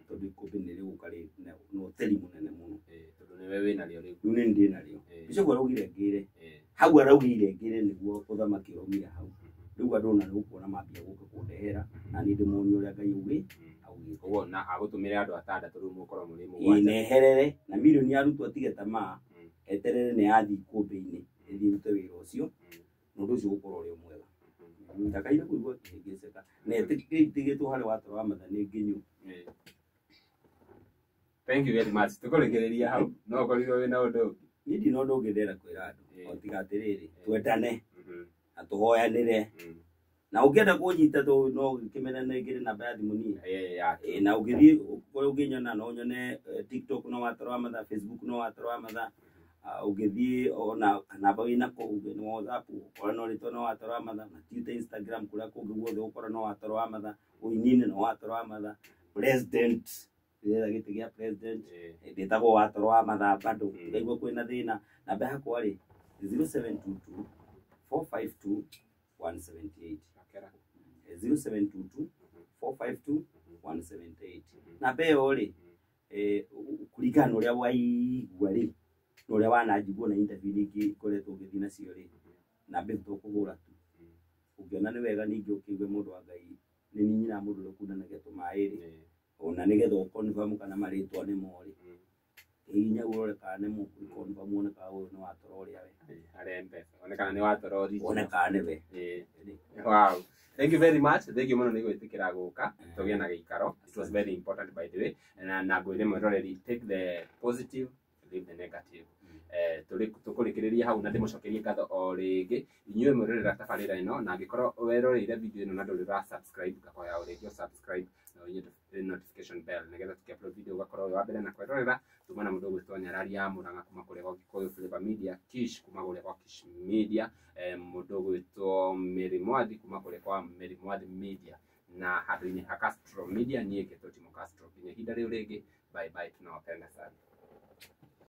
tondũ ikũmbĩ nĩ rĩgũka rĩ na ũtheri mũnene mũno. Tondũ nĩwe wĩnarĩo rĩu. Rĩu nĩ ndĩ narĩo. Bishop araugire ngĩre. Hau araugire ngĩre nĩguo ũthamaki ũraumire hau. Rĩu andũ ona nĩgũkuona mambia gũka kũndehera na niĩ ndĩmonie ũrĩa Ngai augĩte. Koguo na agũtũmĩre andũ atandatũ rĩu mũkorwo mũrĩ mũgwanja. Neherere na milioni ya arutwo atige tamaa eterere nĩ yathiĩ ikũmbĩ-inĩ ĩthiĩ ĩrute wĩra ũcio na ũndũ ũcio ũgũkorwo ũrĩ o mwega. Ndakaire kũigua kĩhĩngĩcĩka na ĩtigĩtwo harĩ watoro wa matha nĩ nginyu. Thank you very much. Tũkũrĩkĩrĩria hau no ũkorirwo wĩna ũndũ ũngĩ. Niĩ ndina ũndũ ũngĩ ndĩrenda kwĩra andũ o tiga atĩrĩrĩ twendane na tũhoyanĩre. Na ũngĩenda kũnyita no kĩmene nĩ ngĩrĩ namba ya thimũ niĩ. Na ũngĩthiĩ kũrĩa ũngĩnyona no nyone TikTok no watoro wa matha, Facebook no watoro wa matha. Ũngĩthiĩ ona namba wĩna kũu nĩ WhatsApp ũkora no rĩtwa no watoro wa matha, na Twitter, Instagram kũrĩa kũngĩ guothe ũkora no watoro wa matha, ũini-inĩ no watoro wa matha, president ndĩretha gĩtĩ gĩa president ndĩtagwo watoro wa matha bado ngaigua kwĩna thĩna. Namba yakwa rĩ 0722 452 178. 0722 452 178. Namba ĩyo rĩ kũringana na ũrĩa waigua rĩ na ũrĩa wananjigua na interview ingĩ ngoretwo ngĩthiĩ nacio rĩ namba ĩyo tũkũhũra tu. Ũngĩona nĩ wega ningĩ ũkĩigue mũndũ wa Ngai nĩ niĩ nyina mũndũ ũrĩa ũkundanagia tũmaĩ rĩ ona nĩgetha ũkonfirm kana marĩtwa nĩ mo rĩ hihinya ũrore kana nĩ mo ũkonfirm wone kana ũyũ nĩ watoro ũrĩa we harĩa M-Pesa one kana nĩ watoro original one kana nĩ we. Wow. Thank you very much. Thank you mũno nĩ gwĩtĩkĩra gũka tũgĩe na gĩikaro. It was very important by the way. Na ngwĩre mwĩroreri take the positive leave the negative. Tũkũrĩkĩrĩria hau na ndĩmũcokerie ngatho o rĩngĩ inyuĩ mwĩrorera tabarĩra ĩno na angĩkorwo weroreire video ĩno na ndũrĩ ũra subscribe ngahoya o rĩngĩ subscribe na ũnyite notification bell nĩgetha tũkĩ-upload video ũgakorwo wĩ wa mbere na kwĩrorera. Tuma na mũndũ ũgwĩtwo Nyarari ya Mũrang'a kuma kũrĩa gwa Gĩkũyũ Flavor Media, Kish kuma kũrĩa gwa Kish Media, mũndũ ũgwĩtwo Mary Mwathi kuma kũrĩa kwa Mary Mwathi Media na handũ-inĩ ha Castro Media niĩ ngetwo Timo Castro. Nginya ihinda rĩu rĩngĩ, bye bye, tunawapenda sana.